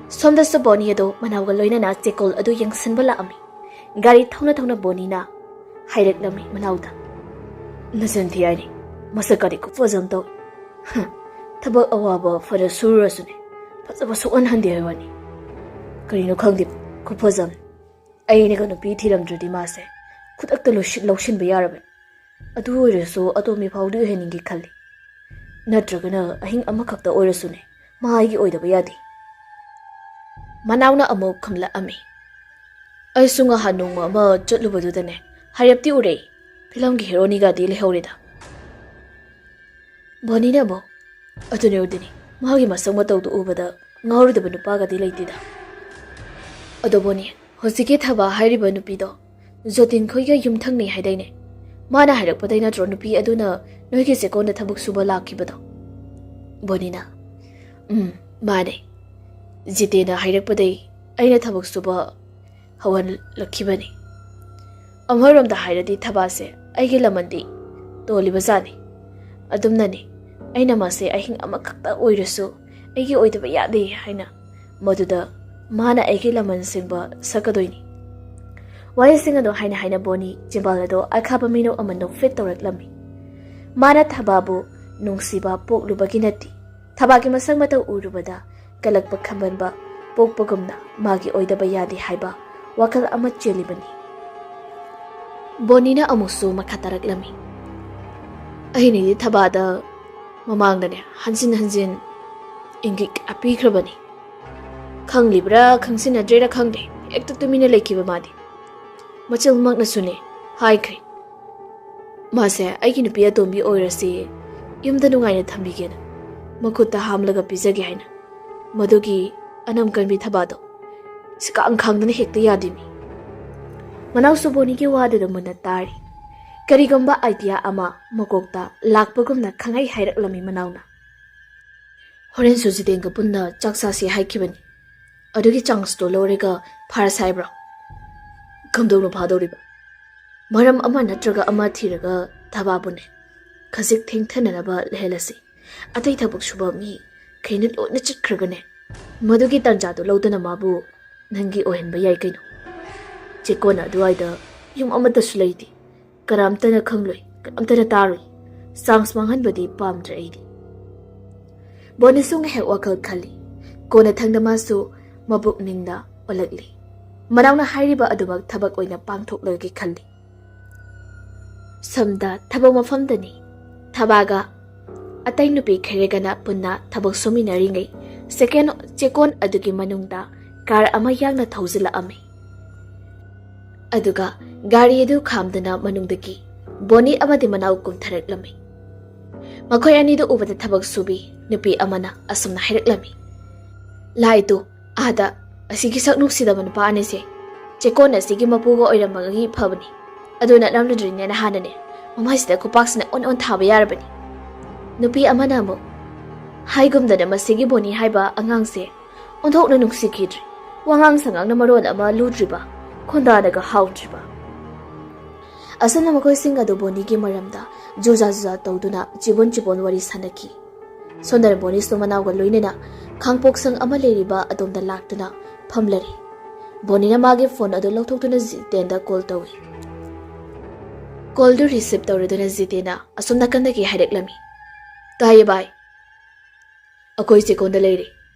ꯁꯣꯝꯗꯁꯨ ꯕꯣꯅꯤ ꯑꯗꯨ ꯃꯅꯥꯎꯒ ꯂꯣꯏꯅꯅ ꯆꯦꯀꯣꯜ ꯑꯗꯨ ꯌꯦꯡꯁꯤꯟꯕ ꯂꯥꯛꯑꯝꯃꯤ꯫ ꯒꯥꯔꯤ ꯊꯧꯅ ꯊꯧꯅ ꯕꯣꯅꯤꯅ ꯍꯥꯏꯔꯛꯂꯝꯃꯤ ꯃꯅꯥꯎꯗ, "ꯅꯆꯤꯟ ꯊꯤ ꯍꯥꯏꯅꯤ, ꯃꯁꯛ ꯀꯗꯤ ꯈꯨꯐꯖ ꯑꯃ ꯇꯧꯏ꯫ ꯍꯝ, ꯊꯕꯛ ꯑꯋꯥꯕ ꯐꯅ ꯁꯨꯔꯨꯔꯁꯨꯅꯦ, ꯐꯖꯕ ꯁꯨꯛꯍꯟꯍꯟꯗꯦ ꯍꯥꯏꯕ ꯋꯥꯅꯤ꯫ ꯀꯔꯤꯅꯣ ꯈꯪꯗꯦ, ꯈꯨꯐꯖ ꯑꯃ꯫ ꯑꯩꯅꯒ ꯅꯨꯄꯤ ꯊꯤꯔꯝꯗ꯭ꯔꯗꯤ ꯃꯥꯁꯦ ꯈꯨꯗꯛꯇ ꯂꯣꯏꯁꯤ-, ꯂꯧꯁꯤꯟꯕ ꯌꯥꯔꯕꯅꯤ꯫ ꯑꯗꯨ ꯑꯣꯏꯔꯁꯨ ꯑꯇꯣꯝꯕꯤ ꯐꯥꯎꯗꯤ ꯑꯣꯏꯍꯟꯅꯤꯡꯒꯦ ꯈꯜꯂꯤ꯫ ꯅꯠꯇ꯭ꯔꯒꯅ ꯑꯍꯤꯡ ꯑꯃꯈꯛꯇ ꯑꯣꯏꯔꯁꯨꯅꯦ, ꯃꯥ ꯑꯩꯒꯤ ꯑꯣꯏꯗꯕ ꯌꯥꯗꯦ꯫" ꯃꯅꯥꯎꯅ ꯑꯃꯨꯛ ꯈꯨꯝꯂꯛꯑꯝꯃꯤ, "ꯑꯩꯁꯨ ꯉꯍꯥꯟ ꯅꯣꯡꯃ ꯑꯃ ꯆꯠꯂꯨꯕꯗꯨꯗꯅꯦ, ꯍꯥꯏꯔꯞꯇꯤ ꯎꯔꯦ, ꯐꯤꯂꯝꯒꯤ ꯍꯦꯔꯣꯅꯤꯒꯗꯤ ꯂꯩꯍꯧꯔꯦꯗ꯫" ꯕꯣꯅꯤꯅ ꯑꯃꯨꯛ, "ꯑꯗꯨꯅꯦ, ꯑꯗꯨꯅꯦ, ꯃꯥꯒꯤ ꯃꯁꯛ ꯃꯇꯧꯗꯨ ꯎꯕꯗ ꯉꯥꯎꯔꯣꯏꯗꯕ ꯅꯨꯄꯥꯒꯗꯤ ꯂꯩꯇꯦꯗ꯫ ꯑꯗꯣ ꯕꯣꯅꯤ, ꯍꯧꯖꯤꯛꯀꯤ ꯊꯕꯥ ꯍꯥꯏꯔꯤꯕ ꯅꯨꯄꯤꯗꯣ ꯖꯣꯇꯤꯟ ꯈꯣꯏꯒ ꯌꯨꯝꯊꯪꯅꯩ ꯍꯥꯏꯗꯥꯏꯅꯦ? ꯃꯥꯅ ꯍꯥꯏꯔꯛꯄꯗꯩ ꯅꯠꯇ꯭ꯔꯣ ꯅꯨꯄꯤ ꯑꯗꯨꯅ ꯅꯣꯏꯒꯤ ꯆꯦꯛꯀꯣꯟꯗ ꯊꯕꯛ ꯁꯨꯕ ꯂꯥꯛꯈꯤꯕꯗꯣ? ꯕꯣꯅꯤꯅ, "ꯎꯝ, ꯃꯥꯅꯦ꯫ ꯖꯤꯇꯦꯅ ꯍꯥꯏꯔꯛꯄꯗꯩ ꯑꯩꯅ ꯊꯕꯛ ꯁꯨꯕ ꯍꯧꯍꯜꯂꯛꯈꯤꯕꯅꯤ꯫ ꯑꯃꯔꯣꯝꯗ ꯍꯥꯏꯔꯗꯤ ꯊꯕꯥꯁꯦ ꯑꯩꯒꯤ ꯂꯃꯟꯗꯤ ꯇꯣꯜꯂꯤꯕꯖꯥꯠꯅꯤ꯫ ꯑꯗꯨꯝꯅꯅꯤ ꯑꯩꯅ ꯃꯥꯁꯦ ꯑꯍꯤꯡ ꯑꯃꯈꯛꯇ ꯑꯣꯏꯔꯁꯨ ꯑꯩꯒꯤ ꯑꯣꯏꯗꯕ ꯌꯥꯗꯦ ꯍꯥꯏꯅ ꯃꯗꯨꯗ ꯃꯥꯅ ꯑꯩꯒꯤ ꯂꯃꯟ ꯁꯤꯡꯕ ꯁꯛꯀꯗꯣꯏꯅꯤ꯫" ꯋꯥꯔꯤꯁꯤꯡ ꯑꯗꯣ ꯍꯥꯏꯅ ꯍꯥꯏꯅ ꯕꯣꯅꯤ ꯆꯤꯝꯕꯥꯜ ꯑꯗꯣ ꯑꯈꯥꯕ ꯃꯤꯅꯧ ꯑꯃ ꯅꯣꯛꯐꯦꯠ ꯇꯧꯔꯛꯂꯝꯃꯤ꯫ ꯃꯥꯅ ꯊꯕꯥꯕꯨ ꯅꯨꯡꯁꯤꯕ ꯄꯣꯛꯂꯨꯕꯒꯤ ꯅꯠꯇꯦ, ꯊꯕꯥꯒꯤ ꯃꯁꯛ ꯃꯇꯧ ꯎꯔꯨꯕꯗ ꯀꯂꯛꯄ ꯈꯝꯕꯟꯕ ꯄꯣꯛꯄꯒꯨꯝꯅ ꯃꯥꯒꯤ ꯑꯣꯏꯗꯕ ꯌꯥꯗꯦ ꯍꯥꯏꯕ ꯋꯥꯈꯜ ꯑꯃ ꯆꯦꯜꯂꯤꯕꯅꯤ꯫ ꯕꯣꯅꯤꯅ ꯑꯃꯨꯛꯁꯨ ꯃꯈꯥ ꯇꯥꯔꯛꯂꯝꯃꯤ, "ꯑꯩꯅꯗꯤ ꯊꯕꯥꯗ ꯃꯃꯥꯡꯗꯅꯦ ꯍꯟꯖꯤꯟ ꯍꯟꯖꯤꯟ ꯏꯪꯒꯤꯠ ꯀꯌꯥ ꯄꯤꯈ꯭ꯔꯕꯅꯤ꯫ ꯈꯪꯂꯤꯕ꯭ꯔꯥ ꯈꯪꯁꯤꯟꯅꯗ꯭ꯔꯤꯔꯥ ꯈꯪꯗꯦ, ꯍꯦꯛꯇ ꯇꯨꯃꯤꯟꯅ ꯂꯩꯈꯤꯕ ꯃꯥꯗꯤ꯫ ꯃꯆꯜꯃꯛꯅꯁꯨꯅꯦ ꯍꯥꯏꯈ꯭ꯔꯦ꯫ ꯃꯥꯁꯦ ꯑꯩꯒꯤ ꯅꯨꯄꯤ ꯑꯇꯣꯝꯕꯤ ꯑꯣꯏꯔꯁꯤ, ꯌꯨꯝꯗ ꯅꯨꯡꯉꯥꯏꯅ ꯊꯝꯕꯤꯒꯦꯅ, ꯃꯈꯨꯠꯇ ꯍꯥꯝꯂꯒ ꯄꯤꯖꯒꯦ ꯍꯥꯏꯅ꯫ ꯃꯗꯨꯒꯤ ꯑꯅꯝ ꯀꯟꯕꯤ ꯊꯕꯥꯗꯣ ꯁꯤꯀꯥꯡ ꯈꯥꯡꯗꯅ ꯍꯦꯛꯇ ꯌꯥꯗꯦꯃꯤ꯫" ꯃꯅꯥꯎꯁꯨ ꯕꯣꯅꯤꯒꯤ ꯋꯥꯗꯨꯗ ꯃꯨꯟꯅ ꯇꯥꯔꯤ꯫ ꯀꯔꯤꯒꯨꯝꯕ ꯑꯥꯏꯗꯤꯌꯥ ꯑꯃ ꯃꯀꯣꯛꯇ ꯂꯥꯛꯄꯒꯨꯝꯅ ꯈꯪꯍꯩ ꯍꯥꯏꯔꯛꯂꯝꯃꯤ ꯃꯅꯥꯎꯅ꯫ "ꯍꯣꯔꯦꯟꯁꯨ ꯖꯤꯇꯦꯟꯒ ꯄꯨꯟꯅ ꯆꯥꯛ ꯆꯥꯁꯤ ꯍꯥꯏꯈꯤꯕꯅꯤ꯫ ꯑꯗꯨꯒꯤ ꯆꯥꯟꯁꯇꯣ ꯂꯧꯔꯒ ꯐꯥꯔꯁ ꯍꯥꯏꯕ꯭ꯔꯣ? ꯀꯝꯗꯧꯅ ꯐꯥꯗꯧꯔꯤꯕ? ꯃꯔꯝ ꯑꯃ ꯅꯠꯇ꯭ꯔꯒ ꯑꯃ ꯊꯤꯔꯒ ꯊꯕꯥꯕꯨꯅꯦ ꯈꯖꯤꯛ ꯊꯦꯡꯊꯅꯅꯕ ꯂꯩꯍꯜꯂꯁꯤ꯫ ꯑꯇꯩ ꯊꯕꯛ ꯁꯨꯕ ꯃꯤ ꯈꯩꯅ ꯂꯣꯏꯅ ꯆꯠꯈ꯭ꯔꯒꯅꯦ, ꯃꯗꯨꯒꯤ ꯇꯥꯟꯖꯥꯗꯣ ꯂꯧꯗꯨꯅ ꯃꯥꯕꯨ ꯅꯪꯒꯤ ꯑꯣꯏꯍꯟꯕ ꯌꯥꯏ ꯀꯩꯅꯣ꯫ ꯆꯦꯛꯀꯣꯟ ꯑꯗꯨꯋꯥꯏꯗ ꯌꯨꯝ ꯑꯃꯠꯇꯁꯨ ꯂꯩꯇꯦ꯫ ꯀꯅꯥꯝꯇꯅ ꯈꯪꯂꯣꯏ, ꯀꯅꯥꯝꯇꯅ ꯇꯥꯔꯣꯏ꯫ ꯆꯥꯟꯁ ꯃꯥꯡꯍꯟꯕꯗꯤ ꯄꯥꯝꯗ꯭ꯔꯦ ꯑꯩꯗꯤ꯫" ꯕꯣꯅꯤꯁꯨ ꯉꯥꯏꯍꯥꯛ ꯋꯥꯈꯜ ꯈꯜꯂꯤ꯫ ꯀꯣꯟꯅꯊꯪꯗ ꯃꯥꯁꯨ ꯃꯕꯨꯛ ꯅꯤꯡꯅ ꯑꯣꯜꯂꯛꯂꯤ꯫ ꯃꯅꯥꯎꯅ ꯍꯥꯏꯔꯤꯕ ꯑꯗꯨꯃꯛ ꯊꯕꯛ ꯑꯣꯏꯅ ꯄꯥꯡꯊꯣꯛꯂꯒꯦ ꯈꯜꯂꯤ꯫ ꯁꯣꯝꯗ ꯊꯕꯛ ꯃꯐꯝꯗꯅꯤ꯫ ꯊꯕꯥꯒ ꯑꯇꯩ ꯅꯨꯄꯤ ꯈꯩꯔꯦꯒꯅ ꯄꯨꯟꯅ ꯊꯕꯛ ꯁꯨꯃꯤꯟꯅꯔꯤꯉꯩ ꯆꯦꯀꯦꯟ-, ꯆꯦꯛꯀꯣꯟ ꯑꯗꯨꯒꯤ ꯃꯅꯨꯡꯗ ꯀꯥꯔ ꯑꯃ ꯌꯥꯡꯅ ꯊꯧꯖꯤꯜꯂꯛꯑꯝꯃꯤ꯫ ꯑꯗꯨꯒ ꯒꯥꯔꯤ ꯑꯗꯨ ꯈꯥꯝꯗꯨꯅ ꯃꯅꯨꯡꯗꯒꯤ ꯕꯣꯅꯤ ꯑꯃꯗꯤ ꯃꯅꯥꯎ ꯀꯨꯝꯊꯔꯛꯂꯝꯃꯤ꯫ ꯃꯈꯣꯏ ꯑꯅꯤꯗꯨ ꯎꯕꯗ ꯊꯕꯛ ꯁꯨꯕꯤ ꯅꯨꯄꯤ ꯑꯃꯅ ꯑꯁꯨꯝꯅ ꯍꯥꯏꯔꯛꯂꯝꯃꯤ, "ꯂꯥꯏꯗꯨ ꯑꯥꯗ ꯑꯁꯤꯒꯤ ꯁꯛ ꯅꯨꯡꯁꯤꯗꯕ ꯅꯨꯄꯥ ꯑꯅꯤꯁꯦ ꯆꯦꯛꯀꯣꯟ ꯑꯁꯤꯒꯤ ꯃꯄꯨꯒ ꯑꯣꯏꯔꯝꯕꯒꯤ ꯐꯕꯅꯤ꯫ ꯑꯗꯨ ꯅꯠꯂꯝꯂꯗ꯭ꯔꯤꯅꯦ ꯅꯍꯥꯟꯅꯅꯦ ꯃꯃꯥꯏꯁꯤꯗ ꯈꯨꯄꯥꯛꯁꯤꯅ ꯑꯣꯟ ꯑꯣꯟ ꯊꯥꯕ ꯌꯥꯔꯕꯅꯤ꯫ ꯅꯨꯄꯤ ꯑꯃꯅ ꯑꯃꯨꯛ, ꯍꯥꯏꯒꯨꯝꯗꯅ ꯃꯁꯤꯒꯤ ꯕꯣꯅꯤ ꯍꯥꯏꯕ ꯑꯉꯥꯡꯁꯦ ꯑꯣꯟꯊꯣꯛꯅ ꯅꯨꯡꯁꯤꯈꯤꯗ꯭ꯔꯦ꯫ ꯋꯥꯉꯥꯡ ꯁꯉꯥꯡꯅ ꯃꯔꯣꯜ ꯑꯃ ꯂꯨꯗ꯭ꯔꯤꯕ, ꯈꯣꯟꯗꯥꯅꯒ ꯍꯥꯎꯗ꯭ꯔꯤꯕ꯫ ꯑꯁꯨꯝꯅ ꯃꯈꯣꯏꯁꯤꯡ ꯑꯗꯨ ꯕꯣꯅꯤꯒꯤ ꯃꯔꯝꯗ ꯖꯨꯖꯥ ꯖꯨꯖꯥ ꯇꯧꯗꯨꯅ ꯆꯤꯕꯣꯟ ꯆꯤꯕꯣꯟ ꯋꯥꯔꯤ ꯁꯥꯟꯅꯈꯤ꯫ ꯁꯣꯝꯗꯅ ꯕꯣꯅꯤꯁꯨ ꯃꯅꯥꯎꯒ ꯂꯣꯏꯅꯅ ꯈꯥꯡꯄꯣꯛꯁꯪ ꯑꯃ ꯂꯩꯔꯤꯕ ꯑꯗꯣꯝꯗ ꯂꯥꯛꯇꯨꯅ ꯐꯝꯂꯔꯦ꯫ ꯕꯣꯅꯤꯅ ꯃꯥꯒꯤ ꯐꯣꯟ ꯑꯗꯨ ꯂꯧꯊꯣꯛꯇꯨꯅ ꯖꯤꯇꯦꯟꯗ ꯀꯣꯜ ꯇꯧꯏ꯫ ꯀꯣꯜꯗꯨ ꯔꯤꯁꯤꯞ ꯇꯧꯔꯗꯨꯅ ꯖꯤꯇꯦꯟꯅ ꯑꯁꯣꯝ ꯅꯥꯀꯟꯗꯒꯤ ꯍꯥꯏꯔꯛꯂꯝꯃꯤ, "ꯇꯥꯏꯌꯦ ꯚꯥꯏ, ꯑꯩꯈꯣꯏ ꯆꯦꯀꯣꯟꯗ ꯂꯩꯔꯦ꯫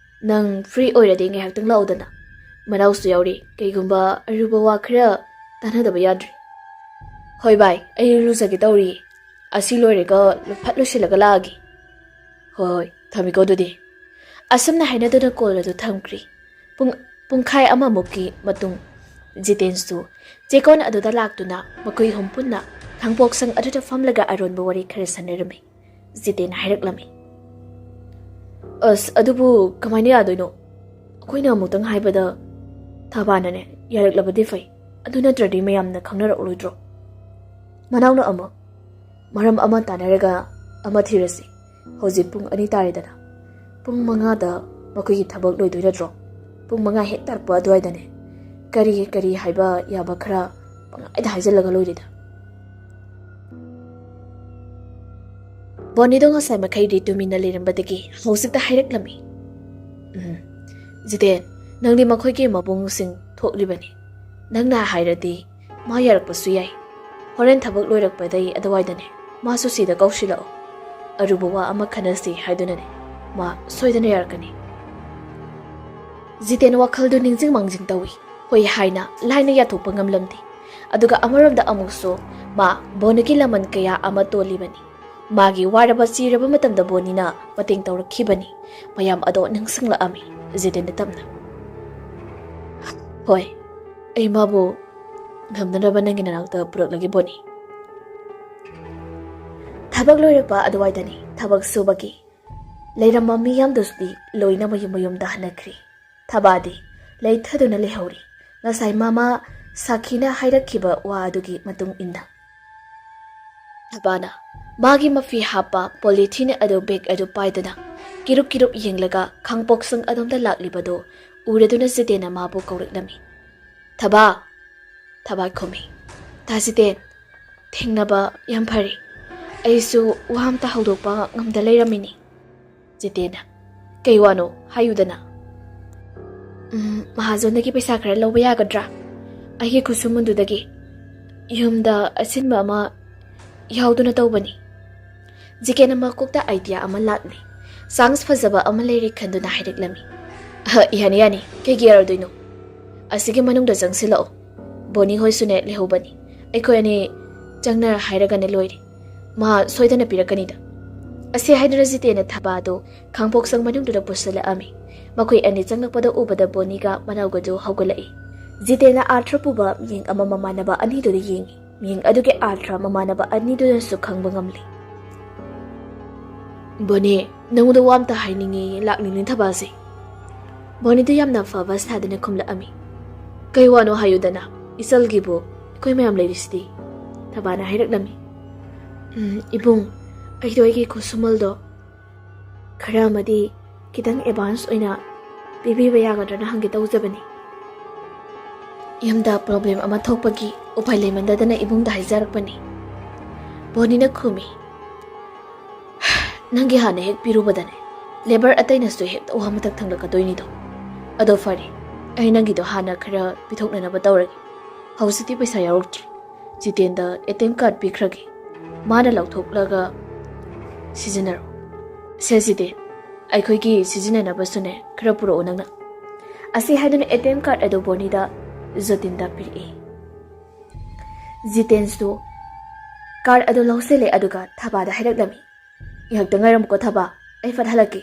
ꯅꯪ ꯐ꯭ꯔꯤ ꯑꯣꯏꯔꯗꯤ ꯉꯥꯏꯍꯥꯛꯇꯪ ꯂꯥꯛꯎꯗꯅ꯫ ꯃꯅꯥꯎꯁꯨ ꯌꯥꯎꯔꯤ, ꯀꯩꯒꯨꯝꯕ ꯑꯔꯨꯕ ꯋꯥ ꯈꯔ ꯇꯥꯟꯅꯗꯕ ꯌꯥꯗ꯭ꯔꯤ꯫" "ꯍꯣꯏ ꯚꯥꯏ, ꯑꯩ ꯏꯔꯨꯖꯒꯦ ꯇꯧꯔꯤꯌꯦ꯫ ꯑꯁꯤ ꯂꯣꯏꯔꯒ ꯐꯠ ꯂꯣꯏꯁꯤꯜꯂꯒ ꯂꯥꯛꯑꯒꯦ꯫" "ꯍꯣꯏ ꯍꯣꯏ, ꯊꯝꯃꯤꯀꯣ ꯑꯗꯨꯗꯤ꯫" ꯑꯁꯨꯝꯅ ꯍꯥꯏꯅꯗꯨꯅ ꯀꯣꯜ ꯑꯗꯨ ꯊꯝꯈ꯭ꯔꯤ꯫ ꯄꯨꯡ, ꯄꯨꯡꯈꯥꯏ ꯑꯃꯃꯨꯛꯀꯤ ꯃꯇꯨꯡ ꯖꯤꯇꯦꯟꯁꯨ ꯆꯦꯀꯣꯟ ꯑꯗꯨꯗ ꯂꯥꯛꯇꯨꯅ ꯃꯈꯣꯏ ꯑꯍꯨꯝ ꯄꯨꯟꯅ ꯈꯥꯡꯄꯣꯛꯁꯪ ꯑꯗꯨꯗ ꯐꯝꯂꯒ ꯑꯔꯣꯟꯕ ꯋꯥꯔꯤ ꯈꯔ ꯁꯥꯟꯅꯔꯝꯃꯤ꯫ ꯖꯤꯇꯦꯟ ꯍꯥꯏꯔꯛꯂꯝꯃꯤ, "ꯑꯁ, ꯑꯗꯨꯕꯨ ꯀꯃꯥꯏꯅ ꯌꯥꯗꯣꯏꯅꯣ? ꯑꯩꯈꯣꯏꯅ ꯑꯃꯨꯛꯇꯪ ꯍꯥꯏꯕꯗ ꯊꯕꯥꯅꯅꯦ ꯌꯥꯔꯛꯂꯕꯗꯤ ꯐꯩ, ꯑꯗꯨ ꯅꯠꯇ꯭ꯔꯗꯤ ꯃꯌꯥꯝꯅ ꯈꯪꯅꯔꯛꯂꯣꯏꯗ꯭ꯔꯣ?" ꯃꯅꯥꯎꯅ ꯑꯃꯨꯛ, "ꯃꯔꯝ ꯑꯃ ꯇꯥꯟꯅꯔꯒ ꯑꯃ ꯊꯤꯔꯁꯤ꯫ ꯍꯧꯖꯤꯛ ꯄꯨꯡ ꯑꯅꯤ ꯇꯥꯔꯦꯗꯅ꯫ ꯄꯨꯡ ꯃꯉꯥꯗ ꯃꯈꯣꯏꯒꯤ ꯊꯕꯛ ꯂꯣꯏꯗꯣꯏ ꯅꯠꯇ꯭ꯔꯣ? ꯄꯨꯡ ꯃꯉꯥ ꯍꯦꯛ ꯇꯥꯔꯛꯄ ꯑꯗꯨꯋꯥꯏꯗꯅꯦ ꯀꯔꯤ ꯀꯔꯤ ꯍꯥꯏꯕ ꯌꯥꯕ ꯈꯔ ꯄꯪꯍꯥꯏꯗ ꯍꯥꯏꯖꯤꯜꯂꯒ ꯂꯣꯏꯔꯦꯗ꯫" ꯕꯣꯅꯤꯗꯣ ꯉꯁꯥꯏ ꯃꯈꯩꯗꯤ ꯇꯨꯃꯤꯟꯅ ꯂꯩꯔꯝꯕꯗꯒꯤ ꯍꯧꯖꯤꯛꯇ ꯍꯥꯏꯔꯛꯂꯝꯃꯤ꯫ "ꯎꯝ, ꯖꯤꯇꯦꯟ, ꯅꯪꯗꯤ ꯃꯈꯣꯏꯒꯤ ꯃꯕꯨꯡꯁꯤꯡ ꯊꯣꯛꯂꯤꯕꯅꯤ꯫ ꯅꯪꯅ ꯍꯥꯏꯔꯗꯤ ꯃꯥ ꯌꯥꯔꯛꯄꯁꯨ ꯌꯥꯏ꯫ ꯍꯣꯔꯦꯟ ꯊꯕꯛ ꯂꯣꯏꯔꯛꯄꯗꯩ ꯑꯗꯨꯋꯥꯏꯗꯅꯦ ꯃꯥꯁꯨ ꯁꯤꯗ ꯀꯧꯁꯤꯜꯂꯛꯑꯣ꯫ ꯑꯔꯨꯕ ꯋꯥ ꯑꯃ ꯈꯟꯅꯁꯤ ꯍꯥꯏꯗꯨꯅꯅꯦ ꯃꯥ ꯁꯣꯏꯗꯅ ꯌꯥꯔꯛꯀꯅꯤ꯫" ꯖꯤꯇꯦꯟ ꯋꯥꯈꯜꯗꯨ ꯅꯤꯡꯖꯤꯡ ꯃꯥꯡꯖꯤꯡ ꯇꯧꯏ꯫ ꯍꯣꯏ ꯍꯥꯏꯅ ꯂꯥꯏꯅ ꯌꯥꯊꯣꯛꯄ ꯉꯝꯂꯝꯗꯦ꯫ ꯑꯗꯨꯒ ꯑꯃꯔꯣꯝꯗ ꯑꯃꯨꯛꯁꯨ ꯃꯥ ꯕꯣꯅꯤꯒꯤ ꯂꯃꯟ ꯀꯌꯥ ꯑꯃ ꯇꯣꯜꯂꯤꯕꯅꯤ꯫ ꯃꯥꯒꯤ ꯋꯥꯔꯕ ꯆꯤꯔꯕ ꯃꯇꯝꯗ ꯕꯣꯅꯤꯅ ꯃꯇꯦꯡ ꯇꯧꯔꯛꯈꯤꯕꯅꯤ꯫ ꯃꯌꯥꯝ ꯑꯗꯣ ꯅꯤꯡꯁꯤꯡꯂꯛꯑꯝꯃꯤ ꯖꯤꯇꯦꯟꯗ ꯇꯞꯅ꯫ "ꯍꯣꯏ, ꯑꯩ ꯃꯥꯕꯨ ꯉꯝꯅꯅꯕ ꯅꯪꯒꯤ ꯅꯅꯥꯛꯇ ꯄꯨꯔꯛꯂꯒꯦ ꯕꯣꯅꯤ꯫" ꯊꯕꯛ ꯂꯣꯏꯔꯛꯄ ꯑꯗꯨꯋꯥꯏꯗꯅꯤ ꯊꯕꯛ ꯁꯨꯕꯒꯤ ꯂꯩꯔꯝꯕ ꯃꯤꯌꯥꯝꯗꯨꯁꯨꯗꯤ ꯂꯣꯏꯅ ꯃꯌꯨꯝ ꯃꯌꯨꯝꯗ ꯍꯟꯅꯈ꯭ꯔꯤ꯫ ꯊꯕꯥꯗꯤ ꯂꯩꯊꯗꯨꯅ ꯂꯩꯍꯧꯔꯤ꯫ ꯉꯁꯥꯏ ꯃꯃꯥ ꯁꯥꯈꯤꯅ ꯍꯥꯏꯔꯛꯈꯤꯕ ꯋꯥ ꯑꯗꯨꯒꯤ ꯃꯇꯨꯡ ꯏꯟꯅ ꯊꯕꯥꯅ ꯃꯥꯒꯤ ꯃꯐꯤ ꯍꯥꯞꯄ ꯄꯣꯂꯤꯊꯤꯟ ꯑꯗꯨ, ꯕꯦꯒ ꯑꯗꯨ ꯄꯥꯏꯗꯨꯅ ꯀꯤꯔꯨꯞ ꯀꯤꯔꯨꯞ ꯌꯦꯡꯂꯒ ꯈꯥꯡꯄꯣꯛꯁꯪ ꯑꯗꯣꯝꯗ ꯂꯥꯛꯂꯤꯕꯗꯨ ꯎꯔꯗꯨꯅ ꯖꯤꯇꯦꯟꯅ ꯃꯥꯕꯨ ꯀꯧꯔꯛꯂꯝꯃꯤ꯫ "ꯊꯕꯥ!" ꯊꯕꯥ ꯈꯨꯝꯃꯤ꯫ "ꯇꯥ ꯖꯤꯇꯦꯟ, ꯊꯦꯡꯅꯕ ꯌꯥꯝ ꯐꯔꯦ꯫ ꯑꯩꯁꯨ ꯋꯥ ꯑꯝꯇ ꯍꯧꯗꯣꯛꯄ ꯉꯝꯗ ꯂꯩꯔꯝꯃꯤꯅꯤ꯫" ꯖꯤꯇꯦꯟꯅ, "ꯀꯩ ꯋꯥꯅꯣ? ꯍꯥꯏꯌꯨꯗꯅ꯫" "ꯎꯝ, ꯃꯍꯥꯖꯣꯟꯗꯒꯤ ꯄꯩꯁꯥ ꯈꯔ ꯂꯧꯕ ꯌꯥꯒꯗ꯭ꯔꯥ? ꯑꯩꯒꯤ ꯈꯨꯠꯁꯨꯃꯟꯗꯨꯗꯒꯤ ꯌꯨꯝꯗ ꯑꯁꯤꯟꯕ ꯑꯃ ꯌꯥꯎꯗꯨꯅ ꯇꯧꯕꯅꯤ꯫" ꯖꯤꯇꯦꯟꯅ ꯃꯀꯣꯛꯇ ꯑꯥꯏꯗꯤꯌꯥ ꯑꯃ ꯂꯥꯛꯂꯤ꯫ ꯆꯥꯟꯁ ꯐꯖꯕ ꯑꯃ ꯂꯩꯔꯦ ꯈꯟꯗꯨꯅ ꯍꯥꯏꯔꯛꯂꯝꯃꯤ꯫ "ꯑꯍ, ꯌꯥꯅꯤ, ꯌꯥꯅꯤ꯫ ꯀꯩꯒꯤ ꯌꯥꯔꯣꯏꯗꯣꯏꯅꯣ? ꯑꯁꯤꯒꯤ ꯃꯅꯨꯡꯗ ꯆꯪꯁꯤꯜꯂꯛꯑꯣ꯫ ꯕꯣꯅꯤ ꯍꯣꯏꯁꯨꯅꯦ ꯂꯩꯍꯧꯕꯅꯤ꯫ ꯑꯩꯈꯣꯏ ꯑꯅꯤ ꯆꯪꯅꯔ ꯍꯥꯏꯔꯒꯅꯦ ꯂꯣꯏꯔꯦ꯫ ꯃꯥ ꯁꯣꯏꯗꯅ ꯄꯤꯔꯛꯀꯅꯤꯗ꯫" ꯑꯁꯤ ꯍꯥꯏꯗꯨꯅ ꯖꯤꯇꯦꯟꯅ ꯊꯕꯥꯗꯨ ꯈꯥꯡꯄꯣꯛꯁꯪ ꯃꯅꯨꯡꯗꯨꯗ ꯄꯨꯁꯤꯜꯂꯛꯑꯝꯃꯤ꯫ ꯃꯈꯣꯏ ꯑꯅꯤ ꯆꯪꯂꯛꯄꯗ ꯎꯕꯗ ꯕꯣꯅꯤꯒ ꯃꯅꯥꯎꯒꯗꯨ ꯍꯧꯒꯠꯂꯛꯏ꯫ ꯖꯤꯇꯦꯟꯅ ꯑꯥꯔꯊ ꯄꯨꯕ ꯃꯤꯠꯌꯦꯡ ꯑꯃ ꯃꯃꯥꯟꯅꯕ ꯑꯅꯤꯗꯨꯗ ꯌꯦꯡꯉꯤ꯫ ꯃꯤꯠꯌꯦꯡ ꯑꯗꯨꯒꯤ ꯑꯥꯔꯊ ꯃꯃꯥꯟꯅꯕ ꯑꯅꯤꯗꯨꯅꯁꯨ ꯈꯪꯕ ꯉꯝꯂꯤ꯫ "ꯕꯣꯅꯤ, ꯅꯉꯣꯟꯗ ꯋꯥ ꯑꯝꯇ ꯍꯥꯏꯅꯤꯡꯉꯤ, ꯂꯥꯛꯅꯤꯡꯉꯤ ꯊꯕꯥꯁꯦ꯫" ꯕꯣꯅꯤꯗꯨ ꯌꯥꯝꯅ ꯐꯕ ꯁꯥꯗꯨꯅ ꯈꯨꯝꯂꯛꯑꯝꯃꯤ꯫ "ꯀꯩ ꯋꯥꯅꯣ ꯍꯥꯏꯌꯨꯗꯅ, ꯏꯆꯜꯒꯤꯕꯨ ꯑꯩꯈꯣꯏ ꯃꯌꯥꯝ ꯂꯩꯔꯤꯁꯤꯗꯤ꯫" ꯊꯕꯥꯅ ꯍꯥꯏꯔꯛꯂꯝꯃꯤ꯫ "ꯎꯝ, ꯏꯕꯨꯡ, ꯑꯩꯗꯣ ꯑꯩꯒꯤ ꯈꯨꯠꯁꯨꯃꯜꯗꯣ ꯈꯔ ꯑꯃꯗꯤ ꯈꯤꯇꯪ ꯑꯦꯗꯚꯥꯟꯁ ꯑꯣꯏꯅ ꯄꯤꯕꯤꯕ ꯌꯥꯒꯗ꯭ꯔꯅ ꯍꯪꯒꯦ ꯇꯧꯖꯕꯅꯤ꯫ ꯌꯨꯝꯗ ꯄ꯭ꯔꯣꯕ꯭ꯂꯦꯝ ꯑꯃ ꯊꯣꯛꯄꯒꯤ ꯎꯄꯥꯏ ꯂꯩꯃꯟꯗꯗꯅ ꯏꯕꯨꯡꯗ ꯍꯥꯏꯖꯔꯛꯄꯅꯤ꯫" ꯕꯣꯅꯤꯅ ꯈꯨꯝꯃꯤ꯫ "ꯅꯪꯒꯤ ꯍꯥꯟꯅ ꯍꯦꯛ ꯄꯤꯔꯨꯕꯗꯅꯦ, ꯂꯦꯕꯔ ꯑꯇꯩꯅꯁꯨ ꯍꯦꯛꯇ ꯋꯥ ꯃꯊꯛ ꯊꯪꯂꯛꯀꯗꯣꯏꯅꯤꯗꯣ꯫ ꯑꯗꯣ ꯐꯔꯦ, ꯑꯩ ꯅꯪꯒꯤꯗꯣ ꯍꯥꯟꯅ ꯈꯔ ꯄꯤꯊꯣꯛꯅꯅꯕ ꯇꯧꯔꯒꯦ꯫ ꯍꯧꯖꯤꯛꯇꯤ ꯄꯩꯁꯥ ꯌꯥꯎꯔꯛꯇ꯭ꯔꯤ꯫ ꯖꯤꯇꯦꯟꯗ ꯑꯦ ꯇꯤ ꯑꯦꯝ ꯀꯥꯔꯗ ꯄꯤꯈ꯭ꯔꯒꯦ꯫ ꯃꯥꯅ ꯂꯧꯊꯣꯛꯂꯒ ꯁꯤꯖꯤꯟꯅꯔꯣ꯫ ꯁꯦ ꯖꯤꯇꯦꯟ, ꯑꯩꯈꯣꯏꯒꯤ ꯁꯤꯖꯤꯟꯅꯅꯕꯁꯨꯅꯦ ꯈꯔ ꯄꯨꯔꯛꯑꯣ ꯅꯪꯅ꯫" ꯑꯁꯤ ꯍꯥꯏꯗꯨꯅ ꯑꯦ ꯇꯤ ꯑꯦꯝ ꯀꯥꯔꯗ ꯑꯗꯨ ꯕꯣꯅꯤꯗ, ꯖꯣꯇꯤꯟꯗ ꯄꯤꯔꯛꯏ꯫ ꯖꯤꯇꯦꯟꯁꯨ ꯀꯥꯔꯗ ꯑꯗꯨ ꯂꯧꯁꯤꯜꯂꯦ, ꯑꯗꯨꯒ ꯊꯕꯥꯗ ꯍꯥꯏꯔꯛꯂꯝꯃꯤ꯫ "ꯉꯥꯏꯍꯥꯛꯇ ꯉꯥꯏꯔꯝꯃꯨꯀꯣ ꯊꯕꯥ, ꯑꯩ ꯐꯠ ꯍꯜꯂꯛꯀꯦ꯫"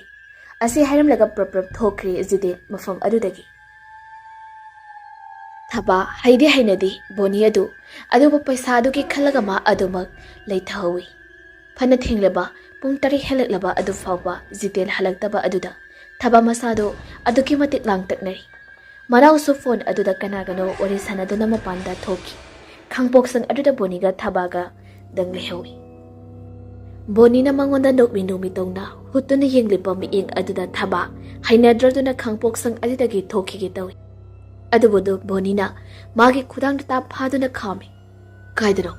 ꯑꯁꯤ ꯍꯥꯏꯔꯝꯂꯒ ꯄ꯭ꯔꯞ ꯄ꯭ꯔꯞ ꯊꯣꯛꯈ꯭ꯔꯦ ꯖꯤꯇꯦꯟ ꯃꯐꯝ ꯑꯗꯨꯗꯒꯤ꯫ ꯊꯕꯥ ꯍꯩꯗꯤ ꯍꯩꯅꯗꯦ ꯕꯣꯅꯤ ꯑꯗꯨ, ꯑꯗꯨꯕꯨ ꯄꯩꯁꯥ ꯑꯗꯨꯒꯤ ꯈꯜꯂꯒ ꯃꯥ ꯑꯗꯨꯃꯛ ꯂꯩꯊꯍꯧꯏ꯫ ꯐꯅ ꯊꯦꯡꯂꯕ ꯄꯨꯡ ꯇꯔꯦꯠ ꯍꯦꯜꯂꯛꯂꯕ ꯑꯗꯨ ꯐꯥꯎꯕ ꯖꯤꯇꯦꯟ ꯍꯜꯂꯛꯇꯕ ꯑꯗꯨꯗ ꯊꯕꯥ ꯃꯁꯥꯗꯣ ꯑꯗꯨꯛꯀꯤ ꯃꯇꯤꯛ ꯂꯥꯡꯇꯛꯅꯔꯤ꯫ ꯃꯅꯥꯎꯁꯨ ꯐꯣꯟ ꯑꯗꯨꯗ ꯀꯅꯥꯒꯅꯣ ꯋꯥꯔꯤ ꯁꯥꯟꯅꯗꯨꯅ ꯃꯄꯥꯟꯗ ꯊꯣꯛꯈꯤ꯫ ꯈꯥꯡꯄꯣꯛꯁꯪ ꯑꯗꯨꯗ ꯕꯣꯅꯤꯒ ꯊꯕꯥꯒ ꯗꯪ ꯂꯩꯍꯧꯏ꯫ ꯕꯣꯅꯤꯅ ꯃꯉꯣꯟꯗ ꯅꯣꯛꯃꯤ ꯅꯣꯛꯃꯤ ꯇꯧꯅ ꯍꯨꯠꯇꯨꯅ ꯌꯦꯡꯂꯤꯕ ꯃꯤꯠꯌꯦꯡ ꯑꯗꯨꯗ ꯊꯕꯥ ꯍꯩꯅꯗ꯭ꯔꯗꯨꯅ ꯈꯥꯡꯄꯣꯛꯁꯪ ꯑꯗꯨꯗꯒꯤ ꯊꯣꯛꯈꯤꯒꯦ ꯇꯧꯏ꯫ ꯑꯗꯨꯕꯨ ꯕꯣꯅꯤꯅ ꯃꯥꯒꯤ ꯈꯨꯗꯥꯡꯗ ꯇꯥꯞ ꯐꯥꯗꯨꯅ ꯈꯥꯝꯃꯤ꯫ "ꯀꯥꯏꯗꯅꯣ?"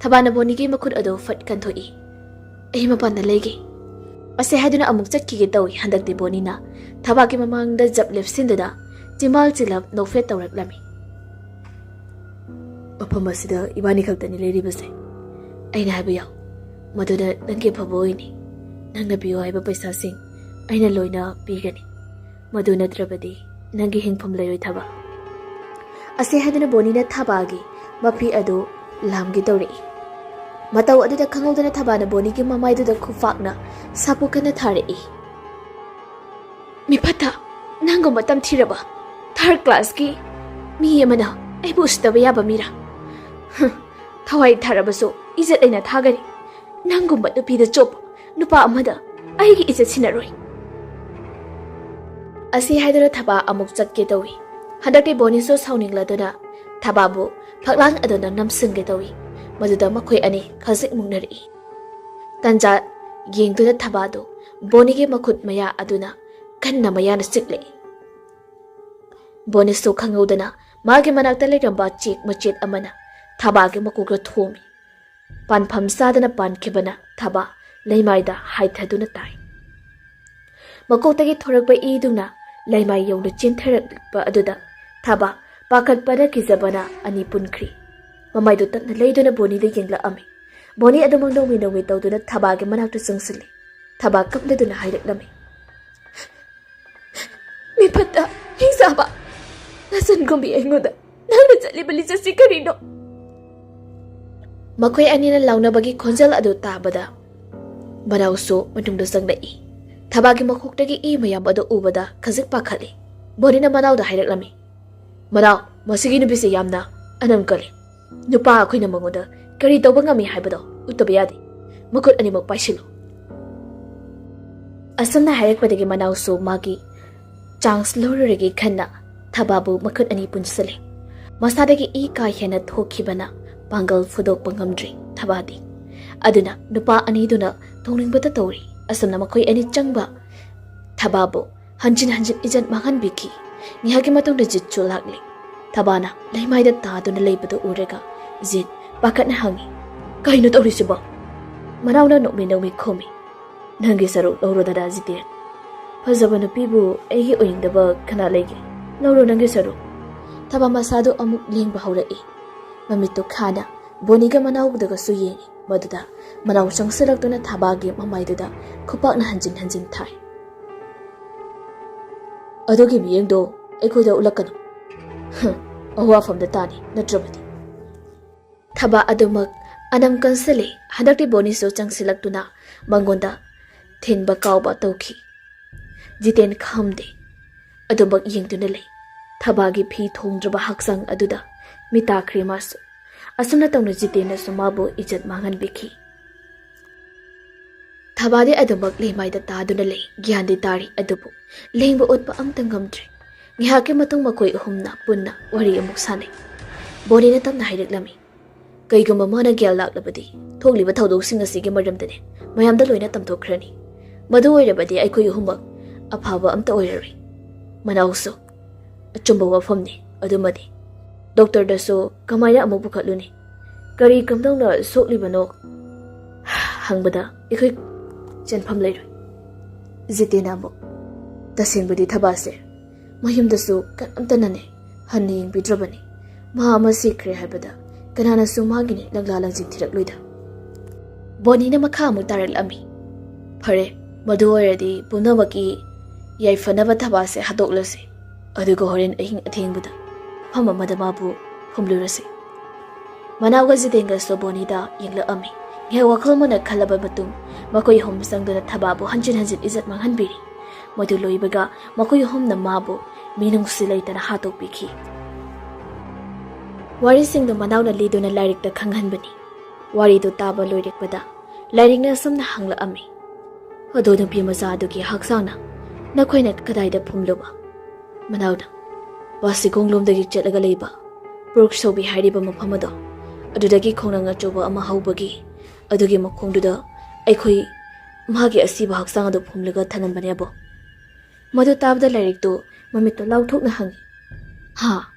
ꯊꯕꯥꯅ ꯕꯣꯅꯤꯒꯤ ꯃꯈꯨꯠ ꯑꯗꯨ ꯐꯠ ꯀꯟꯊꯣꯛꯏ꯫ "ꯑꯩ ꯃꯄꯥꯟꯗ ꯂꯩꯒꯦ" ꯑꯁꯤ ꯍꯥꯏꯗꯨꯅ ꯑꯃꯨꯛ ꯆꯠꯈꯤꯒꯦ ꯇꯧꯏ꯫ ꯍꯟꯗꯛꯇꯤ ꯕꯣꯅꯤꯅ ꯊꯕꯥꯒꯤ ꯃꯃꯥꯡꯗ ꯖꯞ ꯂꯦꯞꯁꯤꯟꯗꯨꯅ ꯆꯤꯝꯕꯥꯜ ꯆꯤꯜꯂꯞ ꯅꯣꯛꯐꯦꯠ ꯇꯧꯔꯛꯂꯝꯃꯤ꯫ "ꯃꯐꯝ ꯑꯁꯤꯗ ꯏꯕꯥꯅꯤ ꯈꯛꯇꯅꯤ ꯂꯩꯔꯤꯕꯁꯦ꯫ ꯑꯩꯅ ꯍꯥꯏꯕ ꯌꯥꯎ, ꯃꯗꯨꯅ ꯅꯪꯒꯤ ꯑꯐꯕ ꯑꯣꯏꯅꯤ꯫ ꯅꯪꯅ ꯄꯤꯌꯨ ꯍꯥꯏꯕ ꯄꯩꯁꯥꯁꯤꯡ ꯑꯩꯅ ꯂꯣꯏꯅ ꯄꯤꯒꯅꯤ꯫ ꯃꯗꯨ ꯅꯠꯇ꯭ꯔꯕꯗꯤ ꯅꯪꯒꯤ ꯍꯤꯡꯐꯝ ꯂꯩꯔꯣꯏ ꯊꯕꯥ" ꯑꯁꯤ ꯍꯥꯏꯗꯨꯅ ꯕꯣꯅꯤꯅ ꯊꯕꯥꯒꯤ ꯃꯐꯤ ꯑꯗꯨ ꯂꯥꯝꯒꯦ ꯇꯧꯔꯛꯏ꯫ ꯃꯇꯧ ꯑꯗꯨꯗ ꯈꯪꯍꯧꯗꯅ ꯊꯕꯥꯅ ꯕꯣꯅꯤꯒꯤ ꯃꯃꯥꯏꯗꯨꯗ ꯈꯨꯐꯥꯛꯅ ꯁꯥꯄꯣ ꯀꯟꯅ ꯊꯥꯔꯛꯏ꯫ "ꯃꯤꯐꯠꯇ, ꯅꯪꯒꯨꯝꯕ ꯇꯝꯊꯤꯔꯕ ꯊꯥꯔꯠ ꯀ꯭ꯂꯥꯁꯀꯤ ꯃꯤ ꯑꯃꯅ ꯑꯩꯕꯨ ꯎꯁꯤꯠꯇꯕ ꯌꯥꯕ ꯃꯤꯔꯥ? ꯍꯨꯝ, ꯊꯋꯥꯏ ꯊꯥꯔꯕꯁꯨ ꯏꯖꯠ ꯂꯩꯅ ꯊꯥꯒꯅꯤ꯫ ꯅꯪꯒꯨꯝꯕ ꯅꯨꯄꯤꯗ ꯆꯣꯞꯄ ꯅꯨꯄꯥ ꯑꯃꯗ ꯑꯩꯒꯤ ꯏꯖꯠ ꯁꯤꯟꯅꯔꯣꯏ" ꯑꯁꯤ ꯍꯥꯏꯗꯨꯅ ꯊꯕꯥ ꯑꯃꯨꯛ ꯆꯠꯀꯦ ꯇꯧꯏ꯫ ꯍꯟꯗꯛꯇꯤ ꯕꯣꯅꯤꯁꯨ ꯁꯥꯎꯅꯤꯡꯂꯗꯨꯅ ꯊꯕꯥꯕꯨ ꯐꯛꯂꯥꯡ ꯑꯗꯨꯅ ꯅꯝꯁꯤꯟꯒꯦ ꯇꯧꯏ꯫ ꯃꯗꯨꯗ ꯃꯈꯣꯏ ꯑꯅꯤ ꯈꯖꯤꯛ ꯃꯨꯛꯅꯔꯛꯏ꯫ ꯇꯟꯖꯥ ꯌꯦꯡꯗꯨꯅ ꯊꯕꯥꯗꯨ ꯕꯣꯅꯤꯒꯤ ꯃꯈꯨꯠ ꯃꯌꯥ ꯑꯗꯨꯅ ꯀꯟꯅ ꯃꯌꯥꯅ ꯆꯤꯛꯂꯛꯏ꯫ ꯕꯣꯅꯤꯁꯁꯨ ꯈꯪꯍꯧꯗꯅ ꯃꯥꯒꯤ ꯃꯅꯥꯛꯇ ꯂꯩꯔꯝꯕ ꯆꯦꯛ ꯃꯆꯦꯠ ꯑꯃꯅ ꯊꯕꯥꯒꯤ ꯃꯀꯣꯛꯇ ꯊꯣꯝꯃꯤ꯫ ꯄꯥꯟꯐꯝ ꯆꯥꯗꯅ ꯄꯥꯟꯈꯤꯕꯅ ꯊꯕꯥ ꯂꯩꯃꯥꯏꯗ ꯍꯥꯏꯊꯗꯨꯅ ꯇꯥꯏ꯫ ꯃꯀꯣꯛꯇꯒꯤ ꯊꯣꯔꯛꯄ ꯏꯗꯨꯅ ꯂꯩꯃꯥꯏ ꯌꯧꯅ ꯆꯦꯟꯊꯔꯛꯄ ꯑꯗꯨꯗ ꯊꯕꯥ ꯄꯥꯈꯠꯄꯅ ꯀꯤꯖꯕꯅ ꯑꯅꯤ ꯄꯨꯟꯈ꯭ꯔꯤ꯫ ꯃꯃꯥꯏꯗꯨ ꯇꯞꯅ ꯂꯩꯗꯨꯅ ꯕꯣꯅꯤꯗ ꯌꯦꯡꯂꯛꯑꯝꯃꯤ꯫ ꯕꯣꯅꯤ ꯑꯗꯨꯃꯛ ꯅꯣꯡꯃꯤ ꯅꯣꯡꯃꯤ ꯇꯧꯗꯨꯅ ꯊꯕꯥꯒꯤ ꯃꯅꯥꯛꯇ ꯆꯪꯁꯤꯜꯂꯤ꯫ ꯊꯕꯥ ꯀꯞꯂꯗꯨꯅ ꯍꯥꯏꯔꯛꯂꯝꯃꯤ꯫ "ꯃꯤꯐꯠꯇ, ꯍꯤꯡꯆꯥꯕ, ꯅꯆꯟꯒꯨꯝꯕꯤ ꯑꯩꯉꯣꯟꯗ ꯅꯪꯅ ꯆꯠꯂꯤꯕ ꯂꯤꯆꯠꯁꯤ ꯀꯔꯤꯅꯣ?" ꯃꯈꯣꯏ ꯑꯅꯤꯅ ꯂꯥꯎꯅꯕꯒꯤ ꯈꯣꯟꯖꯦꯜ ꯑꯗꯨ ꯇꯥꯕꯗ ꯃꯅꯥꯎꯁꯨ ꯃꯅꯨꯡꯗ ꯆꯪꯂꯛꯏ꯫ ꯊꯕꯥꯒꯤ ꯃꯈꯣꯛꯇꯒꯤ ꯏ ꯃꯌꯥꯝ ꯑꯗꯨ ꯎꯕꯗ ꯈꯖꯤꯛ ꯄꯥꯈꯠꯂꯤ꯫ ꯕꯣꯅꯤꯅ ꯃꯅꯥꯎꯗ ꯍꯥꯏꯔꯛꯂꯝꯃꯤ, "ꯃꯅꯥꯎ, ꯃꯁꯤꯒꯤ ꯅꯨꯄꯤꯁꯦ ꯌꯥꯝꯅ ꯑꯅꯝ ꯀꯜꯂꯤ꯫ ꯅꯨꯄꯥ ꯑꯩꯈꯣꯏꯅ ꯃꯉꯣꯟꯗ ꯀꯔꯤ ꯇꯧꯕ ꯉꯝꯃꯤ ꯍꯥꯏꯕꯗꯣ ꯎꯠꯇꯕ ꯌꯥꯗꯦ꯫ ꯃꯈꯨꯠ ꯑꯅꯤꯃꯛ ꯄꯥꯏꯁꯤꯜꯂꯨ"꯫ ꯑꯁꯨꯝꯅ ꯍꯥꯏꯔꯛꯄꯗꯒꯤ ꯃꯅꯥꯎꯁꯨ ꯃꯥꯒꯤ ꯆꯥꯟꯁ ꯂꯧꯔꯨꯔꯒꯦ ꯈꯟꯅ ꯊꯕꯥꯕꯨ ꯃꯈꯨꯠ ꯑꯅꯤ ꯄꯨꯟꯁꯤꯜꯂꯦ꯫ ꯃꯁꯥꯗꯒꯤ ꯏ ꯀꯥ ꯍꯦꯟꯅ ꯊꯣꯛꯈꯤꯕꯅ ꯄꯥꯡꯒꯜ ꯐꯨꯗꯣꯛꯄ ꯉꯝꯗ꯭ꯔꯤ ꯊꯕꯥꯗꯤ꯫ ꯑꯗꯨꯅ ꯅꯨꯄꯥ ꯑꯅꯤꯗꯨꯅ ꯇꯣꯡꯅꯤꯡꯕꯇ ꯇꯧꯔꯤ꯫ ꯑꯁꯨꯝꯅ ꯃꯈꯣꯏ ꯑꯅꯤ ꯆꯪꯕ ꯊꯕꯥꯕꯨ ꯍꯟꯖꯤꯟ ꯍꯟꯖꯤꯟ ꯏꯖꯠ ꯃꯥꯡꯍꯟꯕꯤꯈꯤ꯫ ꯉꯥꯏꯍꯥꯛꯀꯤ ꯃꯇꯨꯡꯗ ꯖꯤꯠꯁꯨ ꯂꯥꯛꯂꯦ꯫ ꯊꯕꯥꯅ ꯂꯩꯃꯥꯏꯗ ꯇꯥꯗꯨꯅ ꯂꯩꯕꯗꯨ ꯎꯔꯒ ꯖꯤꯠ ꯄꯥꯈꯠꯅ ꯍꯪꯉꯤ, "ꯀꯩꯅꯣ ꯇꯧꯔꯤꯁꯤꯕꯣ?" ꯃꯅꯥꯎꯅ ꯅꯣꯛꯃꯤ ꯅꯣꯛꯃꯤ ꯈꯨꯝꯃꯤ, "ꯅꯪꯒꯤ ꯁꯔꯨꯛ ꯂꯧꯔꯣꯗꯅ ꯖꯤꯇꯦꯟ꯫ ꯐꯖꯕ ꯅꯨꯄꯤꯕꯨ ꯑꯩꯒꯤ ꯑꯣꯏꯅꯤꯡꯗꯕ ꯀꯅꯥ ꯂꯩꯒꯦ? ꯂꯧꯔꯣ ꯅꯪꯒꯤ ꯁꯔꯨꯛ꯫" ꯊꯕꯥ ꯃꯁꯥꯗꯨ ꯑꯃꯨꯛ ꯂꯦꯡꯕ ꯍꯧꯔꯛꯏ꯫ ꯃꯃꯤꯠꯇꯨ ꯈꯥꯅ ꯕꯣꯅꯤꯒ ꯃꯅꯥꯎꯗꯒꯁꯨ ꯌꯦꯡꯉꯤ꯫ ꯃꯗꯨꯗ ꯃꯅꯥꯎ ꯆꯪꯁꯤꯜꯂꯛꯇꯨꯅ ꯊꯕꯥꯒꯤ ꯃꯃꯥꯏꯗꯨꯗ ꯈꯨꯄꯥꯛꯅ ꯍꯟꯖꯤꯟ ꯍꯟꯖꯤꯟ ꯊꯥꯏ꯫ "ꯑꯗꯨꯒꯤ ꯃꯤꯠꯌꯦꯡꯗꯣ ꯑꯩꯈꯣꯏꯗ ꯎꯠꯂꯛꯀꯅꯨ꯫ ꯍꯝ, ꯑꯋꯥꯐꯝꯗ ꯇꯥꯅꯤ ꯅꯠꯇ꯭ꯔꯕꯗꯤ꯫" ꯊꯕꯥ ꯑꯗꯨꯃꯛ ꯑꯅꯝ ꯀꯟꯁꯤꯜꯂꯤ꯫ ꯍꯟꯗꯛꯇꯤ ꯕꯣꯅꯤꯁꯨ ꯆꯪꯁꯤꯜꯂꯛꯇꯨꯅ ꯃꯉꯣꯟꯗ ꯊꯤꯟꯕ ꯀꯥꯎꯕ ꯇꯧꯈꯤ꯫ ꯖꯤꯇꯦꯟ ꯈꯝꯗꯦ꯫ ꯑꯗꯨꯃꯛ ꯌꯦꯡꯗꯨꯅ ꯂꯩ꯫ ꯊꯕꯥꯒꯤ ꯐꯤ ꯊꯣꯡꯗ꯭ꯔꯕ ꯍꯛꯆꯥꯡ ꯑꯗꯨꯗ ꯃꯤꯇꯥꯈ꯭ꯔꯦ ꯃꯥꯁꯨ꯫ ꯑꯁꯨꯝꯅ ꯇꯧꯅ ꯖꯤꯇꯦꯟꯅꯁꯨ ꯃꯥꯕꯨ ꯏꯖꯠ ꯃꯥꯡꯍꯟꯕꯤꯈꯤ꯫ ꯊꯕꯥꯗꯤ ꯑꯗꯨꯃꯛ ꯂꯩꯃꯥꯏꯗ ꯇꯥꯗꯨꯅ ꯂꯩ꯫ ꯒ꯭ꯌꯥꯟꯗꯤ ꯇꯥꯔꯤ ꯑꯗꯨꯕꯨ ꯂꯦꯡꯕ ꯑꯣꯠꯄ ꯑꯝꯇ ꯉꯝꯗ꯭ꯔꯦ꯫ ꯉꯥꯏꯍꯥꯛꯀꯤ ꯃꯇꯨꯡ ꯃꯈꯣꯏ ꯑꯍꯨꯝꯅ ꯄꯨꯟꯅ ꯋꯥꯔꯤ ꯑꯃꯨꯛ ꯁꯥꯟꯅꯩ꯫ ꯕꯣꯅꯤꯅ ꯇꯞꯅ ꯍꯥꯏꯔꯛꯂꯝꯃꯤ, "ꯀꯩꯒꯨꯝꯕ ꯃꯥꯅ ꯒ꯭ꯌꯥꯟ ꯂꯥꯛꯂꯕꯗꯤ ꯊꯣꯛꯂꯤꯕ ꯊꯧꯗꯣꯛꯁꯤꯡ ꯑꯁꯤꯒꯤ ꯃꯔꯝꯗꯅꯦ ꯃꯌꯥꯝꯗ ꯂꯣꯏꯅ ꯇꯝꯊꯣꯛꯈ꯭ꯔꯅꯤ꯫ ꯃꯗꯨ ꯑꯣꯏꯔꯕꯗꯤ ꯑꯩꯈꯣꯏ ꯑꯍꯨꯝꯃꯛ ꯑꯐꯕ ꯑꯝꯇ ꯑꯣꯏꯔꯔꯣꯏ꯫" ꯃꯅꯥꯎꯁꯨ ꯑꯆꯨꯝꯕ ꯋꯥꯐꯝꯅꯤ꯫ ꯑꯗꯨꯃꯗꯤ ꯗꯣꯛꯇꯔꯗꯁꯨ ꯀꯃꯥꯏꯅ ꯑꯃꯨꯛ ꯄꯨꯈꯠꯂꯨꯅꯤ? ꯀꯔꯤ ꯀꯝꯗꯧꯅ ꯁꯣꯛꯂꯤꯕꯅꯣ ꯍꯪꯕꯗ ꯑꯩꯈꯣꯏ ꯆꯦꯟꯐꯝ ꯂꯩꯔꯣꯏ꯫ ꯖꯤꯇꯦꯟꯅ ꯑꯃꯨꯛ, "ꯇꯁꯦꯡꯕꯗꯤ ꯊꯕꯥꯁꯦ ꯃꯌꯨꯝꯗꯁꯨ ꯀꯅꯥꯝꯇꯅꯅꯦ ꯍꯟꯅ ꯌꯦꯡꯕꯤꯗ꯭ꯔꯕꯅꯤ꯫ ꯃꯍꯥꯛ ꯑꯃ ꯁꯤꯈ꯭ꯔꯦ ꯍꯥꯏꯕꯗ ꯀꯅꯥꯅꯁꯨ ꯃꯥꯒꯤꯅꯤ ꯂꯪꯂꯥ ꯂꯪꯖꯤꯟ ꯊꯤꯔꯛꯂꯣꯏꯗ꯫" ꯕꯣꯅꯤꯅ ꯃꯈꯥ ꯑꯃꯨꯛ ꯇꯥꯔꯛꯂꯝꯃꯤ, "ꯐꯔꯦ, ꯃꯗꯨ ꯑꯣꯏꯔꯗꯤ ꯄꯨꯝꯅꯃꯛꯀꯤ ꯌꯥꯏꯐꯅꯕ ꯊꯕꯥꯁꯦ ꯍꯥꯠꯇꯣꯛꯂꯁꯤ꯫ ꯑꯗꯨꯒ ꯍꯣꯔꯦꯟ ꯑꯍꯤꯡ ꯑꯊꯦꯡꯕꯗ ꯃꯐꯝ ꯑꯃꯗ ꯃꯥꯕꯨ ꯐꯨꯝꯂꯨꯔꯁꯤ꯫" ꯃꯅꯥꯎꯒ ꯖꯤꯇꯦꯟꯒꯁꯨ ꯕꯣꯅꯤꯗ ꯌꯦꯡꯂꯛꯑꯝꯃꯤ꯫ ꯉꯥꯏꯍꯥꯛ ꯋꯥꯈꯜ ꯃꯨꯟꯅ ꯈꯜꯂꯕ ꯃꯇꯨꯡ ꯃꯈꯣꯏ ꯑꯍꯨꯝ ꯆꯪꯗꯨꯅ ꯊꯕꯥꯕꯨ ꯍꯟꯖꯤꯟ ꯍꯟꯖꯤꯟ ꯏꯖꯠ ꯃꯥꯡꯍꯟꯕꯤꯔꯤ꯫ ꯃꯗꯨ ꯂꯣꯏꯕꯒ ꯃꯈꯣꯏ ꯑꯍꯨꯝꯅ ꯃꯥꯕꯨ ꯃꯤꯅꯨꯡꯁꯤ ꯂꯩꯇꯅ ꯍꯥꯠꯇꯣꯛꯄꯤꯈꯤ꯫ ꯋꯥꯔꯤꯁꯤꯡꯗꯨ ꯃꯅꯥꯎꯅ ꯂꯤꯗꯨꯅ ꯂꯥꯏꯔꯤꯛꯇ ꯈꯪꯍꯟꯕꯅꯤ꯫ ꯋꯥꯔꯤꯗꯨ ꯇꯥꯕ ꯂꯣꯏꯔꯛꯄꯗ ꯂꯥꯏꯔꯤꯛꯅ ꯑꯁꯨꯝꯅ ꯍꯪꯂꯛꯑꯝꯃꯤ, "ꯑꯗꯣ ꯅꯨꯄꯤ ꯃꯆꯥ ꯑꯗꯨꯒꯤ ꯍꯛꯆꯥꯡꯅ ꯅꯈꯣꯏꯅ ꯀꯗꯥꯏꯗ ꯐꯨꯝꯂꯨꯕ?" ꯃꯅꯥꯎꯅ, ꯕꯥꯁꯤꯈꯣꯡꯂꯣꯝꯗꯒꯤ ꯆꯠꯂꯒ ꯂꯩꯕ ꯄꯨꯔꯨꯛ ꯁꯧꯕꯤ ꯍꯥꯏꯔꯤꯕ ꯃꯐꯝ ꯑꯗꯣ, ꯑꯗꯨꯗꯒꯤ ꯈꯣꯡꯅꯥꯡ ꯑꯆꯧꯕ ꯑꯃ ꯍꯧꯕꯒꯤ ꯑꯗꯨꯒꯤ ꯃꯈꯣꯡꯗꯨꯗ ꯑꯩꯈꯣꯏ ꯃꯥꯒꯤ ꯑꯁꯤꯕ ꯍꯛꯆꯥꯡ ꯑꯗꯨ ꯐꯨꯝꯂꯒ ꯊꯅꯝꯕꯅꯦꯕꯣ꯫ ꯃꯗꯨ ꯇꯥꯕꯗ ꯂꯥꯏꯔꯤꯛꯇꯨ ꯃꯃꯤꯠꯇꯣ ꯂꯥꯎꯊꯣꯛꯅ ꯍꯪꯉꯤ, "ꯍꯥ?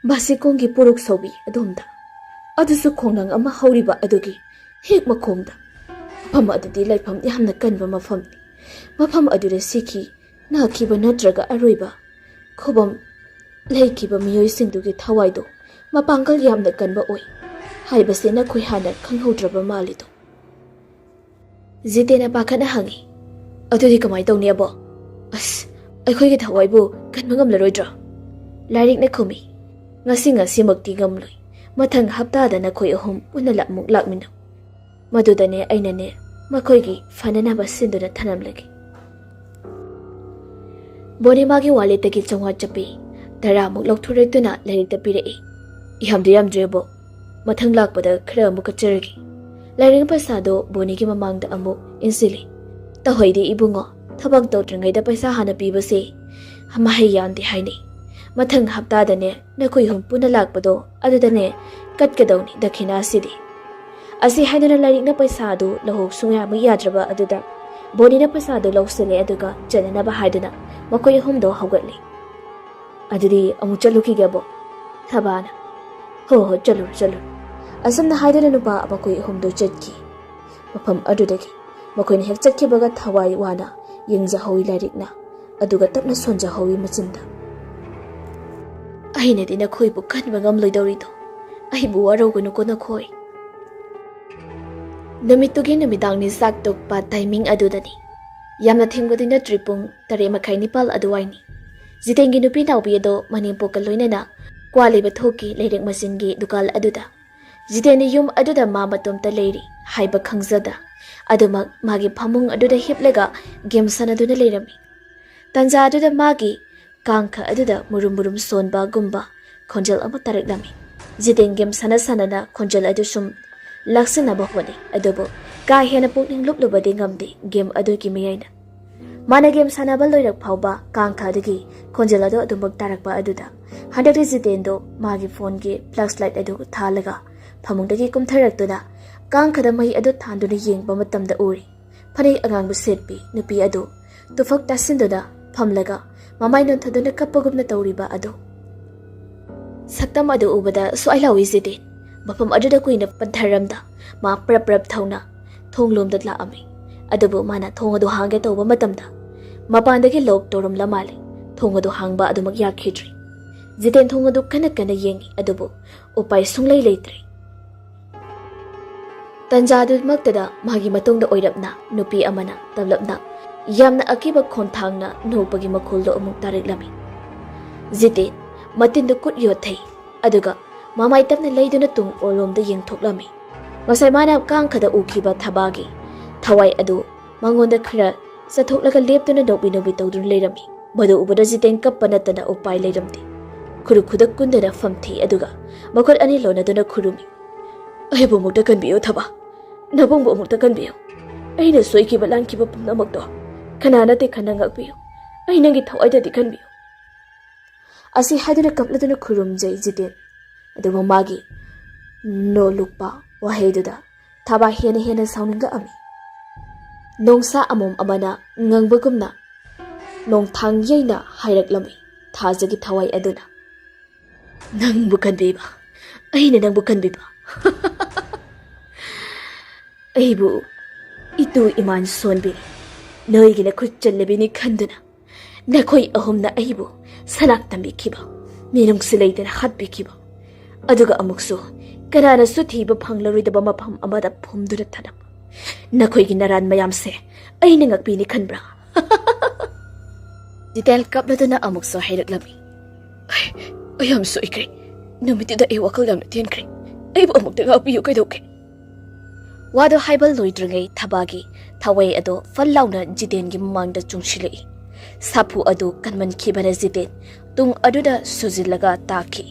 ꯕꯥꯁꯤꯈꯣꯡꯒꯤ ꯄꯨꯔꯨꯛ ꯁꯧꯕꯤ ꯑꯗꯣꯝꯗ? ꯑꯗꯨꯁꯨ ꯈꯣꯡꯅꯥꯡ ꯑꯃ ꯍꯧꯔꯤꯕ ꯑꯗꯨꯒꯤ ꯍꯦꯛ ꯃꯈꯣꯡꯗ? ꯃꯐꯝ ꯑꯗꯨꯗꯤ ꯂꯥꯏꯐꯝ ꯌꯥꯝꯅ ꯀꯟꯕ ꯃꯐꯝꯅꯤ꯫ ꯃꯐꯝ ꯑꯗꯨꯗ ꯁꯤꯈꯤ ꯅꯥꯈꯤꯕ ꯅꯠꯇ꯭ꯔꯒ ꯑꯔꯣꯏꯕ ꯈꯨꯕꯝ ꯂꯩꯈꯤꯕ ꯃꯤꯑꯣꯏꯁꯤꯡꯗꯨꯒꯤ ꯊꯋꯥꯏꯗꯣ ꯃꯄꯥꯡꯒꯜ ꯌꯥꯝꯅ ꯀꯟꯕ ꯑꯣꯏ ꯍꯥꯏꯕꯁꯦ ꯅꯈꯣꯏ ꯍꯥꯟꯅ ꯈꯪꯍꯧꯗ꯭ꯔꯕ ꯃꯥꯜꯂꯤꯗꯣ?" ꯖꯤꯇꯦꯟꯅ ꯄꯥꯈꯠꯅ ꯍꯪꯉꯤ, "ꯑꯗꯨꯗꯤ ꯀꯃꯥꯏꯅ ꯇꯧꯅꯤ ꯑꯕꯣ? ꯑꯁ, ꯑꯩꯈꯣꯏꯒꯤ ꯊꯋꯥꯏꯕꯨ ꯀꯟꯕ ꯉꯝꯂꯔꯣꯏꯗ꯭ꯔꯣ?" ꯂꯥꯏꯔꯤꯛꯅ ꯈꯨꯝꯃꯤ, "ꯉꯁꯤ ꯉꯁꯤꯃꯛꯇꯤ ꯉꯝꯂꯣꯏ꯫ ꯃꯊꯪ ꯍꯞꯇꯥꯗ ꯅꯈꯣꯏ ꯑꯍꯨꯝ ꯄꯨꯟꯅ ꯂꯥꯛ-, ꯑꯃꯨꯛ ꯂꯥꯛꯃꯤꯟꯅꯧ꯫ ꯃꯗꯨꯗꯅꯦ ꯑꯩꯅꯅꯦ ꯃꯈꯣꯏꯒꯤ ꯐꯅꯅꯕ ꯁꯤꯟꯗꯨꯅ ꯊꯅꯝꯂꯒꯦ꯫" ꯕꯣꯅꯤ ꯃꯥꯒꯤ ꯋꯥꯂꯦꯠꯇꯒꯤ ꯆꯥꯝꯃꯉꯥ ꯆꯞꯄꯤ ꯇꯔꯥꯃꯨꯛ ꯂꯧꯊꯣꯔꯛꯇꯨꯅ ꯂꯥꯏꯔꯤꯛꯇ ꯄꯤꯔꯛꯏ꯫ "ꯌꯥꯝꯗꯤ ꯌꯥꯝꯗ꯭ꯔꯦꯕꯣ꯫ ꯃꯊꯪ ꯂꯥꯛꯄꯗ ꯈꯔ ꯑꯃꯨꯛ ꯀꯠꯆꯔꯒꯦ꯫" ꯂꯥꯏꯔꯤꯛ ꯄꯩꯁꯥꯗꯣ ꯕꯣꯅꯤꯒꯤ ꯃꯃꯥꯡꯗ ꯑꯃꯨꯛ ꯏꯟꯁꯤꯜꯂꯤ꯫ "ꯇꯧꯍꯩꯗꯦ ꯏꯕꯨꯡꯉꯣ, ꯊꯕꯛ ꯇꯧꯗ꯭ꯔꯤꯉꯩꯗ ꯄꯩꯁꯥ ꯍꯥꯟꯅ ꯄꯤꯕꯁꯦ ꯃꯍꯩ ꯌꯥꯟꯗꯦ ꯍꯥꯏꯅꯩ꯫ ꯃꯊꯪ ꯍꯞꯇꯥꯗꯅꯦ ꯅꯈꯣꯏ ꯑꯍꯨꯝ ꯄꯨꯟꯅ ꯂꯥꯛꯄꯗꯣ ꯑꯗꯨꯗꯅꯦ ꯀꯠꯀꯗꯧꯅꯤ ꯗꯈꯤꯅꯥꯁꯤꯗꯤ꯫" ꯑꯁꯤ ꯍꯥꯏꯗꯨꯅ ꯂꯥꯏꯔꯤꯛꯅ ꯄꯩꯁꯥꯗꯨ ꯂꯧꯍꯧ ꯁꯨꯡꯌꯥꯃꯛ ꯌꯥꯗ꯭ꯔꯕ ꯑꯗꯨꯗ ꯕꯣꯅꯤꯅ ꯄꯩꯁꯥꯗꯨ ꯂꯧꯁꯤꯜꯂꯦ, ꯑꯗꯨꯒ ꯆꯠꯅꯅꯕ ꯍꯥꯏꯗꯨꯅ ꯃꯈꯣꯏ ꯑꯍꯨꯝꯗꯣ ꯍꯧꯒꯠꯂꯤ꯫ "ꯑꯗꯨꯗꯤ ꯑꯃꯨꯛ ꯆꯠꯂꯨꯈꯤꯒꯦꯕꯣ, ꯊꯕꯥꯅ꯫" "ꯍꯣ ꯍꯣ, ꯆꯠꯂꯨꯔꯣ, ꯆꯠꯂꯨꯔꯣ꯫" ꯑꯁꯨꯝꯅ ꯍꯥꯏꯗꯨꯅ ꯅꯨꯄꯥ ꯃꯈꯣꯏ ꯑꯍꯨꯝꯗꯣ ꯆꯠꯈꯤ꯫ ꯃꯐꯝ ꯑꯗꯨꯗꯒꯤ ꯃꯈꯣꯏꯅ ꯍꯦꯛ ꯆꯠꯈꯤꯕꯒ ꯊꯋꯥꯏ ꯋꯥꯅ ꯌꯦꯡꯖꯍꯧꯋꯤ ꯂꯥꯏꯔꯤꯛꯅ, ꯑꯗꯨꯒ ꯇꯞꯅ ꯁꯣꯟꯖꯍꯧꯋꯤ ꯃꯆꯤꯟꯗ, "ꯑꯩꯅꯗꯤ ꯅꯈꯣꯏꯕꯨ ꯀꯟꯕ ꯉꯝꯂꯣꯏꯗꯧꯔꯤꯗꯣ, ꯑꯩꯕꯨ ꯋꯥꯔꯧꯒꯅꯨꯀꯣ ꯅꯈꯣꯏ꯫" ꯅꯨꯃꯤꯠꯇꯨꯒꯤ ꯅꯨꯃꯤꯗꯥꯡ ꯅꯤꯁꯥꯛ ꯇꯣꯛꯄ ꯇꯥꯏꯃꯤꯡ ꯑꯗꯨꯗꯅꯤ꯫ ꯌꯥꯝꯅ ꯊꯦꯡꯕꯗꯤ ꯅꯠꯇ꯭ꯔꯤ, ꯄꯨꯡ ꯇꯔꯦꯠ ꯃꯈꯥꯏ ꯅꯤꯄꯥꯜ ꯑꯗꯨꯋꯥꯏꯅꯤ꯫ ꯖꯤꯇꯦꯟꯒꯤ ꯅꯨꯄꯤ ꯅꯥꯎꯕꯤ ꯑꯗꯣ ꯃꯅꯦꯝꯄꯣꯛꯀ ꯂꯣꯏꯅꯅ ꯀ꯭ꯋꯥ ꯂꯩꯕ ꯊꯣꯛꯈꯤ ꯂꯩꯔꯛ ꯃꯆꯤꯟꯒꯤ ꯗꯨꯀꯥꯟ ꯑꯗꯨꯗ꯫ ꯖꯤꯇꯦꯟꯗꯤ ꯌꯨꯝ ꯑꯗꯨꯗ ꯃꯥ ꯃꯇꯣꯝꯇ ꯂꯩꯔꯤ ꯍꯥꯏꯕ ꯈꯪꯖꯗ, ꯑꯗꯨꯃꯛ ꯃꯥꯒꯤ ꯐꯃꯨꯡ ꯑꯗꯨꯗ ꯍꯤꯞꯂꯒ ꯒꯦꯝ ꯁꯥꯟꯅꯗꯨꯅ ꯂꯩꯔꯝꯃꯤ꯫ ꯇꯟꯖꯥ ꯑꯗꯨꯗ ꯃꯥꯒꯤ ꯀꯥꯡꯈ ꯑꯗꯨꯗ ꯃꯨꯔꯨꯝ ꯃꯨꯔꯨꯝ ꯁꯣꯟꯕꯒꯨꯝꯕ ꯈꯣꯟꯖꯦꯜ ꯑꯃ ꯇꯥꯔꯛꯂꯝꯃꯤ꯫ ꯖꯤꯇꯦꯟ ꯒꯦꯝ ꯁꯥꯟꯅ ꯁꯥꯟꯅꯅ ꯈꯣꯟꯖꯦꯜ ꯑꯗꯨ ꯁꯨꯝ ꯂꯥꯛꯁꯤꯟꯅꯕ ꯍꯣꯠꯅꯩ, ꯑꯗꯨꯕꯨ ꯀꯥ ꯍꯦꯟꯅ ꯄꯨꯛꯅꯤꯡ ꯂꯨꯞꯂꯨꯕꯗꯤ ꯉꯝꯗꯦ ꯒꯦꯝ ꯑꯗꯨꯒꯤ ꯃꯌꯥꯏꯅ꯫ ꯃꯥꯅ ꯒꯦꯝ ꯁꯥꯟꯅꯕ ꯂꯣꯏꯔꯛ ꯐꯥꯎꯕ ꯀꯥꯡꯈ ꯑꯗꯨꯒꯤ ꯈꯣꯟꯖꯦꯜ ꯑꯗꯨ ꯑꯗꯨꯃꯛ ꯇꯥꯔꯛꯄ ꯑꯗꯨꯗ ꯍꯟꯗꯛꯇꯤ ꯖꯤꯇꯦꯟꯗꯣ ꯃꯥꯒꯤ ꯐꯣꯟꯒꯤ ꯐ꯭ꯂꯥꯁ ꯂꯥꯏꯠ ꯑꯗꯨ ꯊꯥꯜꯂꯒ ꯐꯃꯨꯡꯗꯒꯤ ꯀꯨꯝꯊꯔꯛꯇꯨꯅ ꯀꯥꯡꯈꯗ ꯃꯩ ꯑꯗꯨ ꯊꯥꯟꯗꯨꯅ ꯌꯦꯡꯕ ꯃꯇꯝꯗ ꯎꯔꯤ ꯐꯅꯦꯛ ꯑꯉꯥꯡꯕ ꯁꯦꯠꯄꯤ ꯅꯨꯄꯤ ꯑꯗꯨ ꯇꯨꯐꯛ ꯇꯥꯁꯤꯟꯗꯨꯅ ꯐꯝꯂꯒ ꯃꯃꯥꯏ ꯅꯣꯟꯊꯗꯨꯅ ꯀꯞꯄꯒꯨꯝꯅ ꯇꯧꯔꯤꯕ ꯑꯗꯨ꯫ ꯁꯛꯇꯝ ꯑꯗꯨ ꯎꯕꯗ ꯁ꯭ꯋꯥꯏ ꯂꯥꯎꯏ ꯖꯤꯇꯦꯟ꯫ ꯃꯐꯝ ꯑꯗꯨꯗ ꯀꯨꯏꯅ ꯄꯟꯊꯔꯝꯗ ꯃꯥ ꯄ꯭ꯔꯞ ꯄ꯭ꯔꯞ ꯊꯧꯅ ꯊꯣꯡ ꯂꯣꯝꯗ ꯂꯥꯛꯑꯝꯃꯤ꯫ ꯑꯗꯨꯕꯨ ꯃꯥꯅ ꯊꯣꯡ ꯑꯗꯨ ꯍꯥꯡꯒꯦ ꯇꯧꯕ ꯃꯇꯝꯗ ꯃꯄꯥꯟꯗꯒꯤ ꯂꯣꯛ ꯇꯧꯔꯝꯂ ꯃꯥꯜꯂꯦ꯫ ꯊꯣꯡ ꯑꯗꯨ ꯍꯥꯡꯕ ꯑꯗꯨꯃꯛ ꯌꯥꯈꯤꯗ꯭ꯔꯦ꯫ ꯖꯤꯇꯦꯟ ꯊꯣꯡ ꯑꯗꯨ ꯀꯟꯅ ꯀꯟꯅ ꯌꯦꯡꯉꯤ, ꯑꯗꯨꯕꯨ ꯎꯄꯥꯏ ꯁꯨꯡꯂꯩ ꯂꯩꯇ꯭ꯔꯦ꯫ ꯇꯟꯖꯥꯗꯨꯃꯛꯇꯗ ꯃꯥꯒꯤ ꯃꯇꯨꯡꯗ ꯑꯣꯏꯔꯞꯅ ꯅꯨꯄꯤ ꯑꯃꯅ ꯇꯞꯂꯞꯅ ꯌꯥꯝꯅ ꯑꯀꯤꯕ ꯈꯣꯟꯊꯥꯡꯅ ꯅꯣꯛꯄꯒꯤ ꯃꯈꯣꯜꯗꯣ ꯑꯃꯨꯛ ꯇꯥꯔꯛꯂꯝꯃꯤ꯫ ꯖꯤꯇꯦꯟ ꯃꯇꯤꯟꯗꯨ ꯀꯨꯠ ꯌꯣꯠꯊꯩ, ꯑꯗꯨꯒ ꯃꯃꯥꯏ ꯇꯞꯅ ꯂꯩꯗꯨꯅ ꯇꯨꯡ ꯑꯣꯜꯂꯣꯝꯗ ꯌꯦꯡꯊꯣꯛꯂꯝꯃꯤ꯫ ꯉꯁꯥꯏ ꯃꯥꯅ ꯀꯥꯡꯈꯗ ꯎꯈꯤꯕ ꯊꯕꯥꯒꯤ ꯊꯋꯥꯏ ꯑꯗꯨ ꯃꯉꯣꯟꯗ ꯈꯔ ꯆꯠꯊꯣꯛꯂꯒ ꯂꯦꯞꯇꯨꯅ ꯅꯣꯛꯃꯤ ꯅꯣꯛꯃꯤ ꯇꯧꯗꯨꯅ ꯂꯩꯔꯝꯃꯤ꯫ ꯃꯗꯨ ꯎꯕꯗ ꯖꯤꯇꯦꯟ ꯀꯞꯄ ꯅꯠꯇꯅ ꯎꯄꯥꯏ ꯂꯩꯔꯝꯗꯦ꯫ ꯈꯨꯔꯨ ꯈꯨꯗꯛ ꯀꯨꯟꯗꯅ ꯐꯝꯊꯩ, ꯑꯗꯨꯒ ꯃꯈꯨꯠ ꯑꯅꯤ ꯂꯣꯟꯅꯗꯨꯅ ꯈꯨꯔꯨꯝꯃꯤ꯫ "ꯑꯩꯕꯨ ꯑꯃꯨꯛꯇ ꯀꯟꯕꯤꯌꯨ ꯊꯕꯥ, ꯅꯕꯨꯡꯕꯨ ꯑꯃꯨꯛꯇ ꯀꯟꯕꯤꯌꯨ꯫ ꯑꯩꯅ ꯁꯣꯏꯈꯤꯕ ꯂꯥꯟꯈꯤꯕ ꯄꯨꯝꯅꯃꯛꯇꯣ ꯀꯅꯥ ꯅꯠꯇꯦ ꯈꯟꯅ ꯉꯥꯛꯄꯤꯌꯨ꯫ ꯑꯩ ꯅꯪꯒꯤ ꯊꯋꯥꯏꯗꯗꯤ ꯀꯟꯕꯤꯌꯨ"꯫ ꯑꯁꯤ ꯍꯥꯏꯗꯨꯅ ꯀꯞꯂꯗꯨꯅ ꯈꯨꯔꯨꯝꯖꯩ ꯖꯤꯇꯦꯟ꯫ ꯑꯗꯨꯕꯨ ꯃꯥꯒꯤ ꯅꯣꯂꯨꯛꯄ ꯋꯥꯍꯩꯗꯨꯗ ꯊꯕꯥ ꯍꯦꯟꯅ ꯍꯦꯟꯅ ꯁꯥꯎꯅꯤꯡꯂꯛꯑꯝꯃꯤ꯫ ꯅꯣꯡꯁꯥ ꯑꯃꯣꯝ ꯑꯃꯅ ꯉꯪꯕꯒꯨꯝꯅ ꯅꯣꯡꯊꯥꯡ ꯌꯩꯅ ꯍꯥꯏꯔꯛꯂꯝꯃꯤ ꯊꯥꯖꯒꯤ ꯊꯋꯥꯏ ꯑꯗꯨꯅ꯫ "ꯅꯪꯕꯨ ꯀꯟꯕꯤꯕ, ꯑꯩꯅ ꯅꯪꯕꯨ ꯀꯟꯕꯤꯕ"꯫ "ꯑꯩꯕꯨ ꯏꯇꯨ ꯏꯃꯥꯟ ꯁꯣꯟꯕꯤ, ꯅꯣꯏꯒꯤ ꯅꯈꯨꯠ ꯆꯜꯂꯕꯤꯅꯤ ꯈꯟꯗꯨꯅ ꯅꯈꯣꯏ ꯑꯍꯨꯝꯅ ꯑꯩꯕꯨ ꯁꯂꯥꯛ ꯇꯝꯕꯤꯈꯤꯕ, ꯃꯤꯅꯨꯡꯁꯤ ꯂꯩꯇꯅ ꯍꯥꯠꯄꯤꯈꯤꯕ, ꯑꯗꯨꯒ ꯑꯃꯨꯛꯁꯨ ꯀꯅꯥꯅꯁꯨ ꯊꯤꯕ ꯐꯪꯂꯔꯣꯏꯗꯕ ꯃꯐꯝ ꯑꯃꯗ ꯐꯨꯝꯗꯨꯅ ꯊꯅꯝꯕ ꯅꯈꯣꯏꯒꯤ ꯅꯔꯥꯟ ꯃꯌꯥꯝꯁꯦ ꯑꯩꯅ ꯉꯥꯛꯄꯤꯅꯤ ꯈꯟꯕ꯭ꯔꯥ?" ꯖꯤꯇꯦꯟ ꯀꯞꯂꯗꯨꯅ ꯑꯃꯨꯛꯁꯨ ꯍꯥꯏꯔꯛꯂꯝꯃꯤ꯫ "ꯑꯩ, ꯑꯩ ꯌꯥꯝ ꯁꯣꯏꯈ꯭ꯔꯦ꯫ ꯅꯨꯃꯤꯠꯇꯨꯗ ꯑꯩ ꯋꯥꯈꯜ ꯌꯥꯝꯅ ꯊꯦꯟꯈ꯭ꯔꯦ꯫ ꯑꯩꯕꯨ ꯑꯃꯨꯛꯇ ꯉꯥꯛꯄꯤꯌꯨ ꯀꯩꯗꯧꯒꯦ?" ꯋꯥꯗꯨ ꯍꯥꯏꯕ ꯂꯣꯏꯗ꯭ꯔꯤꯉꯩ ꯊꯕꯥꯒꯤ ꯊꯋꯥꯏ ꯑꯗꯨ ꯐꯜ ꯂꯥꯎꯅ ꯖꯤꯇꯦꯟꯒꯤ ꯃꯃꯥꯡꯗ ꯆꯨꯡꯁꯤꯜꯂꯛꯏ꯫ ꯁꯥꯐꯨ ꯑꯗꯨ ꯀꯟꯃꯟꯈꯤꯕꯅ ꯖꯤꯇꯦꯟ ꯇꯨꯡ ꯑꯗꯨꯗ ꯁꯨꯖꯤꯜꯂꯒ ꯇꯥꯈꯤ꯫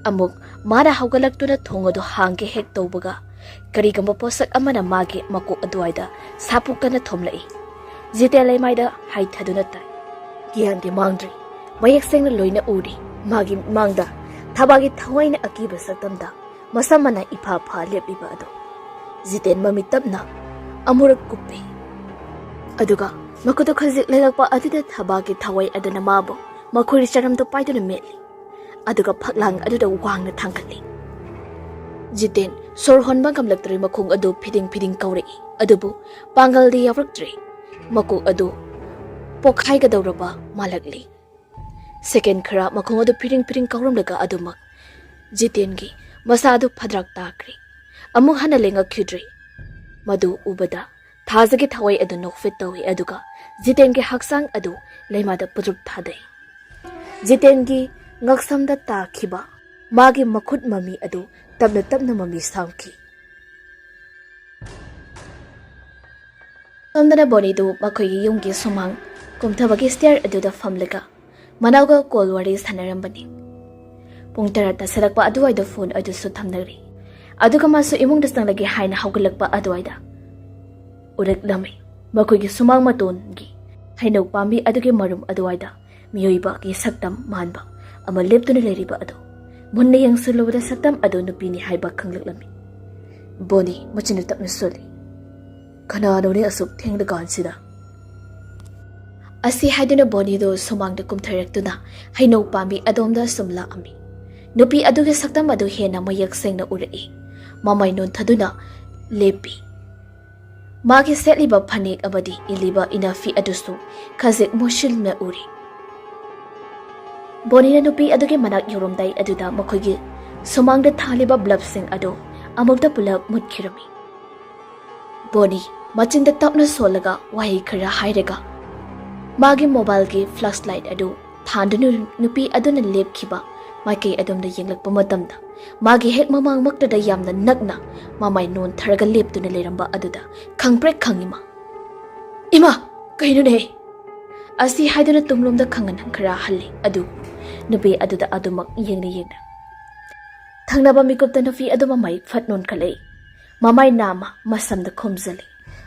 ꯑꯃꯨꯛ ꯃꯥꯅ ꯍꯧꯒꯠꯂꯛꯇꯨꯅ ꯊꯣꯡ ꯑꯗꯨ ꯍꯥꯡꯒꯦ ꯍꯦꯛ ꯇꯧꯕꯒ, ꯀꯔꯤꯒꯨꯝꯕ ꯄꯣꯠꯁꯛ ꯑꯃꯅ ꯃꯥꯒꯤ ꯃꯀꯣꯛ ꯑꯗꯨꯋꯥꯏꯗ ꯁꯥꯐꯨ ꯀꯟꯅ ꯊꯣꯝꯂꯛꯏ꯫ ꯖꯤꯇꯦꯟ ꯂꯩꯃꯥꯏꯗ ꯍꯥꯏꯊꯗꯨꯅ ꯇꯥꯏ꯫ ꯒ꯭ꯌꯥꯟꯗꯤ ꯃꯥꯡꯗ꯭ꯔꯤ꯫ ꯃꯌꯦꯛ ꯁꯦꯡꯅ ꯂꯣꯏꯅ ꯎꯔꯤ꯫ ꯃꯥꯒꯤ ꯃꯥꯡꯗ ꯊꯕꯥꯒꯤ ꯊꯋꯥꯏꯅ ꯑꯀꯤꯕ ꯁꯛꯇꯝꯗ ꯃꯁꯝ ꯃꯅꯥ ꯏꯐꯥ ꯐꯥ ꯂꯦꯞꯂꯤꯕ ꯑꯗꯨ꯫ ꯖꯤꯇꯦꯟ ꯃꯃꯤꯠ ꯇꯞꯅ ꯑꯃꯨꯔꯛ ꯀꯨꯞꯄꯤ꯫ ꯑꯗꯨꯒ ꯃꯈꯨꯠꯇ ꯈꯖꯤꯛ ꯂꯩꯂꯛꯄ ꯑꯗꯨꯗ ꯊꯕꯥꯒꯤ ꯊꯋꯥꯏ ꯑꯗꯨꯅ ꯃꯥꯕꯨ ꯃꯈꯨꯔꯤ ꯆꯔꯝꯗ ꯄꯥꯏꯗꯨꯅ ꯃꯦꯠꯂꯤ꯫ ꯑꯗꯨꯒ ꯐꯛꯂꯥꯡ ꯑꯗꯨꯗ ꯋꯥꯡꯅ ꯊꯥꯡꯒꯠꯂꯤ꯫ ꯖꯤꯇꯦꯟ ꯁꯣꯔ ꯍꯣꯟꯕ ꯉꯝꯂꯛꯇ꯭ꯔꯦ꯫ ꯃꯈꯣꯡ ꯑꯗꯨ ꯐꯤꯗꯤꯡ ꯐꯤꯗꯤꯡ ꯀꯥꯎꯔꯛꯏ, ꯑꯗꯨꯕꯨ ꯄꯥꯡꯒꯜꯗꯤ ꯌꯥꯎꯔꯛꯇ꯭ꯔꯦ꯫ ꯃꯀꯣꯛ ꯑꯗꯨ ꯄꯣꯛꯈꯥꯏꯒꯗꯧꯔꯕ ꯃꯥꯜꯂꯛꯂꯤ꯫ ꯁꯦꯀꯦꯟ ꯈꯔ ꯃꯈꯣꯡ ꯑꯗꯨ ꯐꯤꯔꯤꯡ ꯐꯤꯔꯤꯡ ꯀꯥꯎꯔꯝꯂꯒ ꯑꯗꯨꯃꯛ ꯖꯤꯇꯦꯟꯒꯤ ꯃꯁꯥ ꯑꯗꯨ ꯐꯗ꯭ꯔꯥꯛ ꯇꯥꯈ꯭ꯔꯦ꯫ ꯑꯃꯨꯛ ꯍꯟꯅ ꯂꯦꯡꯉꯛꯈꯤꯗ꯭ꯔꯦ꯫ ꯃꯗꯨ ꯎꯕꯗ ꯊꯥꯖꯒꯤ ꯊꯋꯥꯏ ꯑꯗꯨ ꯅꯣꯛꯐꯦꯠ ꯇꯧꯏ, ꯑꯗꯨꯒ ꯖꯤꯇꯦꯟꯒꯤ ꯍꯛꯆꯥꯡ ꯑꯗꯨ ꯂꯩꯃꯥꯗ ꯄꯨꯗ꯭ꯔꯨꯞ ꯊꯥꯗꯩ꯫ ꯖꯤꯇꯦꯟꯒꯤ ꯉꯛꯁꯝꯗ ꯇꯥꯈꯤꯕ ꯃꯥꯒꯤ ꯃꯈꯨꯠ ꯃꯃꯤ ꯑꯗꯨ ꯇꯞꯅ ꯇꯞꯅ ꯃꯃꯤ ꯁꯥꯝꯈꯤ꯫ ꯁꯣꯝꯗꯅ ꯕꯣꯅꯤꯗꯨ ꯃꯈꯣꯏꯒꯤ ꯌꯨꯝꯒꯤ ꯁꯨꯃꯥꯡ ꯀꯨꯝꯊꯕꯒꯤ ꯁ꯭ꯇꯦꯌꯔ ꯑꯗꯨꯗ ꯐꯝꯂꯒ ꯃꯅꯥꯎꯒ ꯀꯣꯜ ꯋꯥꯔꯤ ꯁꯥꯟꯅꯔꯝꯕꯅꯤ꯫ ꯄꯨꯡ ꯇꯔꯥ ꯇꯥꯁꯤꯜꯂꯛꯄ ꯑꯗꯨꯋꯥꯏꯗ ꯐꯣꯟ ꯑꯗꯨꯁꯨ ꯊꯝꯅꯔꯤ꯫ ꯑꯗꯨꯒ ꯃꯥꯁꯨ ꯏꯃꯨꯡꯗ ꯆꯪꯂꯒꯦ ꯍꯥꯏꯅ ꯍꯧꯒꯠꯂꯛꯄ ꯑꯗꯨꯋꯥꯏꯗ ꯎꯔꯛꯂꯝꯃꯤ꯫ ꯃꯈꯣꯏꯒꯤ ꯁꯨꯃꯥꯡ ꯃꯇꯣꯟꯒꯤ ꯍꯩꯅꯧ ꯄꯥꯝꯕꯤ ꯑꯗꯨꯒꯤ ꯃꯔꯨꯝ ꯑꯗꯨꯋꯥꯏꯗ ꯃꯤꯑꯣꯏꯕꯒꯤ ꯁꯛꯇꯝ ꯃꯥꯟꯕ ꯑꯃ ꯂꯦꯞꯇꯨꯅ ꯂꯩꯔꯤꯕ ꯑꯗꯨ꯫ ꯃꯨꯟꯅ ꯌꯦꯡꯁꯤꯜꯂꯨꯕꯗ ꯁꯛꯇꯝ ꯑꯗꯨ ꯅꯨꯄꯤꯅꯤ ꯍꯥꯏꯕ ꯈꯪꯂꯛꯂꯝꯃꯤ꯫ ꯕꯣꯅꯤ ꯃꯆꯤꯟꯗꯨ ꯇꯞꯅ ꯁꯣꯜꯂꯤ꯫ "ꯀꯅꯥꯅꯣꯅꯦ ꯑꯁꯨꯛ ꯊꯦꯡꯂꯀꯥꯟꯁꯤꯗ?" ꯑꯁꯤ ꯍꯥꯏꯗꯨꯅ ꯕꯣꯅꯤꯗꯨ ꯁꯨꯃꯥꯡꯗ ꯀꯨꯝꯊꯔꯛꯇꯨꯅ ꯍꯩꯅꯧ ꯄꯥꯝꯕꯤ ꯑꯗꯣꯝꯗ ꯁꯨꯝ ꯂꯥꯛꯑꯝꯃꯤ꯫ ꯅꯨꯄꯤ ꯑꯗꯨꯒꯤ ꯁꯛꯇꯝ ꯑꯗꯨ ꯍꯦꯟꯅ ꯃꯌꯦꯛ ꯁꯦꯡꯅ ꯎꯔꯛꯏ꯫ ꯃꯃꯥꯏ ꯅꯣꯟꯊꯗꯨꯅ ꯂꯦꯞꯄꯤ꯫ ꯃꯥꯒꯤ ꯁꯦꯠꯂꯤꯕ ꯐꯅꯦꯛ ꯑꯃꯗꯤ ꯏꯜꯂꯤꯕ ꯏꯅꯐꯤ ꯑꯗꯨꯁꯨ ꯈꯖꯤꯛ ꯃꯨꯁꯤꯟꯅ ꯎꯔꯤ꯫ ꯕꯣꯅꯤꯅ ꯅꯨꯄꯤ ꯑꯗꯨꯒꯤ ꯃꯅꯥꯛ ꯌꯧꯔꯝꯗꯥꯏ ꯑꯗꯨꯗ ꯃꯈꯣꯏꯒꯤ ꯁꯨꯃꯥꯡꯗ ꯊꯥꯜꯂꯤꯕ ꯕꯜꯕꯁꯤꯡ ꯑꯗꯨ ꯑꯃꯨꯛꯇ ꯄꯨꯂꯞ ꯃꯨꯠꯈꯤꯔꯝꯃꯤ꯫ ꯕꯣꯅꯤ ꯃꯆꯤꯟꯗ ꯇꯞꯅ ꯁꯣꯜꯂꯒ ꯋꯥꯍꯩ ꯈꯔ ꯍꯥꯏꯔꯒ ꯃꯥꯒꯤ ꯃꯣꯕꯥꯏꯜꯒꯤ ꯐ꯭ꯂꯥꯁ ꯂꯥꯏꯠ ꯑꯗꯨ ꯊꯥꯟꯗꯨꯅ ꯅꯨꯄꯤ ꯑꯗꯨꯅ ꯂꯦꯞꯈꯤꯕ ꯃꯥꯏꯀꯩ ꯑꯗꯣꯝꯗ ꯌꯦꯡꯂꯛꯄ ꯃꯇꯝꯗ, ꯃꯥꯒꯤ ꯍꯦꯛ ꯃꯃꯥꯡꯃꯛꯇꯗ ꯌꯥꯝꯅ ꯅꯛꯅ ꯃꯃꯥꯏ ꯅꯣꯟꯊꯔꯒ ꯂꯦꯞꯇꯨꯅ ꯂꯩꯔꯝꯕ ꯑꯗꯨꯗ ꯈꯪꯄ꯭ꯔꯦꯛ ꯈꯪꯉꯤ ꯃꯥ꯫ "ꯏꯃꯥ! ꯀꯩꯅꯣꯅꯦ?" ꯑꯁꯤ ꯍꯥꯏꯗꯨꯅ ꯇꯨꯡꯂꯣꯝꯗ ꯈꯪꯍꯟ ꯈꯔ ꯍꯜꯂꯤ꯫ ꯑꯗꯨ ꯅꯨꯄꯤ ꯑꯗꯨꯗ ꯑꯗꯨꯃꯛ ꯌꯦꯡꯅ ꯌꯦꯡꯅ ꯊꯪꯅꯕ ꯃꯤꯀꯨꯞꯇ ꯅꯨꯄꯤ ꯑꯗꯨ ꯃꯃꯥꯏ ꯐꯠ ꯅꯣꯟꯈꯠꯂꯛꯏ꯫ ꯃꯃꯥꯏ ꯅꯥꯝꯃ ꯃꯁꯝꯗ ꯈꯨꯝꯖꯤꯜꯂꯤ꯫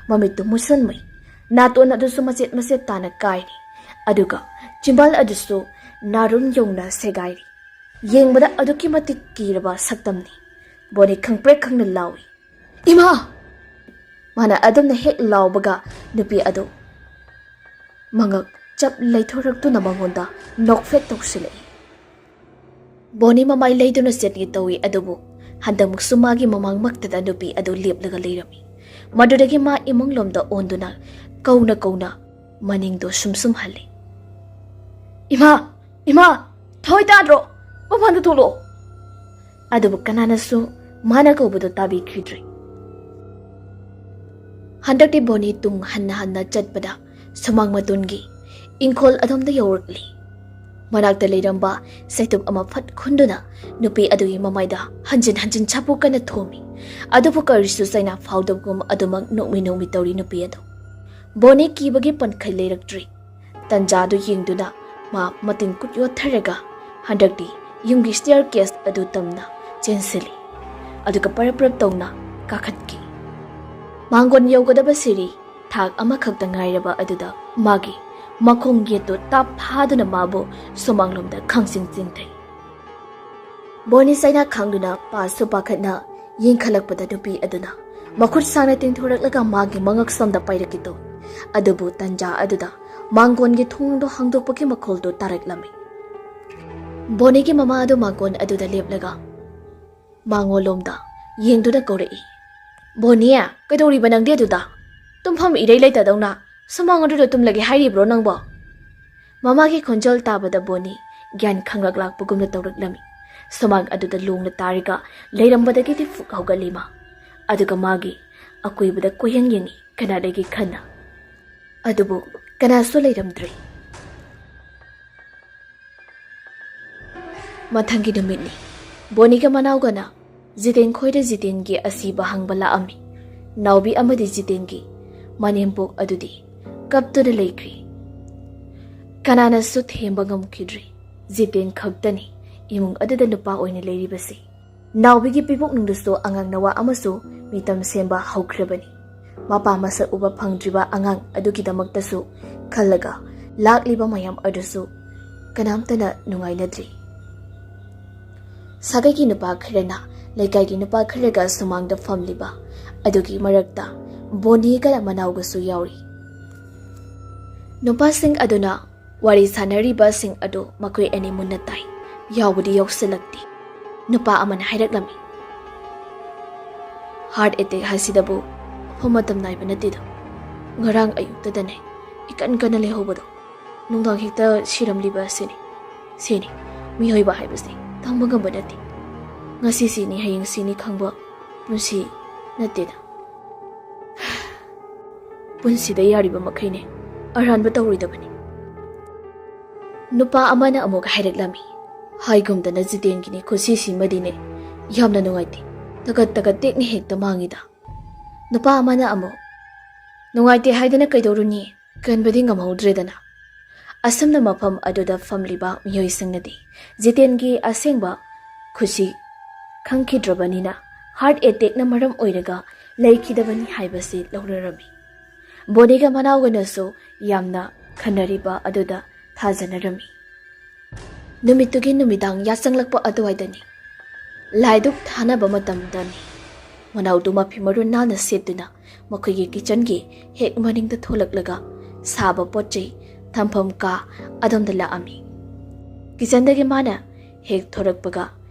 ꯃꯃꯤꯠꯇꯨ ꯃꯨꯁꯟꯃꯩ꯫ ꯅꯥꯇꯣꯟ ꯑꯗꯨꯁꯨ ꯃꯆꯦꯠ ꯃꯆꯦꯠ ꯇꯥꯅ ꯀꯥꯏꯔꯤ꯫ ꯑꯗꯨꯒ ꯆꯤꯝꯕꯥꯜ ꯑꯗꯨꯁꯨ ꯅꯥꯔꯨꯝ ꯌꯧꯅ ꯁꯦꯒꯥꯏꯔꯤ꯫ ꯌꯦꯡꯕꯗ ꯑꯗꯨꯛꯀꯤ ꯃꯇꯤꯛ ꯀꯤꯔꯕ ꯁꯛꯇꯝꯅꯤ꯫ ꯕꯣꯅꯤ ꯈꯪꯄ꯭ꯔꯦꯛ ꯈꯪꯅ ꯂꯥꯎꯏ, "ꯏꯃꯥ!" ꯃꯥꯅ ꯑꯗꯨꯝꯅ ꯍꯦꯛ ꯂꯥꯎꯕꯒ ꯅꯨꯄꯤ ꯑꯗꯨ ꯃꯉꯛ ꯆꯞ ꯂꯩꯊꯣꯔꯛꯇꯨꯅ ꯃꯉꯣꯟꯗ ꯅꯣꯛꯐꯦꯠ ꯇꯧꯁꯤꯜꯂꯛꯏ꯫ ꯕꯣꯅꯤ ꯃꯃꯥꯏ ꯂꯩꯗꯨꯅ ꯆꯠꯀꯦ ꯇꯧꯏ, ꯑꯗꯨꯕꯨ ꯍꯟꯗꯛꯃꯨꯛꯁꯨ ꯃꯥꯒꯤ ꯃꯃꯥꯡꯃꯛꯇꯗ ꯅꯨꯄꯤ ꯑꯗꯨ ꯂꯦꯞꯂꯒ ꯂꯩꯔꯝꯃꯤ꯫ ꯃꯗꯨꯗꯒꯤ ꯃꯥ ꯏꯃꯨꯡꯂꯣꯝꯗ ꯑꯣꯟꯗꯨꯅ ꯀꯧꯅ ꯀꯧꯅ ꯃꯅꯤꯡꯗꯣ ꯁꯨꯝ ꯁꯨꯝ ꯍꯜꯂꯤ꯫ "ꯏꯃꯥ! ꯏꯃꯥ! ꯊꯣꯏ ꯇꯥꯗ꯭ꯔꯣ? ꯃꯄꯥꯟꯗ ꯊꯣꯛꯂꯛꯑꯣ!" ꯑꯗꯨꯕꯨ ꯀꯅꯥꯅꯁꯨ ꯃꯥꯅ ꯀꯧꯕꯗꯨ ꯇꯥꯕꯤꯈꯤꯗ꯭ꯔꯦ꯫ ꯍꯟꯗꯛꯇꯤ ꯕꯣꯅꯤ ꯇꯨꯡ ꯍꯟꯅ ꯍꯟꯅ ꯆꯠꯄꯗ ꯁꯨꯃꯥꯡ ꯃꯇꯣꯟꯒꯤ ꯏꯪꯈꯣꯜ ꯑꯗꯣꯝꯗ ꯌꯧꯔꯛꯂꯤ꯫ ꯃꯅꯥꯛꯇ ꯂꯩꯔꯝꯕ ꯆꯩꯇꯨꯞ ꯑꯃ ꯐꯠ ꯈꯨꯟꯗꯨꯅ ꯅꯨꯄꯤ ꯑꯗꯨꯒꯤ ꯃꯃꯥꯏꯗ ꯍꯟꯖꯤꯟ ꯍꯟꯖꯤꯟ ꯁꯥꯄꯨ ꯀꯟꯅ ꯊꯣꯝꯃꯤ꯫ ꯑꯗꯨꯕꯨ ꯀꯔꯤꯁꯨ ꯆꯩꯅꯥ ꯐꯥꯎꯗꯕꯒꯨꯝ ꯑꯗꯨꯃꯛ ꯅꯣꯛꯃꯤ ꯅꯣꯛꯃꯤ ꯇꯧꯔꯤ ꯅꯨꯄꯤ ꯑꯗꯨ꯫ ꯕꯣꯅꯤ ꯀꯤꯕꯒꯤ ꯄꯟꯈꯩ ꯂꯩꯔꯛꯇ꯭ꯔꯤ꯫ ꯇꯟꯖꯥꯗꯨ ꯌꯦꯡꯗꯨꯅ ꯃꯥ ꯃꯇꯤꯟ ꯀꯨꯠ ꯌꯣꯠꯊꯔꯒ ꯍꯟꯗꯛꯇꯤ ꯌꯨꯝꯒꯤ ꯁ꯭ꯇꯤꯌꯔ ꯀꯦꯁ ꯑꯗꯨ ꯇꯝꯅ ꯆꯦꯟꯁꯤꯜꯂꯤ꯫ ꯑꯗꯨꯒ ꯄꯔꯞ ꯄꯔꯞ ꯇꯧꯅ ꯀꯥꯈꯠꯈꯤ꯫ ꯃꯥꯡꯒꯣꯟ ꯌꯧꯒꯗꯕ ꯁꯤꯔꯤ ꯊꯥꯛ ꯑꯃꯈꯛꯇ ꯉꯥꯏꯔꯕ ꯑꯗꯨꯗ ꯃꯥꯒꯤ ꯃꯈꯣꯡ ꯌꯦꯠꯇꯨ ꯇꯥꯞ ꯐꯥꯗꯨꯅ ꯃꯥꯕꯨ ꯁꯨꯃꯥꯡꯂꯣꯝꯗ ꯈꯪꯆꯤꯡ ꯆꯤꯡꯊꯩ꯫ ꯕꯣꯅꯤ ꯆꯩꯅꯥ ꯈꯥꯡꯗꯨꯅ ꯄꯥꯁꯨ ꯄꯥꯈꯠꯅ ꯌꯦꯡꯈꯠꯂꯛꯄꯗ ꯅꯨꯄꯤ ꯑꯗꯨꯅ ꯃꯈꯨꯠ ꯁꯥꯡꯅ ꯇꯤꯡꯊꯣꯔꯛꯂꯒ ꯃꯥꯒꯤ ꯃꯉꯛ ꯁꯝꯗ ꯄꯥꯏꯔꯛꯈꯤꯗꯣ꯫ ꯑꯗꯨꯕꯨ ꯇꯟꯖꯥ ꯑꯗꯨꯗ ꯃꯥꯡꯒꯣꯟꯒꯤ ꯊꯣꯡꯗꯣ ꯍꯥꯡꯗꯣꯛꯄꯒꯤ ꯃꯈꯣꯜꯗꯨ ꯇꯥꯔꯛꯂꯝꯃꯤ꯫ ꯕꯣꯅꯤꯒꯤ ꯃꯃꯥ ꯑꯗꯨ ꯃꯥꯡꯒꯣꯟ ꯑꯗꯨꯗ ꯂꯦꯞꯂꯒ ꯃꯥꯡꯒꯣꯟꯂꯣꯝꯗ ꯌꯦꯡꯗꯨꯅ ꯀꯧꯔꯛꯏ, "ꯕꯣꯅꯤ, ꯀꯩꯗꯧꯔꯤꯕ ꯅꯪꯗꯤ ꯑꯗꯨꯗ? ꯇꯨꯝꯐꯝ ꯏꯔꯩ ꯂꯩꯇꯗꯧꯅ ꯁꯨꯃꯥꯡ ꯑꯗꯨꯗ ꯇꯨꯝꯂꯒꯦ ꯍꯥꯏꯔꯤꯕ꯭ꯔꯣ ꯅꯪꯕꯣ?" ꯃꯃꯥꯒꯤ ꯈꯣꯟꯖꯦꯜ ꯇꯥꯕꯗ ꯕꯣꯅꯤ ꯒ꯭ꯌꯥꯟ ꯈꯪꯂꯛ ꯂꯥꯛꯄꯒꯨꯝꯅ ꯇꯧꯔꯛꯂꯝꯃꯤ꯫ ꯁꯨꯃꯥꯡ ꯑꯗꯨꯗ ꯂꯣꯡꯅ ꯇꯥꯔꯒ ꯂꯩꯔꯝꯕꯗꯒꯤꯗꯤ ꯐꯨꯛ ꯍꯧꯒꯠꯂꯤ ꯃꯥ꯫ ꯑꯗꯨꯒ ꯃꯥꯒꯤ ꯑꯀꯣꯏꯕꯗ ꯀꯣꯏꯌꯦꯡ ꯌꯦꯡꯉꯤ, ꯀꯅꯥ ꯂꯩꯒꯦ ꯈꯟꯅ꯫ ꯑꯗꯨꯕꯨ ꯀꯅꯥꯁꯨ ꯂꯩꯔꯝꯗ꯭ꯔꯦ꯫ ꯃꯊꯪꯒꯤ ꯅꯨꯃꯤꯠꯅꯤ꯫ ꯕꯣꯅꯤꯒ ꯃꯅꯥꯎꯒꯅ ꯖꯤꯇꯦꯟ ꯈꯣꯏꯗ ꯖꯤꯇꯦꯟꯒꯤ ꯑꯁꯤꯕ ꯍꯪꯕ ꯂꯥꯛꯑꯝꯃꯤ꯫ ꯅꯥꯎꯕꯤ ꯑꯃꯗꯤ ꯖꯤꯇꯦꯟꯒꯤ ꯃꯅꯦꯝꯄꯣꯛ ꯑꯗꯨꯗꯤ ꯀꯞꯇꯨꯅ ꯂꯩꯈ꯭ꯔꯤ꯫ ꯀꯅꯥꯅꯁꯨ ꯊꯦꯝꯕ ꯉꯝꯈꯤꯗ꯭ꯔꯤ ꯖꯤꯇꯦꯟ ꯈꯛꯇꯅꯤ ꯏꯃꯨꯡ ꯑꯗꯨꯗ ꯅꯨꯄꯥ ꯑꯣꯏꯅ ꯂꯩꯔꯤꯕꯁꯤ꯫ ꯅꯥꯎꯕꯤꯒꯤ ꯄꯤꯕꯨꯛꯅꯨꯡꯗꯁꯨ ꯑꯉꯥꯡ ꯅꯋꯥ ꯑꯃꯁꯨ ꯃꯤꯇꯝ ꯁꯦꯝꯕ ꯍꯧꯈ꯭ꯔꯕꯅꯤ꯫ ꯃꯄꯥ ꯃꯁꯛ ꯎꯕ ꯐꯪꯗ꯭ꯔꯤꯕ ꯑꯉꯥꯡ ꯑꯗꯨꯒꯤꯗꯃꯛꯇꯁꯨ ꯈꯜꯂꯒ ꯂꯥꯛꯂꯤꯕ ꯃꯌꯥꯝ ꯑꯗꯨꯁꯨ ꯀꯅꯥꯝꯇꯅ ꯅꯨꯡꯉꯥꯏꯅꯗ꯭ꯔꯤ꯫ ꯁꯥꯒꯩꯒꯤ ꯅꯨꯄꯥ ꯈꯔꯅ ꯂꯩꯀꯥꯏꯒꯤ ꯅꯨꯄꯥ ꯈꯔꯒ ꯁꯨꯃꯥꯡꯗ ꯐꯝꯂꯤꯕ ꯑꯗꯨꯒꯤ ꯃꯔꯛꯇ ꯕꯣꯅꯤꯒ ꯃꯅꯥꯎꯒꯁꯨ ꯌꯥꯎꯔꯤ꯫ ꯅꯨꯄꯥꯁꯤꯡ ꯑꯗꯨꯅ ꯋꯥꯔꯤ ꯁꯥꯟꯅꯔꯤꯕꯁꯤꯡ ꯑꯗꯨ ꯃꯈꯣꯏ ꯑꯅꯤ ꯃꯨꯟꯅ ꯇꯥꯏ꯫ ꯌꯥꯎꯕꯗꯤ ꯌꯥꯎꯁꯤꯜꯂꯛꯇꯦ꯫ ꯅꯨꯄꯥ ꯑꯃꯅ ꯍꯥꯏꯔꯛꯂꯝꯃꯤ, "ꯍꯥꯔꯠ ꯑꯦꯇꯦꯛ ꯍꯥꯏꯁꯤꯗꯕꯨ ꯃꯐꯝ ꯃꯇꯝ ꯅꯥꯏꯕ ꯅꯠꯇꯦꯗ꯫ ꯉꯔꯥꯡ ꯑꯌꯨꯛꯇꯗꯅꯦ ꯏꯀꯟ ꯀꯟꯅ ꯂꯩꯍꯧꯕꯗꯣ ꯅꯨꯡꯗꯥꯡ ꯍꯦꯛꯇ ꯁꯤꯔꯝꯂꯤꯕ ꯑꯁꯤꯅꯤ꯫ ꯁꯤꯅꯤ ꯃꯤꯑꯣꯏꯕ ꯍꯥꯏꯕꯁꯤ, ꯇꯝꯕ ꯉꯝꯕ ꯅꯠꯇꯦ꯫ ꯉꯁꯤ ꯁꯤꯅꯤ ꯍꯌꯦꯡ ꯁꯤꯅꯤ ꯈꯪꯕ ꯄꯨꯟꯁꯤ ꯅꯠꯇꯦꯗ꯫ ꯄꯨꯟꯁꯤꯗ ꯌꯥꯔꯤꯕ ꯃꯈꯩꯅꯦ ꯑꯔꯥꯟꯕ ꯇꯧꯔꯣꯏꯗꯕꯅꯤ"꯫ ꯅꯨꯄꯥ ꯑꯃꯅ ꯑꯃꯨꯛ ꯍꯥꯏꯔꯛꯂꯝꯃꯤ, "ꯍꯥꯏꯒꯨꯝꯗꯅ ꯖꯤꯇꯦꯟꯒꯤꯅꯤ ꯈꯨꯠꯁꯤꯁꯤꯃꯗꯤꯅꯦ ꯌꯥꯝꯅ ꯅꯨꯡꯉꯥꯏꯇꯦ꯫ ꯇꯀꯠ ꯇꯀꯠ ꯇꯦꯛꯅ ꯍꯦꯛꯇ ꯃꯥꯡꯉꯤꯗ"꯫ ꯅꯨꯄꯥ ꯑꯃꯅ ꯑꯃꯨꯛ, "ꯅꯨꯡꯉꯥꯏꯇꯦ ꯍꯥꯏꯗꯅ ꯀꯩꯗꯧꯔꯨꯅꯤ? ꯀꯟꯕꯗꯤ ꯉꯝꯍꯧꯗ꯭ꯔꯦꯗꯅ"꯫ ꯑꯁꯨꯝꯅ ꯃꯐꯝ ꯑꯗꯨꯗ ꯐꯝꯂꯤꯕ ꯃꯤꯑꯣꯏꯁꯤꯡꯅꯗꯤ ꯖꯤꯇꯦꯟꯒꯤ ꯑꯁꯦꯡꯕ ꯈꯨꯁꯤ ꯈꯪꯈꯤꯗ꯭ꯔꯕꯅꯤꯅ ꯍꯥꯔꯠ ꯑꯦꯇꯦꯛꯅ ꯃꯔꯝ ꯑꯣꯏꯔꯒ ꯂꯩꯈꯤꯗꯕꯅꯤ ꯍꯥꯏꯕꯁꯤ ꯂꯧꯅꯔꯝꯃꯤ꯫ ꯕꯣꯅꯤꯒ ꯃꯅꯥꯎꯒꯅꯁꯨ ꯌꯥꯝꯅ ꯈꯟꯅꯔꯤꯕ ꯑꯗꯨꯗ ꯊꯥꯖꯅꯔꯝꯃꯤ꯫ ꯅꯨꯃꯤꯠꯇꯨꯒꯤ ꯅꯨꯃꯤꯗꯥꯡ ꯌꯥꯆꯪꯂꯛꯄ ꯑꯗꯨꯋꯥꯏꯗꯅꯤ꯫ ꯂꯥꯏꯗꯨꯛ ꯊꯥꯅꯕ ꯃꯇꯝꯗꯅꯤ꯫ ꯃꯅꯥꯎꯗꯨ ꯃꯐꯤ ꯃꯔꯣꯟ ꯅꯥꯟꯅ ꯁꯦꯠꯇꯨꯅ ꯃꯈꯣꯏꯒꯤ ꯀꯤꯆꯟꯒꯤ ꯍꯦꯛ ꯃꯅꯤꯡꯗ ꯊꯣꯛꯂꯛꯂꯒ ꯁꯥꯕ ꯄꯣꯠ ꯆꯩ ꯊꯝꯐꯝ ꯀꯥ ꯑꯗꯣꯝꯗ ꯂꯥꯛꯑꯝꯃꯤ꯫ ꯀꯤꯆꯟꯗꯒꯤ ꯃꯥꯅ ꯍꯦꯛ ꯊꯣꯔꯛꯄꯒ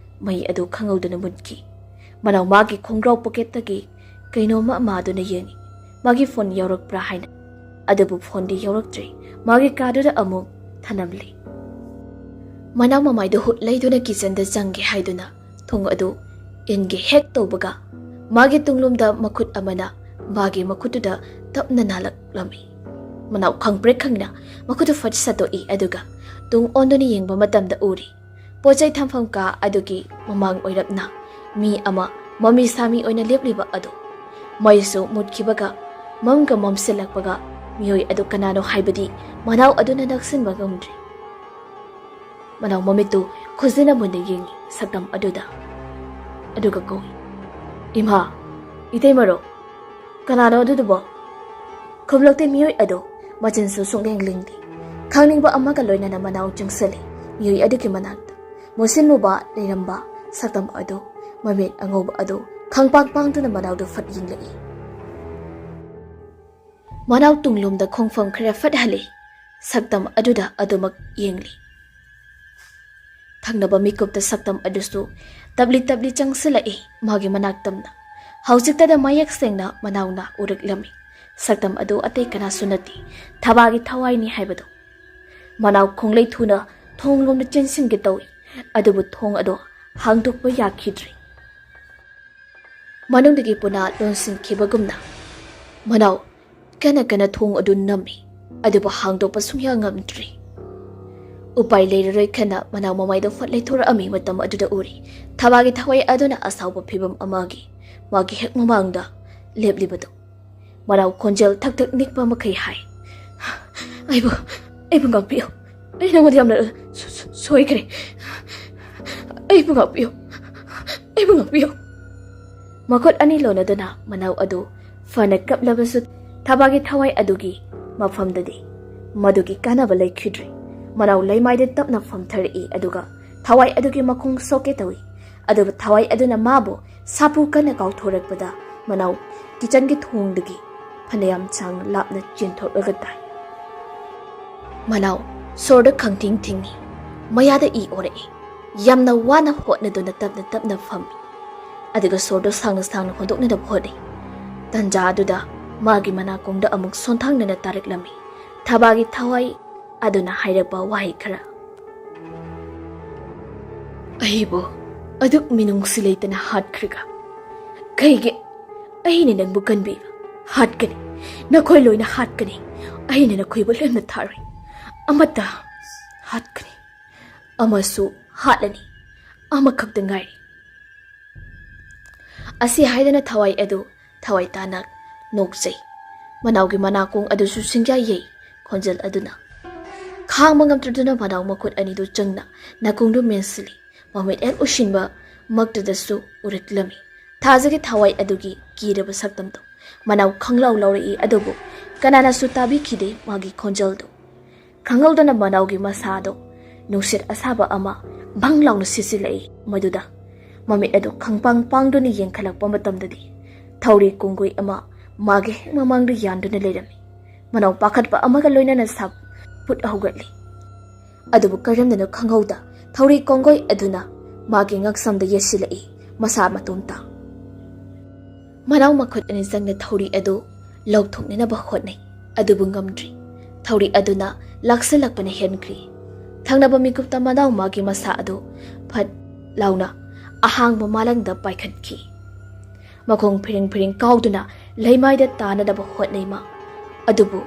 ꯃꯩ ꯑꯗꯨ ꯈꯪꯍꯧꯗꯅ ꯃꯨꯠꯈꯤ꯫ ꯃꯅꯥꯎ ꯃꯥꯒꯤ ꯈꯣꯡꯒ꯭ꯔꯥꯎ ꯄꯣꯀꯦꯠꯇꯒꯤ ꯀꯩꯅꯣꯝꯃ ꯃꯥꯗꯨꯅ ꯌꯦꯡꯉꯤ꯫ ꯃꯥꯒꯤ ꯐꯣꯟ ꯌꯥꯎꯔꯛꯄ꯭ꯔꯥ ꯍꯥꯏꯅ꯫ ꯑꯗꯨꯕꯨ ꯐꯣꯟꯗꯤ ꯌꯥꯎꯔꯛꯇ꯭ꯔꯦ꯫ ꯃꯥꯒꯤ ꯀꯥꯗꯨꯗ ꯑꯃꯨꯛ ꯊꯅꯝꯂꯤ꯫ ꯃꯅꯥꯎ ꯃꯃꯥꯏꯗꯨ ꯍꯨꯠ ꯂꯩꯗꯨꯅ ꯀꯤꯆꯟꯗ ꯆꯪꯒꯦ ꯍꯥꯏꯗꯨꯅ ꯊꯣꯡ ꯑꯗꯨ ꯏꯟꯒꯦ ꯍꯦꯛ ꯇꯧꯕꯒ ꯃꯥꯒꯤ ꯇꯨꯡꯂꯣꯝꯗ ꯃꯈꯨꯠ ꯑꯃꯅ ꯃꯥꯒꯤ ꯃꯈꯨꯠꯇꯨꯗ ꯇꯞꯅ ꯅꯥꯜꯂꯛꯂꯝꯃꯤ꯫ ꯃꯅꯥꯎ ꯈꯪꯄ꯭ꯔꯦꯛ ꯈꯪꯅ ꯃꯈꯨꯠꯇꯨ ꯐꯠ ꯁꯠꯇꯣꯛꯏ, ꯑꯗꯨꯒ ꯇꯨꯡ ꯑꯣꯟꯗꯨꯅ ꯌꯦꯡꯕ ꯃꯇꯝꯗ ꯎꯔꯤ ꯄꯣꯠ ꯆꯩ ꯊꯝꯐꯝ ꯀꯥ ꯑꯗꯨꯒꯤ ꯃꯃꯥꯡ ꯑꯣꯏꯔꯞꯅ ꯃꯤ ꯑꯃ ꯃꯃꯤ ꯁꯥꯃꯤ ꯑꯣꯏꯅ ꯂꯦꯞꯂꯤꯕ ꯑꯗꯨ꯫ ꯃꯩꯁꯨ ꯃꯨꯠꯈꯤꯕꯒ ꯃꯝꯒ ꯃꯝꯁꯤꯜꯂꯛꯄꯒ ꯃꯤꯑꯣꯏ ꯑꯗꯨ ꯀꯅꯥꯅꯣ ꯍꯥꯏꯕꯗꯤ ꯃꯅꯥꯎ ꯑꯗꯨꯅ ꯅꯛꯁꯤꯟꯕ ꯉꯝꯗ꯭ꯔꯤ꯫ ꯃꯅꯥꯎ ꯃꯃꯤꯠꯇꯨ ꯈꯨꯖꯤꯟꯅ ꯃꯨꯟꯅ ꯌꯦꯡꯉꯤ ꯁꯛꯇꯝ ꯑꯗꯨꯗ꯫ ꯑꯗꯨꯒ ꯀꯧꯏ, "ꯏꯃꯥ, ꯏꯇꯩꯃꯔꯣ?" "ꯀꯅꯥꯅꯣ ꯑꯗꯨꯗꯨꯕꯣ?" ꯈꯨꯝꯂꯛꯇꯦ ꯃꯤꯑꯣꯏ ꯑꯗꯨ꯫ ꯃꯆꯤꯟꯁꯨ ꯁꯨꯡꯂꯦꯡ ꯂꯦꯡꯗꯦ꯫ ꯈꯪꯅꯤꯡꯕ ꯑꯃꯒ ꯂꯣꯏꯅꯅ ꯃꯅꯥꯎ ꯆꯪꯁꯤꯜꯂꯤ ꯃꯤꯑꯣꯏ ꯑꯗꯨꯒꯤ ꯃꯅꯥꯛꯇ꯫ ꯃꯨꯁꯤꯟꯃꯨꯕ ꯂꯩꯔꯝꯕ ꯁꯛꯇꯝ ꯑꯗꯨ, ꯃꯃꯤꯠ ꯑꯉꯧꯕ ꯑꯗꯨ ꯈꯪꯄꯥꯡ ꯄꯥꯡꯗꯨꯅ ꯃꯅꯥꯎꯗꯨ ꯐꯠ ꯌꯦꯡꯂꯛꯏ꯫ ꯃꯅꯥꯎ ꯇꯨꯡꯂꯣꯝꯗ ꯈꯣꯡꯐꯝ ꯈꯔ ꯐꯠ ꯍꯜꯂꯤ꯫ ꯁꯛꯇꯝ ꯑꯗꯨꯗ ꯑꯗꯨꯃꯛ ꯌꯦꯡꯂꯤ꯫ ꯊꯪꯅꯕ ꯃꯤꯀꯨꯞꯇ ꯁꯛꯇꯝ ꯑꯗꯨꯁꯨ ꯇꯞꯂꯤ ꯇꯞꯂꯤ ꯆꯪꯁꯤꯜꯂꯛꯏ ꯃꯥꯒꯤ ꯃꯅꯥꯛ ꯇꯝꯅ꯫ ꯍꯧꯖꯤꯛꯇꯗ ꯃꯌꯦꯛ ꯁꯦꯡꯅ ꯃꯅꯥꯎꯅ ꯎꯔꯛꯂꯝꯃꯤ꯫ ꯁꯛꯇꯝ ꯑꯗꯨ ꯑꯇꯩ ꯀꯅꯥꯁꯨ ꯅꯠꯇꯦ, ꯊꯕꯥꯒꯤ ꯊꯋꯥꯏꯅꯤ ꯍꯥꯏꯕꯗꯨ꯫ ꯃꯅꯥꯎ ꯈꯣꯡꯂꯩ ꯊꯨꯅ ꯊꯣꯡꯂꯣꯝꯗ ꯆꯦꯟꯁꯤꯟꯒꯦ ꯇꯧꯏ, ꯑꯗꯨꯕꯨ ꯊꯣꯡ ꯑꯗꯨ ꯍꯥꯡꯗꯣꯛꯄ ꯌꯥꯈꯤꯗ꯭ꯔꯦ꯫ ꯃꯅꯨꯡꯗꯒꯤ ꯄꯨꯅꯥ ꯂꯣꯟꯁꯤꯟꯈꯤꯕꯒꯨꯝꯅ ꯃꯅꯥꯎ ꯀꯟꯅ ꯀꯟꯅ ꯊꯣꯡ ꯑꯗꯨ ꯅꯝꯃꯤ, ꯑꯗꯨꯕꯨ ꯍꯥꯡꯗꯣꯛꯄ ꯁꯨꯡꯌꯥ ꯉꯝꯗ꯭ꯔꯤ꯫ ꯎꯄꯥꯏ ꯂꯩꯔꯔꯣꯏ ꯈꯟꯅ ꯃꯅꯥꯎ ꯃꯃꯥꯏꯗ ꯐꯠ ꯂꯩꯊꯣꯔꯛꯑꯝꯃꯤ꯫ ꯃꯇꯝ ꯑꯗꯨꯗ ꯎꯔꯤ ꯊꯕꯥꯒꯤ ꯊꯋꯥꯏ ꯑꯗꯨꯅ ꯑꯁꯥꯎꯕ ꯐꯤꯕꯝ ꯑꯃꯒꯤ ꯃꯥꯒꯤ ꯍꯦꯛ ꯃꯃꯥꯡꯗ ꯂꯦꯞꯂꯤꯕꯗꯨ꯫ ꯃꯅꯥꯎ ꯈꯣꯟꯖꯦꯜ ꯊꯛ ꯊꯛ ꯅꯤꯛꯄ ꯃꯈꯩ ꯍꯥꯏ, "ꯑꯩꯕꯨ, ꯑꯩꯕꯨ ꯉꯥꯛꯄꯤꯌꯨ꯫ ꯑꯩ ꯅꯉꯣꯟꯗ ꯌꯥꯝꯅ ꯁꯣ-, ꯁꯣ-, ꯁꯣꯏꯈ꯭ꯔꯦ꯫ ꯑꯩꯕꯨ ꯉꯥꯛꯄꯤꯌꯨ꯫ ꯑꯩꯕꯨ ꯉꯥꯛꯄꯤꯌꯨ꯫" ꯃꯈꯨꯠ ꯑꯅꯤ ꯂꯣꯟꯅꯗꯨꯅ ꯃꯅꯥꯎ ꯑꯗꯨ ꯐꯅ ꯀꯞꯂꯕꯁꯨ ꯊꯕꯥꯒꯤ ꯊꯋꯥꯏ ꯑꯗꯨꯒꯤ ꯃꯐꯝꯗꯗꯤ ꯃꯗꯨꯒꯤ ꯀꯥꯟꯅꯕ ꯂꯩꯈꯤꯗ꯭ꯔꯦ꯫ ꯃꯅꯥꯎ ꯂꯩꯃꯥꯏꯗ ꯇꯞꯅ ꯐꯝꯊꯔꯛꯏ, ꯑꯗꯨꯒ ꯊꯋꯥꯏ ꯑꯗꯨꯒꯤ ꯃꯈꯣꯡ ꯁꯣꯛꯀꯦ ꯇꯧꯏ꯫ ꯑꯗꯨꯕꯨ ꯊꯋꯥꯏ ꯑꯗꯨꯅ ꯃꯥꯕꯨ ꯁꯥꯐꯨ ꯀꯟꯅ ꯀꯥꯎꯊꯣꯔꯛꯄꯗ ꯃꯅꯥꯎ ꯀꯤꯆꯟꯒꯤ ꯊꯣꯡꯗꯒꯤ ꯐꯅꯌꯥꯝ ꯁꯥꯡꯅ ꯂꯥꯞꯅ ꯆꯦꯟꯊꯣꯛꯂꯒ ꯇꯥꯏ꯫ ꯃꯅꯥꯎ ꯁꯣꯔꯗ ꯈꯪꯊꯤꯡ ꯊꯤꯡꯏ, ꯃꯌꯥꯗ ꯏ ꯑꯣꯔꯛꯏ꯫ ꯌꯥꯝꯅ ꯋꯥꯅ ꯍꯣꯠꯅꯗꯨꯅ ꯇꯞꯅ ꯇꯞꯅ ꯐꯝꯃꯤ, ꯑꯗꯨꯒ ꯁꯣꯔꯗꯨ ꯁꯥꯡꯅ ꯁꯥꯡꯅ ꯍꯣꯟꯗꯣꯛꯅꯅꯕ ꯍꯣꯠꯅꯩ꯫ ꯇꯟꯖꯥ ꯑꯗꯨꯗ ꯃꯥꯒꯤ ꯃꯅꯥꯀꯣꯡꯗ ꯑꯃꯨꯛ ꯁꯣꯟꯊꯥꯡꯅꯅ ꯇꯥꯔꯛꯂꯝꯃꯤ ꯊꯕꯥꯒꯤ ꯊꯋꯥꯏ ꯑꯗꯨꯅ ꯍꯥꯏꯔꯛꯄ ꯋꯥꯍꯩ ꯈꯔ꯫ "ꯑꯩꯕꯨ ꯑꯗꯨꯛ ꯃꯤꯅꯨꯡꯁꯤ ꯂꯩꯇꯅ ꯍꯥꯠꯈ꯭ꯔꯒ ꯀꯩꯒꯤ ꯑꯩꯅ ꯅꯪꯕꯨ ꯀꯟꯕꯤꯕ? ꯍꯥꯠꯀꯅꯤ, ꯅꯈꯣꯏ ꯂꯣꯏꯅ ꯍꯥꯠꯀꯅꯤ꯫ ꯑꯩꯅ ꯅꯈꯣꯏꯕꯨ ꯂꯦꯝꯅ ꯊꯥꯔꯣꯏ꯫ ꯑꯃꯠꯇ ꯍꯥꯠꯀꯅꯤ, ꯑꯃꯁꯨ ꯍꯥꯠꯂꯅꯤ꯫ ꯑꯃꯈꯛꯇ ꯉꯥꯏꯔꯦ꯫" ꯑꯁꯤ ꯍꯥꯏꯗꯅ ꯊꯋꯥꯏ ꯑꯗꯨ ꯊꯋꯥꯏ ꯇꯥꯅ ꯅꯣꯛꯆꯩ꯫ ꯃꯅꯥꯎꯒꯤ ꯃꯅꯥꯀꯣꯡ ꯑꯗꯨꯁꯨ ꯁꯤꯡꯌꯥ ꯌꯩ ꯈꯣꯟꯖꯦꯜ ꯑꯗꯨꯅ꯫ ꯈꯥꯡꯕ ꯉꯝꯗ꯭ꯔꯗꯨꯅ ꯃꯅꯥꯎ ꯃꯈꯨꯠ ꯑꯅꯤꯗꯨ ꯆꯪꯅ ꯅꯥꯀꯣꯡꯗꯨ ꯃꯦꯟꯁꯤꯜꯂꯤ꯫ ꯃꯃꯤꯠ ꯍꯦꯛ ꯎꯁꯤꯟꯕ ꯃꯛꯇꯗꯁꯨ ꯎꯔꯛꯂꯝꯃꯤ ꯊꯥꯖꯒꯤ ꯊꯋꯥꯏ ꯑꯗꯨꯒꯤ ꯀꯤꯔꯕ ꯁꯛꯇꯝꯗꯨ꯫ ꯃꯅꯥꯎ ꯈꯪꯂꯥꯎ ꯂꯥꯎꯔꯛꯏ, ꯑꯗꯨꯕꯨ ꯀꯅꯥꯅꯁꯨ ꯇꯥꯕꯤꯈꯤꯗꯦ ꯃꯥꯒꯤ ꯈꯣꯟꯖꯦꯜꯗꯨ꯫ ꯈꯪꯍꯧꯗꯅ ꯃꯅꯥꯎꯒꯤ ꯃꯁꯥ ꯑꯗꯨ ꯅꯨꯡꯁꯤꯠ ꯑꯁꯥꯕ ꯑꯃ ꯚꯪ ꯂꯥꯎꯅ ꯁꯤꯠꯆꯤꯜꯂꯛꯏ꯫ ꯃꯗꯨꯗ ꯃꯃꯤꯠ ꯑꯗꯨ ꯈꯪꯄꯥꯡ ꯄꯥꯡꯗꯨꯅ ꯌꯦꯡꯈꯠꯂꯛꯄ ꯃꯇꯝꯗꯗꯤ ꯊꯧꯔꯤ ꯀꯣꯡꯒꯣꯏ ꯑꯃ ꯃꯥꯒꯤ ꯍꯦꯛ ꯃꯃꯥꯡꯗ ꯌꯥꯟꯗꯨꯅ ꯂꯩꯔꯝꯃꯤ꯫ ꯃꯅꯥꯎ ꯄꯥꯈꯠꯄ ꯑꯃꯒ ꯂꯣꯏꯅꯅ ꯁꯥ ꯐꯨꯠ ꯍꯧꯒꯠꯂꯤ꯫ ꯑꯗꯨꯕꯨ ꯀꯔꯝꯅꯅꯣ ꯈꯪꯍꯧꯗ ꯊꯧꯔꯤ ꯀꯣꯡꯒꯣꯏ ꯑꯗꯨꯅ ꯃꯥꯒꯤ ꯉꯛꯁꯝꯗ ꯌꯦꯠꯁꯤꯜꯂꯛꯏ꯫ ꯃꯁꯥ ꯃꯇꯣꯝꯇ ꯃꯅꯥꯎ ꯃꯈꯨꯠ ꯑꯅꯤ ꯆꯪꯅ ꯊꯧꯔꯤ ꯑꯗꯨ ꯂꯧꯊꯣꯛꯅꯅꯕ ꯍꯣꯠꯅꯩ, ꯑꯗꯨꯕꯨ ꯉꯝꯗ꯭ꯔꯤ꯫ ꯊꯧꯔꯤ ꯑꯗꯨꯅ ꯂꯥꯛꯁꯤꯜꯂꯛꯄꯅ ꯍꯦꯟꯈ꯭ꯔꯤ꯫ ꯊꯪꯅꯕ ꯃꯤꯀꯨꯞꯇ ꯃꯅꯥꯎ ꯃꯥꯒꯤ ꯃꯁꯥ ꯑꯗꯨ ꯐꯠ ꯂꯥꯎꯅ ꯑꯍꯥꯡꯕ ꯃꯥꯂꯪꯗ ꯄꯥꯏꯈꯠꯈꯤ꯫ ꯃꯈꯣꯡ ꯐꯤꯔꯤꯡ ꯐꯤꯔꯤꯡ ꯀꯥꯎꯗꯨꯅ ꯂꯩꯃꯥꯏꯗ ꯇꯥꯅꯅꯕ ꯍꯣꯠꯅꯩ ꯃꯥ꯫ ꯑꯗꯨꯕꯨ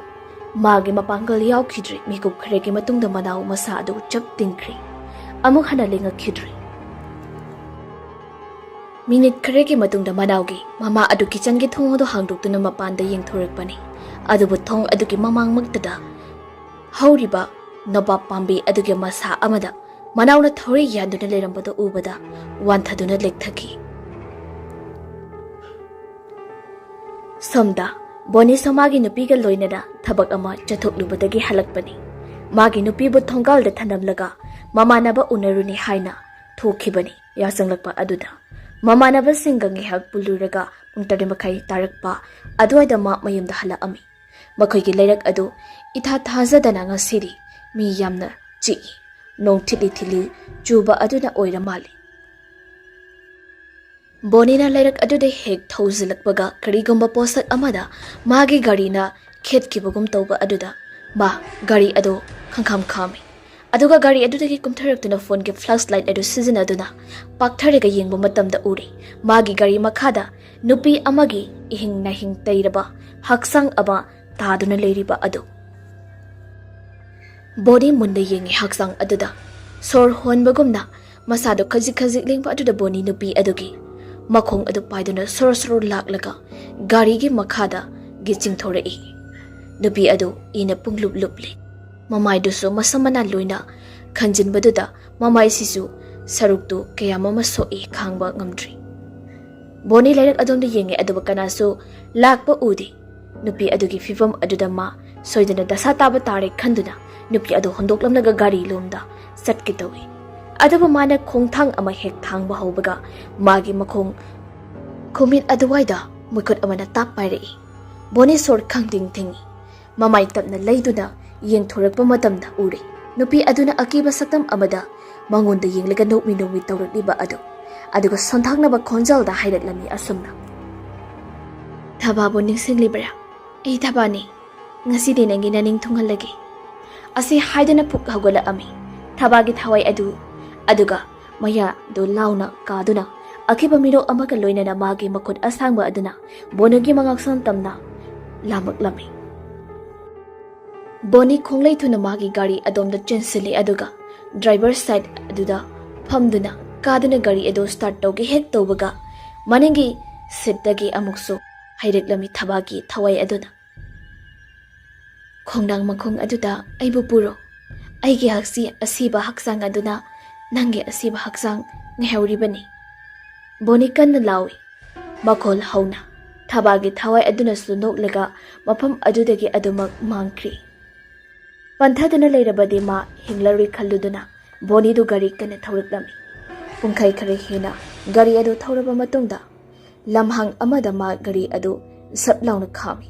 ꯃꯥꯒꯤ ꯃꯄꯥꯡꯒꯜ ꯌꯥꯎꯈꯤꯗ꯭ꯔꯤ꯫ ꯃꯤꯀꯨꯞ ꯈꯔꯒꯤ ꯃꯇꯨꯡꯗ ꯃꯅꯥꯎ ꯃꯁꯥ ꯑꯗꯨ ꯆꯞ ꯇꯤꯡꯈ꯭ꯔꯤ꯫ ꯑꯃꯨꯛ ꯍꯟꯅ ꯂꯦꯡꯉꯛꯈꯤꯗ꯭ꯔꯤ꯫ ꯃꯤꯅꯤꯠ ꯈꯔꯒꯤ ꯃꯇꯨꯡꯗ ꯃꯅꯥꯎꯒꯤ ꯃꯃꯥ ꯑꯗꯨ ꯀꯤꯆꯟꯒꯤ ꯊꯣꯡ ꯑꯗꯨ ꯍꯥꯡꯗꯣꯛꯇꯨꯅ ꯃꯄꯥꯟꯗ ꯌꯦꯡꯊꯣꯔꯛꯄꯅꯤ꯫ ꯑꯗꯨꯕꯨ ꯊꯣꯡ ꯑꯗꯨꯒꯤ ꯃꯃꯥꯡꯃꯛꯇꯗ ꯍꯧꯔꯤꯕ ꯅꯣꯕꯥꯞ ꯄꯥꯝꯕꯤ ꯑꯗꯨꯒꯤ ꯃꯁꯥ ꯑꯃꯗ ꯃꯅꯥꯎꯅ ꯊꯧꯔꯤ ꯌꯥꯟꯗꯨꯅ ꯂꯩꯔꯝꯕꯗꯨ ꯎꯕꯗ ꯋꯥꯟꯊꯗꯨꯅ ꯂꯦꯛꯊꯈꯤ꯫ ꯁꯣꯝꯗ ꯕꯣꯅꯤꯁꯨ ꯃꯥꯒꯤ ꯅꯨꯄꯤꯒ ꯂꯣꯏꯅꯅ ꯊꯕꯛ ꯑꯃ ꯆꯠꯊꯣꯛꯂꯨꯕꯗꯒꯤ ꯍꯜꯂꯛꯄꯅꯤ꯫ ꯃꯥꯒꯤ ꯅꯨꯄꯤꯕꯨ ꯊꯣꯡꯒꯥꯜꯗ ꯊꯅꯝꯂꯒ ꯃꯃꯥꯟꯅꯕ ꯎꯅꯔꯨꯅꯤ ꯍꯥꯏꯅ ꯊꯣꯛꯈꯤꯕꯅꯤ꯫ ꯌꯥꯆꯪꯂꯛꯄ ꯑꯗꯨꯗ ꯃꯃꯥꯟꯅꯕꯁꯤꯡꯒ ꯉꯥꯏꯍꯥꯛ ꯄꯨꯜꯂꯨꯔꯒ ꯄꯨꯡ ꯇꯔꯦꯠ ꯃꯈꯥꯏ ꯇꯥꯔꯛꯄ ꯑꯗꯨꯋꯥꯏꯗ ꯃꯥ ꯃꯌꯨꯝꯗ ꯍꯜꯂꯛꯑꯝꯃꯤ꯫ ꯃꯈꯣꯏꯒꯤ ꯂꯩꯔꯛ ꯑꯗꯨ ꯏꯊꯥ ꯊꯥꯖꯗꯅ ꯉꯁꯤꯗꯤ ꯃꯤ ꯌꯥꯝꯅ ꯆꯤꯛꯏ꯫ ꯅꯣꯡ ꯊꯤꯠꯂꯤ ꯊꯤꯠꯂꯤ ꯆꯨꯕ ꯑꯗꯨꯅ ꯑꯣꯏꯔ ꯃꯥꯜꯂꯤ꯫ ꯕꯣꯅꯤꯅ ꯂꯩꯔꯛ ꯑꯗꯨꯗ ꯍꯦꯛ ꯊꯧꯖꯤꯜꯂꯛꯄꯒ ꯀꯔꯤꯒꯨꯝꯕ ꯄꯣꯠꯁꯛ ꯑꯃꯗ ꯃꯥꯒꯤ ꯒꯥꯔꯤꯅ ꯈꯦꯠꯈꯤꯕꯒꯨꯝ ꯇꯧꯕ ꯑꯗꯨꯗ ꯃꯥ ꯒꯥꯔꯤ ꯑꯗꯨ ꯈꯪꯈꯥꯝ ꯈꯥꯝꯃꯤ꯫ ꯑꯗꯨꯒ ꯒꯥꯔꯤ ꯑꯗꯨꯗꯒꯤ ꯀꯨꯝꯊꯔꯛꯇꯨꯅ ꯐꯣꯟꯒꯤ ꯐ꯭ꯂꯥꯁ ꯂꯥꯏꯠ ꯑꯗꯨ ꯁꯤꯖꯤꯟꯅꯗꯨꯅ ꯄꯥꯛꯊꯔꯒ ꯌꯦꯡꯕ ꯃꯇꯝꯗ ꯎꯔꯤ, ꯃꯥꯒꯤ ꯒꯥꯔꯤ ꯃꯈꯥꯗ ꯅꯨꯄꯤ ꯑꯃꯒꯤ ꯏꯍꯤꯡ ꯅꯥꯍꯤꯡ ꯇꯩꯔꯕ ꯍꯛꯆꯥꯡ ꯑꯃ ꯇꯥꯗꯨꯅ ꯂꯩꯔꯤꯕ ꯑꯗꯨ꯫ ꯕꯣꯅꯤ ꯃꯨꯟꯅ ꯌꯦꯡꯉꯤ ꯍꯛꯆꯥꯡ ꯑꯗꯨꯗ꯫ ꯁꯣꯔ ꯍꯣꯟꯕꯒꯨꯝꯅ ꯃꯁꯥꯗꯣ ꯈꯖꯤꯛ ꯈꯖꯤꯛ ꯂꯦꯡꯕ ꯑꯗꯨꯗ ꯕꯣꯅꯤ ꯅꯨꯄꯤ ꯑꯗꯨꯒꯤ ꯃꯈꯣꯡ ꯑꯗꯨ ꯄꯥꯏꯗꯨꯅ ꯁꯣꯔꯣ ꯁꯣꯔꯣ ꯂꯥꯛꯂꯒ ꯒꯥꯔꯤꯒꯤ ꯃꯈꯥꯗꯒꯤ ꯆꯤꯡꯊꯣꯔꯛꯏ꯫ ꯅꯨꯄꯤ ꯑꯗꯨ ꯏꯅ ꯄꯨꯡꯂꯨꯞ ꯂꯨꯞꯂꯤ꯫ ꯃꯃꯥꯏꯗꯨꯁꯨ ꯃꯁꯝ ꯃꯅꯥ ꯂꯣꯏꯅ ꯈꯟꯖꯤꯟꯕꯗꯨꯗ ꯃꯃꯥꯏꯁꯤꯁꯨ ꯁꯔꯨꯛꯇꯨ ꯀꯌꯥꯝ ꯑꯃ ꯁꯣꯛꯏ, ꯈꯥꯡꯕ ꯉꯝꯗ꯭ꯔꯤ꯫ ꯕꯣꯅꯤ ꯂꯩꯔꯛ ꯑꯗꯣꯝꯗ ꯌꯦꯡꯉꯦ, ꯑꯗꯨꯕꯨ ꯀꯅꯥꯁꯨ ꯂꯥꯛꯄ ꯎꯗꯦ꯫ ꯅꯨꯄꯤ ꯑꯗꯨꯒꯤ ꯐꯤꯕꯝ ꯑꯗꯨꯗ ꯃꯥ ꯁꯣꯏꯗꯅ ꯗꯁꯥ ꯇꯥꯕ ꯇꯥꯔꯦ ꯈꯟꯗꯨꯅ ꯅꯨꯄꯤ ꯑꯗꯨ ꯍꯨꯟꯗꯣꯛꯂꯝꯂꯒ ꯒꯥꯔꯤ ꯂꯣꯝꯗ ꯆꯠꯀꯦ ꯇꯧꯏ꯫ ꯑꯗꯨꯕꯨ ꯃꯥꯅ ꯈꯣꯡꯊꯥꯡ ꯑꯃ ꯍꯦꯛ ꯊꯥꯡꯕ ꯍꯧꯕꯒ ꯃꯥꯒꯤ ꯃꯈꯣꯡ ꯈꯨꯃꯤꯠ ꯑꯗꯨꯋꯥꯏꯗ ꯃꯤꯈꯨꯠ ꯑꯃꯅ ꯇꯥꯞ ꯄꯥꯏꯔꯛꯏ꯫ ꯕꯣꯅꯤ ꯁꯣꯔ ꯈꯪꯗꯤꯡ ꯊꯤꯡꯏ꯫ ꯃꯃꯥꯏ ꯇꯞꯅ ꯂꯩꯗꯨꯅ ꯌꯦꯡꯊꯣꯔꯛꯄ ꯃꯇꯝꯗ ꯎꯔꯦ, ꯅꯨꯄꯤ ꯑꯗꯨꯅ ꯑꯀꯤꯕ ꯁꯛꯇꯝ ꯑꯃꯗ ꯃꯉꯣꯟꯗ ꯌꯦꯡꯂꯒ ꯅꯣꯛꯃꯤ ꯅꯣꯛꯃꯤ ꯇꯧꯔꯛꯂꯤꯕ ꯑꯗꯨ꯫ ꯑꯗꯨꯒ ꯁꯣꯟꯊꯥꯡꯅꯕ ꯈꯣꯟꯖꯦꯜꯗ ꯍꯥꯏꯔꯛꯂꯝꯃꯤ ꯑꯁꯨꯝꯅ, "ꯊꯕꯥꯕꯨ ꯅꯤꯡꯁꯤꯡꯂꯤꯕ꯭ꯔꯥ? ꯑꯩ ꯊꯕꯥꯅꯤ꯫ ꯉꯁꯤꯗꯤ ꯅꯪꯒꯤ ꯅꯅꯤꯡ ꯊꯨꯡꯍꯜꯂꯒꯦ"꯫ ꯑꯁꯤ ꯍꯥꯏꯗꯨꯅ ꯐꯨꯛ ꯍꯧꯒꯠꯂꯛꯑꯝꯃꯤ꯫ ꯊꯕꯥꯒꯤ ꯊꯋꯥꯏ ꯑꯗꯨ, ꯑꯗꯨꯒ ꯃꯌꯥꯗꯨ ꯂꯥꯎꯅ ꯀꯥꯗꯨꯅ ꯑꯀꯤꯕ ꯃꯤꯅꯣꯛ ꯑꯃꯒ ꯂꯣꯏꯅꯅ ꯃꯥꯒꯤ ꯃꯈꯨꯠ ꯑꯁꯥꯡꯕ ꯑꯗꯨꯅ ꯕꯣꯅꯤꯒꯤ ꯃꯉꯛꯁꯝ ꯇꯝꯅ ꯂꯥꯝꯃꯛꯂꯝꯃꯤ꯫ ꯕꯣꯅꯤ ꯈꯣꯡꯂꯩ ꯊꯨꯅ ꯃꯥꯒꯤ ꯒꯥꯔꯤ ꯑꯗꯣꯝꯗ ꯆꯦꯟꯁꯤꯜꯂꯤ, ꯑꯗꯨꯒ ꯗ꯭ꯔꯥꯏꯚꯔ ꯁꯥꯏꯠ ꯑꯗꯨꯗ ꯐꯝꯗꯨꯅ ꯀꯥꯗꯨꯅ ꯒꯥꯔꯤ ꯑꯗꯨ ꯁ꯭ꯇꯥꯔꯠ ꯇꯧꯒꯦ ꯍꯦꯛ ꯇꯧꯕꯒ ꯃꯅꯤꯡꯒꯤ ꯁꯤꯠꯇꯒꯤ ꯑꯃꯨꯛꯁꯨ ꯍꯩꯔꯛꯂꯝꯃꯤ ꯊꯕꯥꯒꯤ ꯊꯋꯥꯏ ꯑꯗꯨꯅ, "ꯈꯣꯡꯅꯥꯡ ꯃꯈꯣꯡ ꯑꯗꯨꯗ ꯑꯩꯕꯨ ꯄꯨꯔꯣ꯫ ꯑꯩꯒꯤ ꯍꯛꯁꯤ ꯑꯁꯤꯕ ꯍꯛꯆꯥꯡ ꯑꯗꯨꯅ ꯅꯪꯒꯤ ꯑꯁꯤꯕ ꯍꯛꯆꯥꯡ ꯉꯥꯏꯍꯧꯔꯤꯕꯅꯤ"꯫ ꯕꯣꯅꯤ ꯀꯟꯅ ꯂꯥꯎꯏ꯫ ꯃꯈꯣꯜ ꯍꯧꯅ ꯊꯕꯥꯒꯤ ꯊꯋꯥꯏ ꯑꯗꯨꯅꯁꯨ ꯅꯣꯛꯂꯒ ꯃꯐꯝ ꯑꯗꯨꯗꯒꯤ ꯑꯗꯨꯃꯛ ꯃꯥꯡꯈ꯭ꯔꯤ꯫ ꯄꯟꯊꯗꯨꯅ ꯂꯩꯔꯕꯗꯤ ꯃꯥ ꯍꯤꯡꯂꯔꯣꯏ ꯈꯜꯂꯨꯗꯨꯅ ꯕꯣꯅꯤꯗꯨ ꯒꯥꯔꯤ ꯀꯟꯅ ꯊꯧꯔꯛꯂꯝꯃꯤ꯫ ꯄꯨꯡꯈꯥꯏ ꯈꯔ ꯍꯦꯟꯅ ꯒꯥꯔꯤ ꯑꯗꯨ ꯊꯧꯔꯕ ꯃꯇꯨꯡꯗ ꯂꯝꯍꯥꯡ ꯑꯃꯗ ꯃꯥ ꯒꯥꯔꯤ ꯑꯗꯨ ꯁꯞ ꯂꯥꯎꯅ ꯈꯥꯝꯃꯤ꯫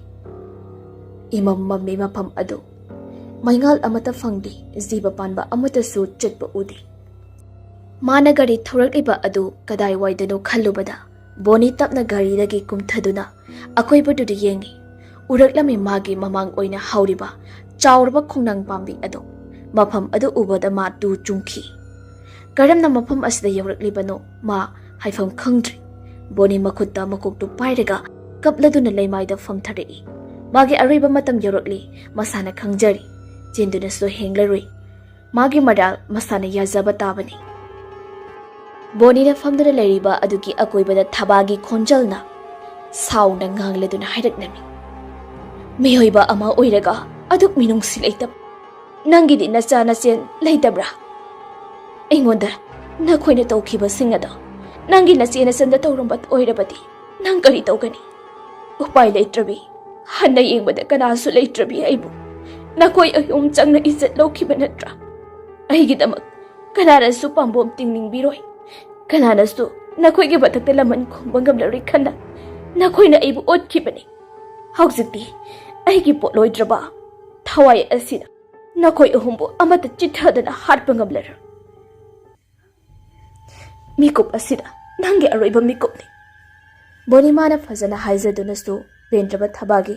ꯏꯃꯝ ꯃꯝꯃꯤ ꯃꯐꯝ ꯑꯗꯨ꯫ ꯃꯩꯉꯥꯜ ꯑꯃꯠꯇ ꯐꯪꯗꯦ, ꯖꯤꯕ ꯄꯥꯟꯕ ꯑꯃꯠꯇꯁꯨ ꯆꯠꯄ ꯎꯗꯦ꯫ ꯃꯥꯅ ꯒꯥꯔꯤ ꯊꯧꯔꯛꯂꯤꯕ ꯑꯗꯨ ꯀꯗꯥꯏꯋꯥꯏꯗꯅꯣ ꯈꯜꯂꯨꯕꯗ, ꯕꯣꯅꯤ ꯇꯞꯅ ꯒꯥꯔꯤꯗꯒꯤ ꯀꯨꯝꯊꯗꯨꯅ ꯑꯀꯣꯏꯕꯗꯨꯗ ꯌꯦꯡꯉꯤ꯫ ꯎꯔꯛꯂꯝꯃꯤ ꯃꯥꯒꯤ ꯃꯃꯥꯡ ꯑꯣꯏꯅ ꯍꯧꯔꯤꯕ ꯆꯥꯎꯔꯕ ꯈꯣꯡꯅꯥꯡ ꯄꯥꯝꯕꯤ ꯑꯗꯨ꯫ ꯃꯐꯝ ꯑꯗꯨ ꯎꯕꯗ ꯃꯥ ꯇꯨ ꯆꯨꯡꯈꯤ꯫ ꯀꯔꯝꯅ ꯃꯐꯝ ꯑꯁꯤꯗ ꯌꯧꯔꯛꯂꯤꯕꯅꯣ ꯃꯥ ꯍꯥꯏꯐꯝ ꯈꯪꯗ꯭ꯔꯤ꯫ ꯕꯣꯅꯤ ꯃꯈꯨꯠꯇ ꯃꯀꯣꯛꯇꯨ ꯄꯥꯏꯔꯒ ꯀꯞꯂꯗꯨꯅ ꯂꯩꯃꯥꯏꯗ ꯐꯝꯊꯔꯛꯏ꯫ ꯃꯥꯒꯤ ꯑꯔꯣꯏꯕ ꯃꯇꯝ ꯌꯧꯔꯛꯂꯤ, ꯃꯁꯥꯅ ꯈꯪꯖꯔꯤ꯫ ꯆꯦꯟꯗꯨꯅꯁꯨ ꯍꯦꯡꯂꯔꯣꯏ꯫ ꯃꯥꯒꯤ ꯃꯔꯥꯜ ꯃꯁꯥꯅ ꯌꯥꯖꯕ ꯇꯥꯕꯅꯤ꯫ ꯕꯣꯅꯤꯅ ꯐꯝꯗꯨꯅ ꯂꯩꯔꯤꯕ ꯑꯗꯨꯒꯤ ꯑꯀꯣꯏꯕꯗ ꯊꯕꯥꯒꯤ ꯈꯣꯟꯖꯦꯜꯅ ꯁꯥꯎꯅ ꯉꯥꯡꯂꯗꯨꯅ ꯍꯥꯏꯔꯛꯂꯝꯃꯤ, "ꯃꯤꯑꯣꯏꯕ ꯑꯃ ꯑꯣꯏꯔꯒ ꯑꯗꯨꯛ ꯃꯤꯅꯨꯡꯁꯤ ꯂꯩꯇꯕ, ꯅꯪꯒꯤꯗꯤ ꯅꯆꯥ ꯅꯆꯦꯟ ꯂꯩꯇꯕ꯭ꯔꯥ? ꯑꯩꯉꯣꯟꯗ ꯅꯈꯣꯏꯅ ꯇꯧꯈꯤꯕꯁꯤꯡ ꯑꯗꯣ ꯅꯪꯒꯤ ꯅꯆꯦ ꯅꯆꯟꯗ ꯇꯧꯔꯝꯕ ꯑꯣꯏꯔꯕꯗꯤ ꯅꯪ ꯀꯔꯤ ꯇꯧꯒꯅꯤ? ꯎꯄꯥꯏ ꯂꯩꯇ꯭ꯔꯕꯤ, ꯍꯟꯅ ꯌꯦꯡꯕꯗ ꯀꯅꯥꯁꯨ ꯂꯩꯇ꯭ꯔꯕꯤ ꯑꯩꯕꯨ ꯅꯈꯣꯏ ꯑꯍꯨꯝ ꯆꯪꯅ ꯏꯖꯠ ꯂꯧꯈꯤꯕ ꯅꯠꯇ꯭ꯔꯥ? ꯑꯩꯒꯤꯗꯃꯛ ꯀꯅꯥꯅꯁꯨ ꯄꯥꯝꯕꯣꯝ ꯇꯤꯡꯅꯤꯡꯕꯤꯔꯣꯏ, ꯀꯅꯥꯅꯁꯨ ꯅꯈꯣꯏꯒꯤ ꯃꯊꯛꯇ ꯂꯃꯟ ꯈꯨꯝꯕ ꯉꯝꯂꯔꯣꯏ ꯈꯟꯅ ꯅꯈꯣꯏꯅ ꯑꯩꯕꯨ ꯑꯣꯠꯈꯤꯕꯅꯤ꯫ ꯍꯧꯖꯤꯛꯇꯤ ꯑꯩꯒꯤ ꯄꯣꯠꯂꯣꯏꯗ꯭ꯔꯕ ꯊꯋꯥꯏ ꯑꯁꯤꯅ ꯅꯈꯣꯏ ꯑꯍꯨꯝꯕꯨ ꯑꯃꯠꯇ ꯆꯤꯠꯊꯗꯅ ꯍꯥꯠꯄ ꯉꯝꯂꯔꯣꯏ꯫ ꯃꯤꯀꯨꯞ ꯑꯁꯤꯗ ꯅꯪꯒꯤ ꯑꯔꯣꯏꯕ ꯃꯤꯀꯨꯞꯅꯤ꯫ ꯕꯣꯅꯤꯃꯥꯅ ꯐꯖꯅ ꯍꯥꯏꯖꯗꯨꯅꯁꯨ ꯄꯦꯟꯗ꯭ꯔꯕ ꯊꯕꯥꯒꯤ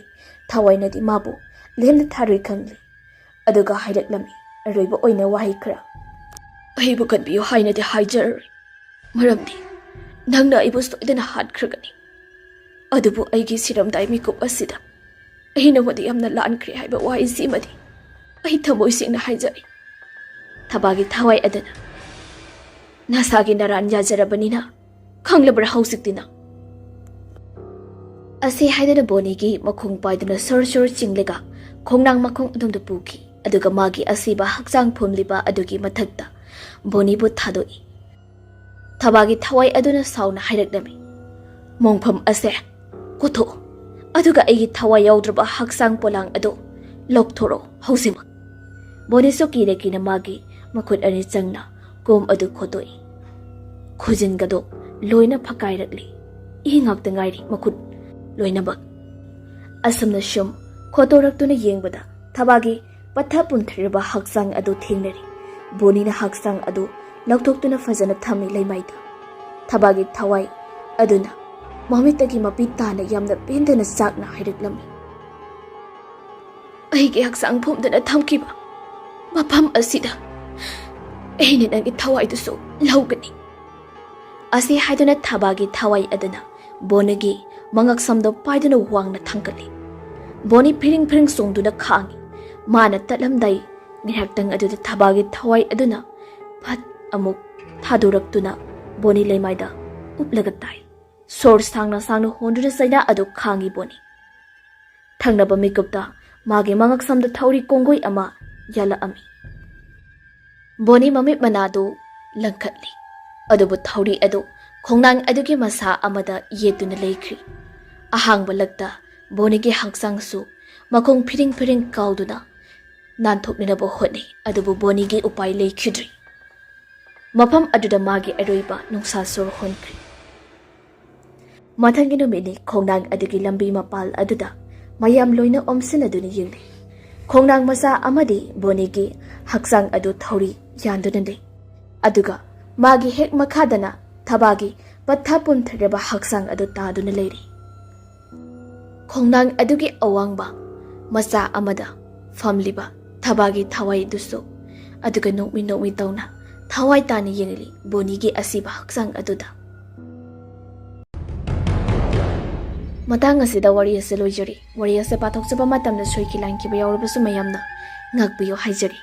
ꯊꯋꯥꯏꯅꯗꯤ ꯃꯥꯕꯨ ꯂꯦꯝꯅ ꯊꯥꯔꯣꯏ ꯈꯪꯂꯤ꯫ ꯑꯗꯨꯒ ꯍꯥꯏꯔꯛꯂꯝꯃꯤ, ꯑꯔꯣꯏꯕ ꯑꯣꯏꯅ ꯋꯥꯍꯩ ꯈꯔ꯫ ꯑꯩꯕꯨ ꯀꯟꯕꯤꯌꯨ ꯍꯥꯏꯅꯗꯤ ꯍꯥꯏꯖꯔꯔꯣꯏ, ꯃꯔꯝꯗꯤ ꯅꯪꯅ ꯑꯩꯕꯨ ꯁꯣꯏꯗꯅ ꯍꯥꯠꯈ꯭ꯔꯒꯅꯤ꯫ ꯑꯗꯨꯕꯨ ꯑꯩꯒꯤ ꯁꯤꯔꯝꯗꯥꯏ ꯃꯤꯀꯨꯞ ꯑꯁꯤꯗ ꯑꯩ ꯅꯉꯣꯟꯗ ꯌꯥꯝꯅ ꯂꯥꯟꯈ꯭ꯔꯦ ꯍꯥꯏꯕ ꯋꯥꯍꯩꯁꯤꯃꯗꯤ ꯑꯩ ꯊꯃꯣꯏ ꯁꯦꯡꯅ ꯍꯥꯏꯖꯔꯤ꯫ ꯊꯕꯥꯒꯤ ꯊꯋꯥꯏ ꯑꯗꯨꯅ, ꯅꯁꯥꯒꯤ ꯅꯔꯥꯟ ꯌꯥꯖꯔꯕꯅꯤꯅ ꯈꯪꯂꯕ꯭ꯔꯥ ꯍꯧꯖꯤꯛꯇꯤ ꯅꯪ? ꯑꯁꯤ ꯍꯥꯏꯗꯨꯅ ꯕꯣꯅꯤꯒꯤ ꯃꯈꯣꯡ ꯄꯥꯏꯗꯨꯅ ꯁꯣꯔ ꯁꯣꯔ ꯆꯤꯡꯂꯒ ꯈꯣꯡꯅꯥꯡ ꯃꯈꯣꯡ ꯑꯗꯣꯝꯗ ꯄꯨꯈꯤ꯫ ꯑꯗꯨꯒ ꯃꯥꯒꯤ ꯑꯁꯤꯕ ꯍꯛꯆꯥꯡ ꯐꯨꯝꯂꯤꯕ ꯑꯗꯨꯒꯤ ꯃꯊꯛꯇ ꯕꯣꯅꯤꯕꯨ ꯊꯥꯗꯣꯛꯏ꯫ ꯊꯕꯥꯒꯤ ꯊꯋꯥꯏ ꯑꯗꯨꯅ ꯁꯥꯎꯅ ꯍꯥꯏꯔꯛꯂꯝꯃꯤ, ꯃꯣꯡꯐꯝ ꯑꯁꯦ ꯀꯣꯊꯣꯛꯎ, ꯑꯗꯨꯒ ꯑꯩꯒꯤ ꯊꯋꯥꯏ ꯌꯥꯎꯗ꯭ꯔꯕ ꯍꯛꯆꯥꯡ ꯄꯣꯂꯥꯡ ꯑꯗꯨ ꯂꯧꯊꯣꯔꯛꯎ ꯍꯧꯖꯤꯛꯃꯛ꯫ ꯕꯣꯅꯤꯁꯨ ꯀꯤꯅ ꯀꯤꯅ ꯃꯥꯒꯤ ꯃꯈꯨꯠ ꯑꯅꯤ ꯆꯪꯅ ꯀꯣꯝ ꯑꯗꯨ ꯈꯣꯠꯇꯣꯛꯏ꯫ ꯈꯨꯖꯤꯟꯒꯗꯣ ꯂꯣꯏꯅ ꯐꯛꯀꯥꯏꯔꯛꯂꯤ꯫ ꯏ ꯉꯥꯛꯇ ꯉꯥꯏꯔꯤ ꯃꯈꯨꯠ ꯂꯣꯏꯅꯃꯛ꯫ ꯑꯁꯨꯝꯅ ꯁꯨꯝ ꯈꯣꯠꯇꯣꯔꯛꯇꯨꯅ ꯌꯦꯡꯕꯗ ꯊꯕꯥꯒꯤ ꯄꯠꯊ ꯄꯨꯝꯊꯔꯕ ꯍꯛꯆꯥꯡ ꯑꯗꯨ ꯊꯦꯡꯅꯔꯤ꯫ ꯕꯣꯅꯤꯅ ꯍꯛꯆꯥꯡ ꯑꯗꯨ ꯂꯧꯊꯣꯛꯇꯨꯅ ꯐꯖꯅ ꯊꯝꯃꯤ ꯂꯩꯃꯥꯏꯗ꯫ ꯊꯕꯥꯒꯤ ꯊꯋꯥꯏ ꯑꯗꯨꯅ ꯃꯃꯤꯠꯇꯒꯤ ꯃꯄꯤ ꯇꯥꯅ ꯌꯥꯝꯅ ꯄꯦꯟꯗꯅ ꯆꯥꯛꯅ ꯍꯥꯏꯔꯛꯂꯝꯃꯤ, ꯑꯩꯒꯤ ꯍꯛꯆꯥꯡ ꯐꯨꯝꯗꯨꯅ ꯊꯝꯈꯤꯕ ꯃꯐꯝ ꯑꯁꯤꯗ ꯑꯩꯅ ꯅꯪꯒꯤ ꯊꯋꯥꯏꯗꯨꯁꯨ ꯂꯧꯒꯅꯤ꯫ ꯑꯁꯤ ꯍꯥꯏꯗꯨꯅ ꯊꯕꯥꯒꯤ ꯊꯋꯥꯏ ꯑꯗꯨꯅ ꯕꯣꯅꯤꯒꯤ ꯃꯉꯛꯁꯝꯗꯣ ꯄꯥꯏꯗꯨꯅ ꯋꯥꯡꯅ ꯊꯥꯡꯒꯠꯂꯤ꯫ ꯕꯣꯅꯤ ꯐꯤꯔꯤꯡ ꯐꯤꯔꯤꯡ ꯆꯣꯡꯗꯨꯅ ꯈꯥꯡꯉꯤ꯫ ꯃꯥꯅ ꯇꯠꯂꯝꯗꯥꯏ ꯉꯥꯏꯍꯥꯛꯇꯪ ꯑꯗꯨꯗ ꯊꯕꯥꯒꯤ ꯊꯋꯥꯏ ꯑꯗꯨꯅ ꯐꯠ ꯑꯃꯨꯛ ꯊꯥꯗꯣꯔꯛꯇꯨꯅ ꯕꯣꯅꯤ ꯂꯩꯃꯥꯏꯗ ꯎꯞꯂꯒ ꯇꯥꯏ꯫ ꯁꯣꯔ ꯁꯥꯡꯅ ꯁꯥꯡꯅ ꯍꯣꯟꯗꯨꯅ ꯆꯩꯅꯥ ꯑꯗꯨ ꯈꯥꯡꯉꯤ ꯕꯣꯅꯤ꯫ ꯊꯪꯅꯕ ꯃꯤꯀꯨꯞꯇ ꯃꯥꯒꯤ ꯃꯉꯛꯁꯝꯗ ꯊꯧꯔꯤ ꯀꯣꯡꯒꯣꯏ ꯑꯃ ꯌꯥꯜꯂꯛꯑꯝꯃꯤ꯫ ꯕꯣꯅꯤ ꯃꯃꯤꯠ ꯃꯅꯥꯗꯨ ꯂꯪꯈꯠꯂꯤ, ꯑꯗꯨꯕꯨ ꯊꯧꯔꯤ ꯑꯗꯨ ꯈꯣꯡꯅꯥꯡ ꯑꯗꯨꯒꯤ ꯃꯁꯥ ꯑꯃꯗ ꯌꯦꯠꯇꯨꯅ ꯂꯩꯈ꯭ꯔꯤ꯫ ꯑꯍꯥꯡꯕ ꯂꯛꯇ ꯕꯣꯅꯤꯒꯤ ꯍꯛꯆꯥꯡꯁꯨ ꯃꯈꯣꯡ ꯐꯤꯔꯤꯡ ꯐꯤꯔꯤꯡ ꯀꯥꯎꯗꯨꯅ ꯅꯥꯟꯊꯣꯛꯅꯅꯕ ꯍꯣꯠꯅꯩ, ꯑꯗꯨꯕꯨ ꯕꯣꯅꯤꯒꯤ ꯎꯄꯥꯏ ꯂꯩꯈꯤꯗ꯭ꯔꯤ꯫ ꯃꯐꯝ ꯑꯗꯨꯗ ꯃꯥꯒꯤ ꯑꯔꯣꯏꯕ ꯅꯨꯡꯁꯥ ꯁꯣꯔ ꯍꯣꯟꯈ꯭ꯔꯤ꯫ ꯃꯊꯪꯒꯤ ꯅꯨꯃꯤꯠꯅꯤ꯫ ꯈꯣꯡꯅꯥꯡ ꯑꯗꯨꯒꯤ ꯂꯝꯕꯤ ꯃꯄꯥꯜ ꯑꯗꯨꯗ ꯃꯌꯥꯝ ꯂꯣꯏꯅ ꯑꯣꯝꯁꯤꯟꯅꯗꯨꯅ ꯌꯦꯡꯂꯤ꯫ ꯈꯣꯡꯅꯥꯡ ꯃꯆꯥ ꯑꯃꯗꯤ ꯕꯣꯅꯤꯒꯤ ꯍꯛꯆꯥꯡ ꯑꯗꯨ ꯊꯧꯔꯤ ꯌꯥꯟꯗꯨꯅ ꯂꯩ, ꯑꯗꯨꯒ ꯃꯥꯒꯤ ꯍꯦꯛ ꯃꯈꯥꯗꯅ ꯊꯕꯥꯒꯤ ꯄꯠꯊ ꯄꯨꯝꯊꯔꯕ ꯍꯛꯆꯥꯡ ꯑꯗꯨ ꯇꯥꯗꯨꯅ ꯂꯩꯔꯤ꯫ ꯈꯣꯡꯅꯥꯡ ꯑꯗꯨꯒꯤ ꯑꯋꯥꯡꯕ ꯃꯆꯥ ꯑꯃꯗ ꯐꯝꯂꯤꯕ ꯊꯕꯥꯒꯤ ꯊꯋꯥꯏꯗꯨꯁꯨ ꯑꯗꯨꯒ ꯅꯣꯛꯃꯤ ꯅꯣꯛꯃꯤ ꯇꯧꯅ ꯊꯋꯥꯏ ꯇꯥꯅ ꯌꯦꯡꯂꯤ ꯕꯣꯅꯤꯒꯤ ꯑꯁꯤꯕ ꯍꯛꯆꯥꯡ ꯑꯗꯨꯗ꯫ ꯃꯇꯥꯡ ꯑꯁꯤꯗ ꯋꯥꯔꯤ ꯑꯁꯤ ꯂꯣꯏꯖꯔꯤ꯫ ꯋꯥꯔꯤ ꯑꯁꯤ ꯄꯥꯊꯣꯛꯆꯕ ꯃꯇꯝꯗ ꯁꯣꯏꯈꯤ ꯂꯥꯟꯈꯤꯕ ꯌꯥꯎꯔꯕꯁꯨ ꯃꯌꯥꯝꯅ ꯉꯥꯛꯄꯤꯌꯨ ꯍꯥꯏꯖꯔꯤ꯫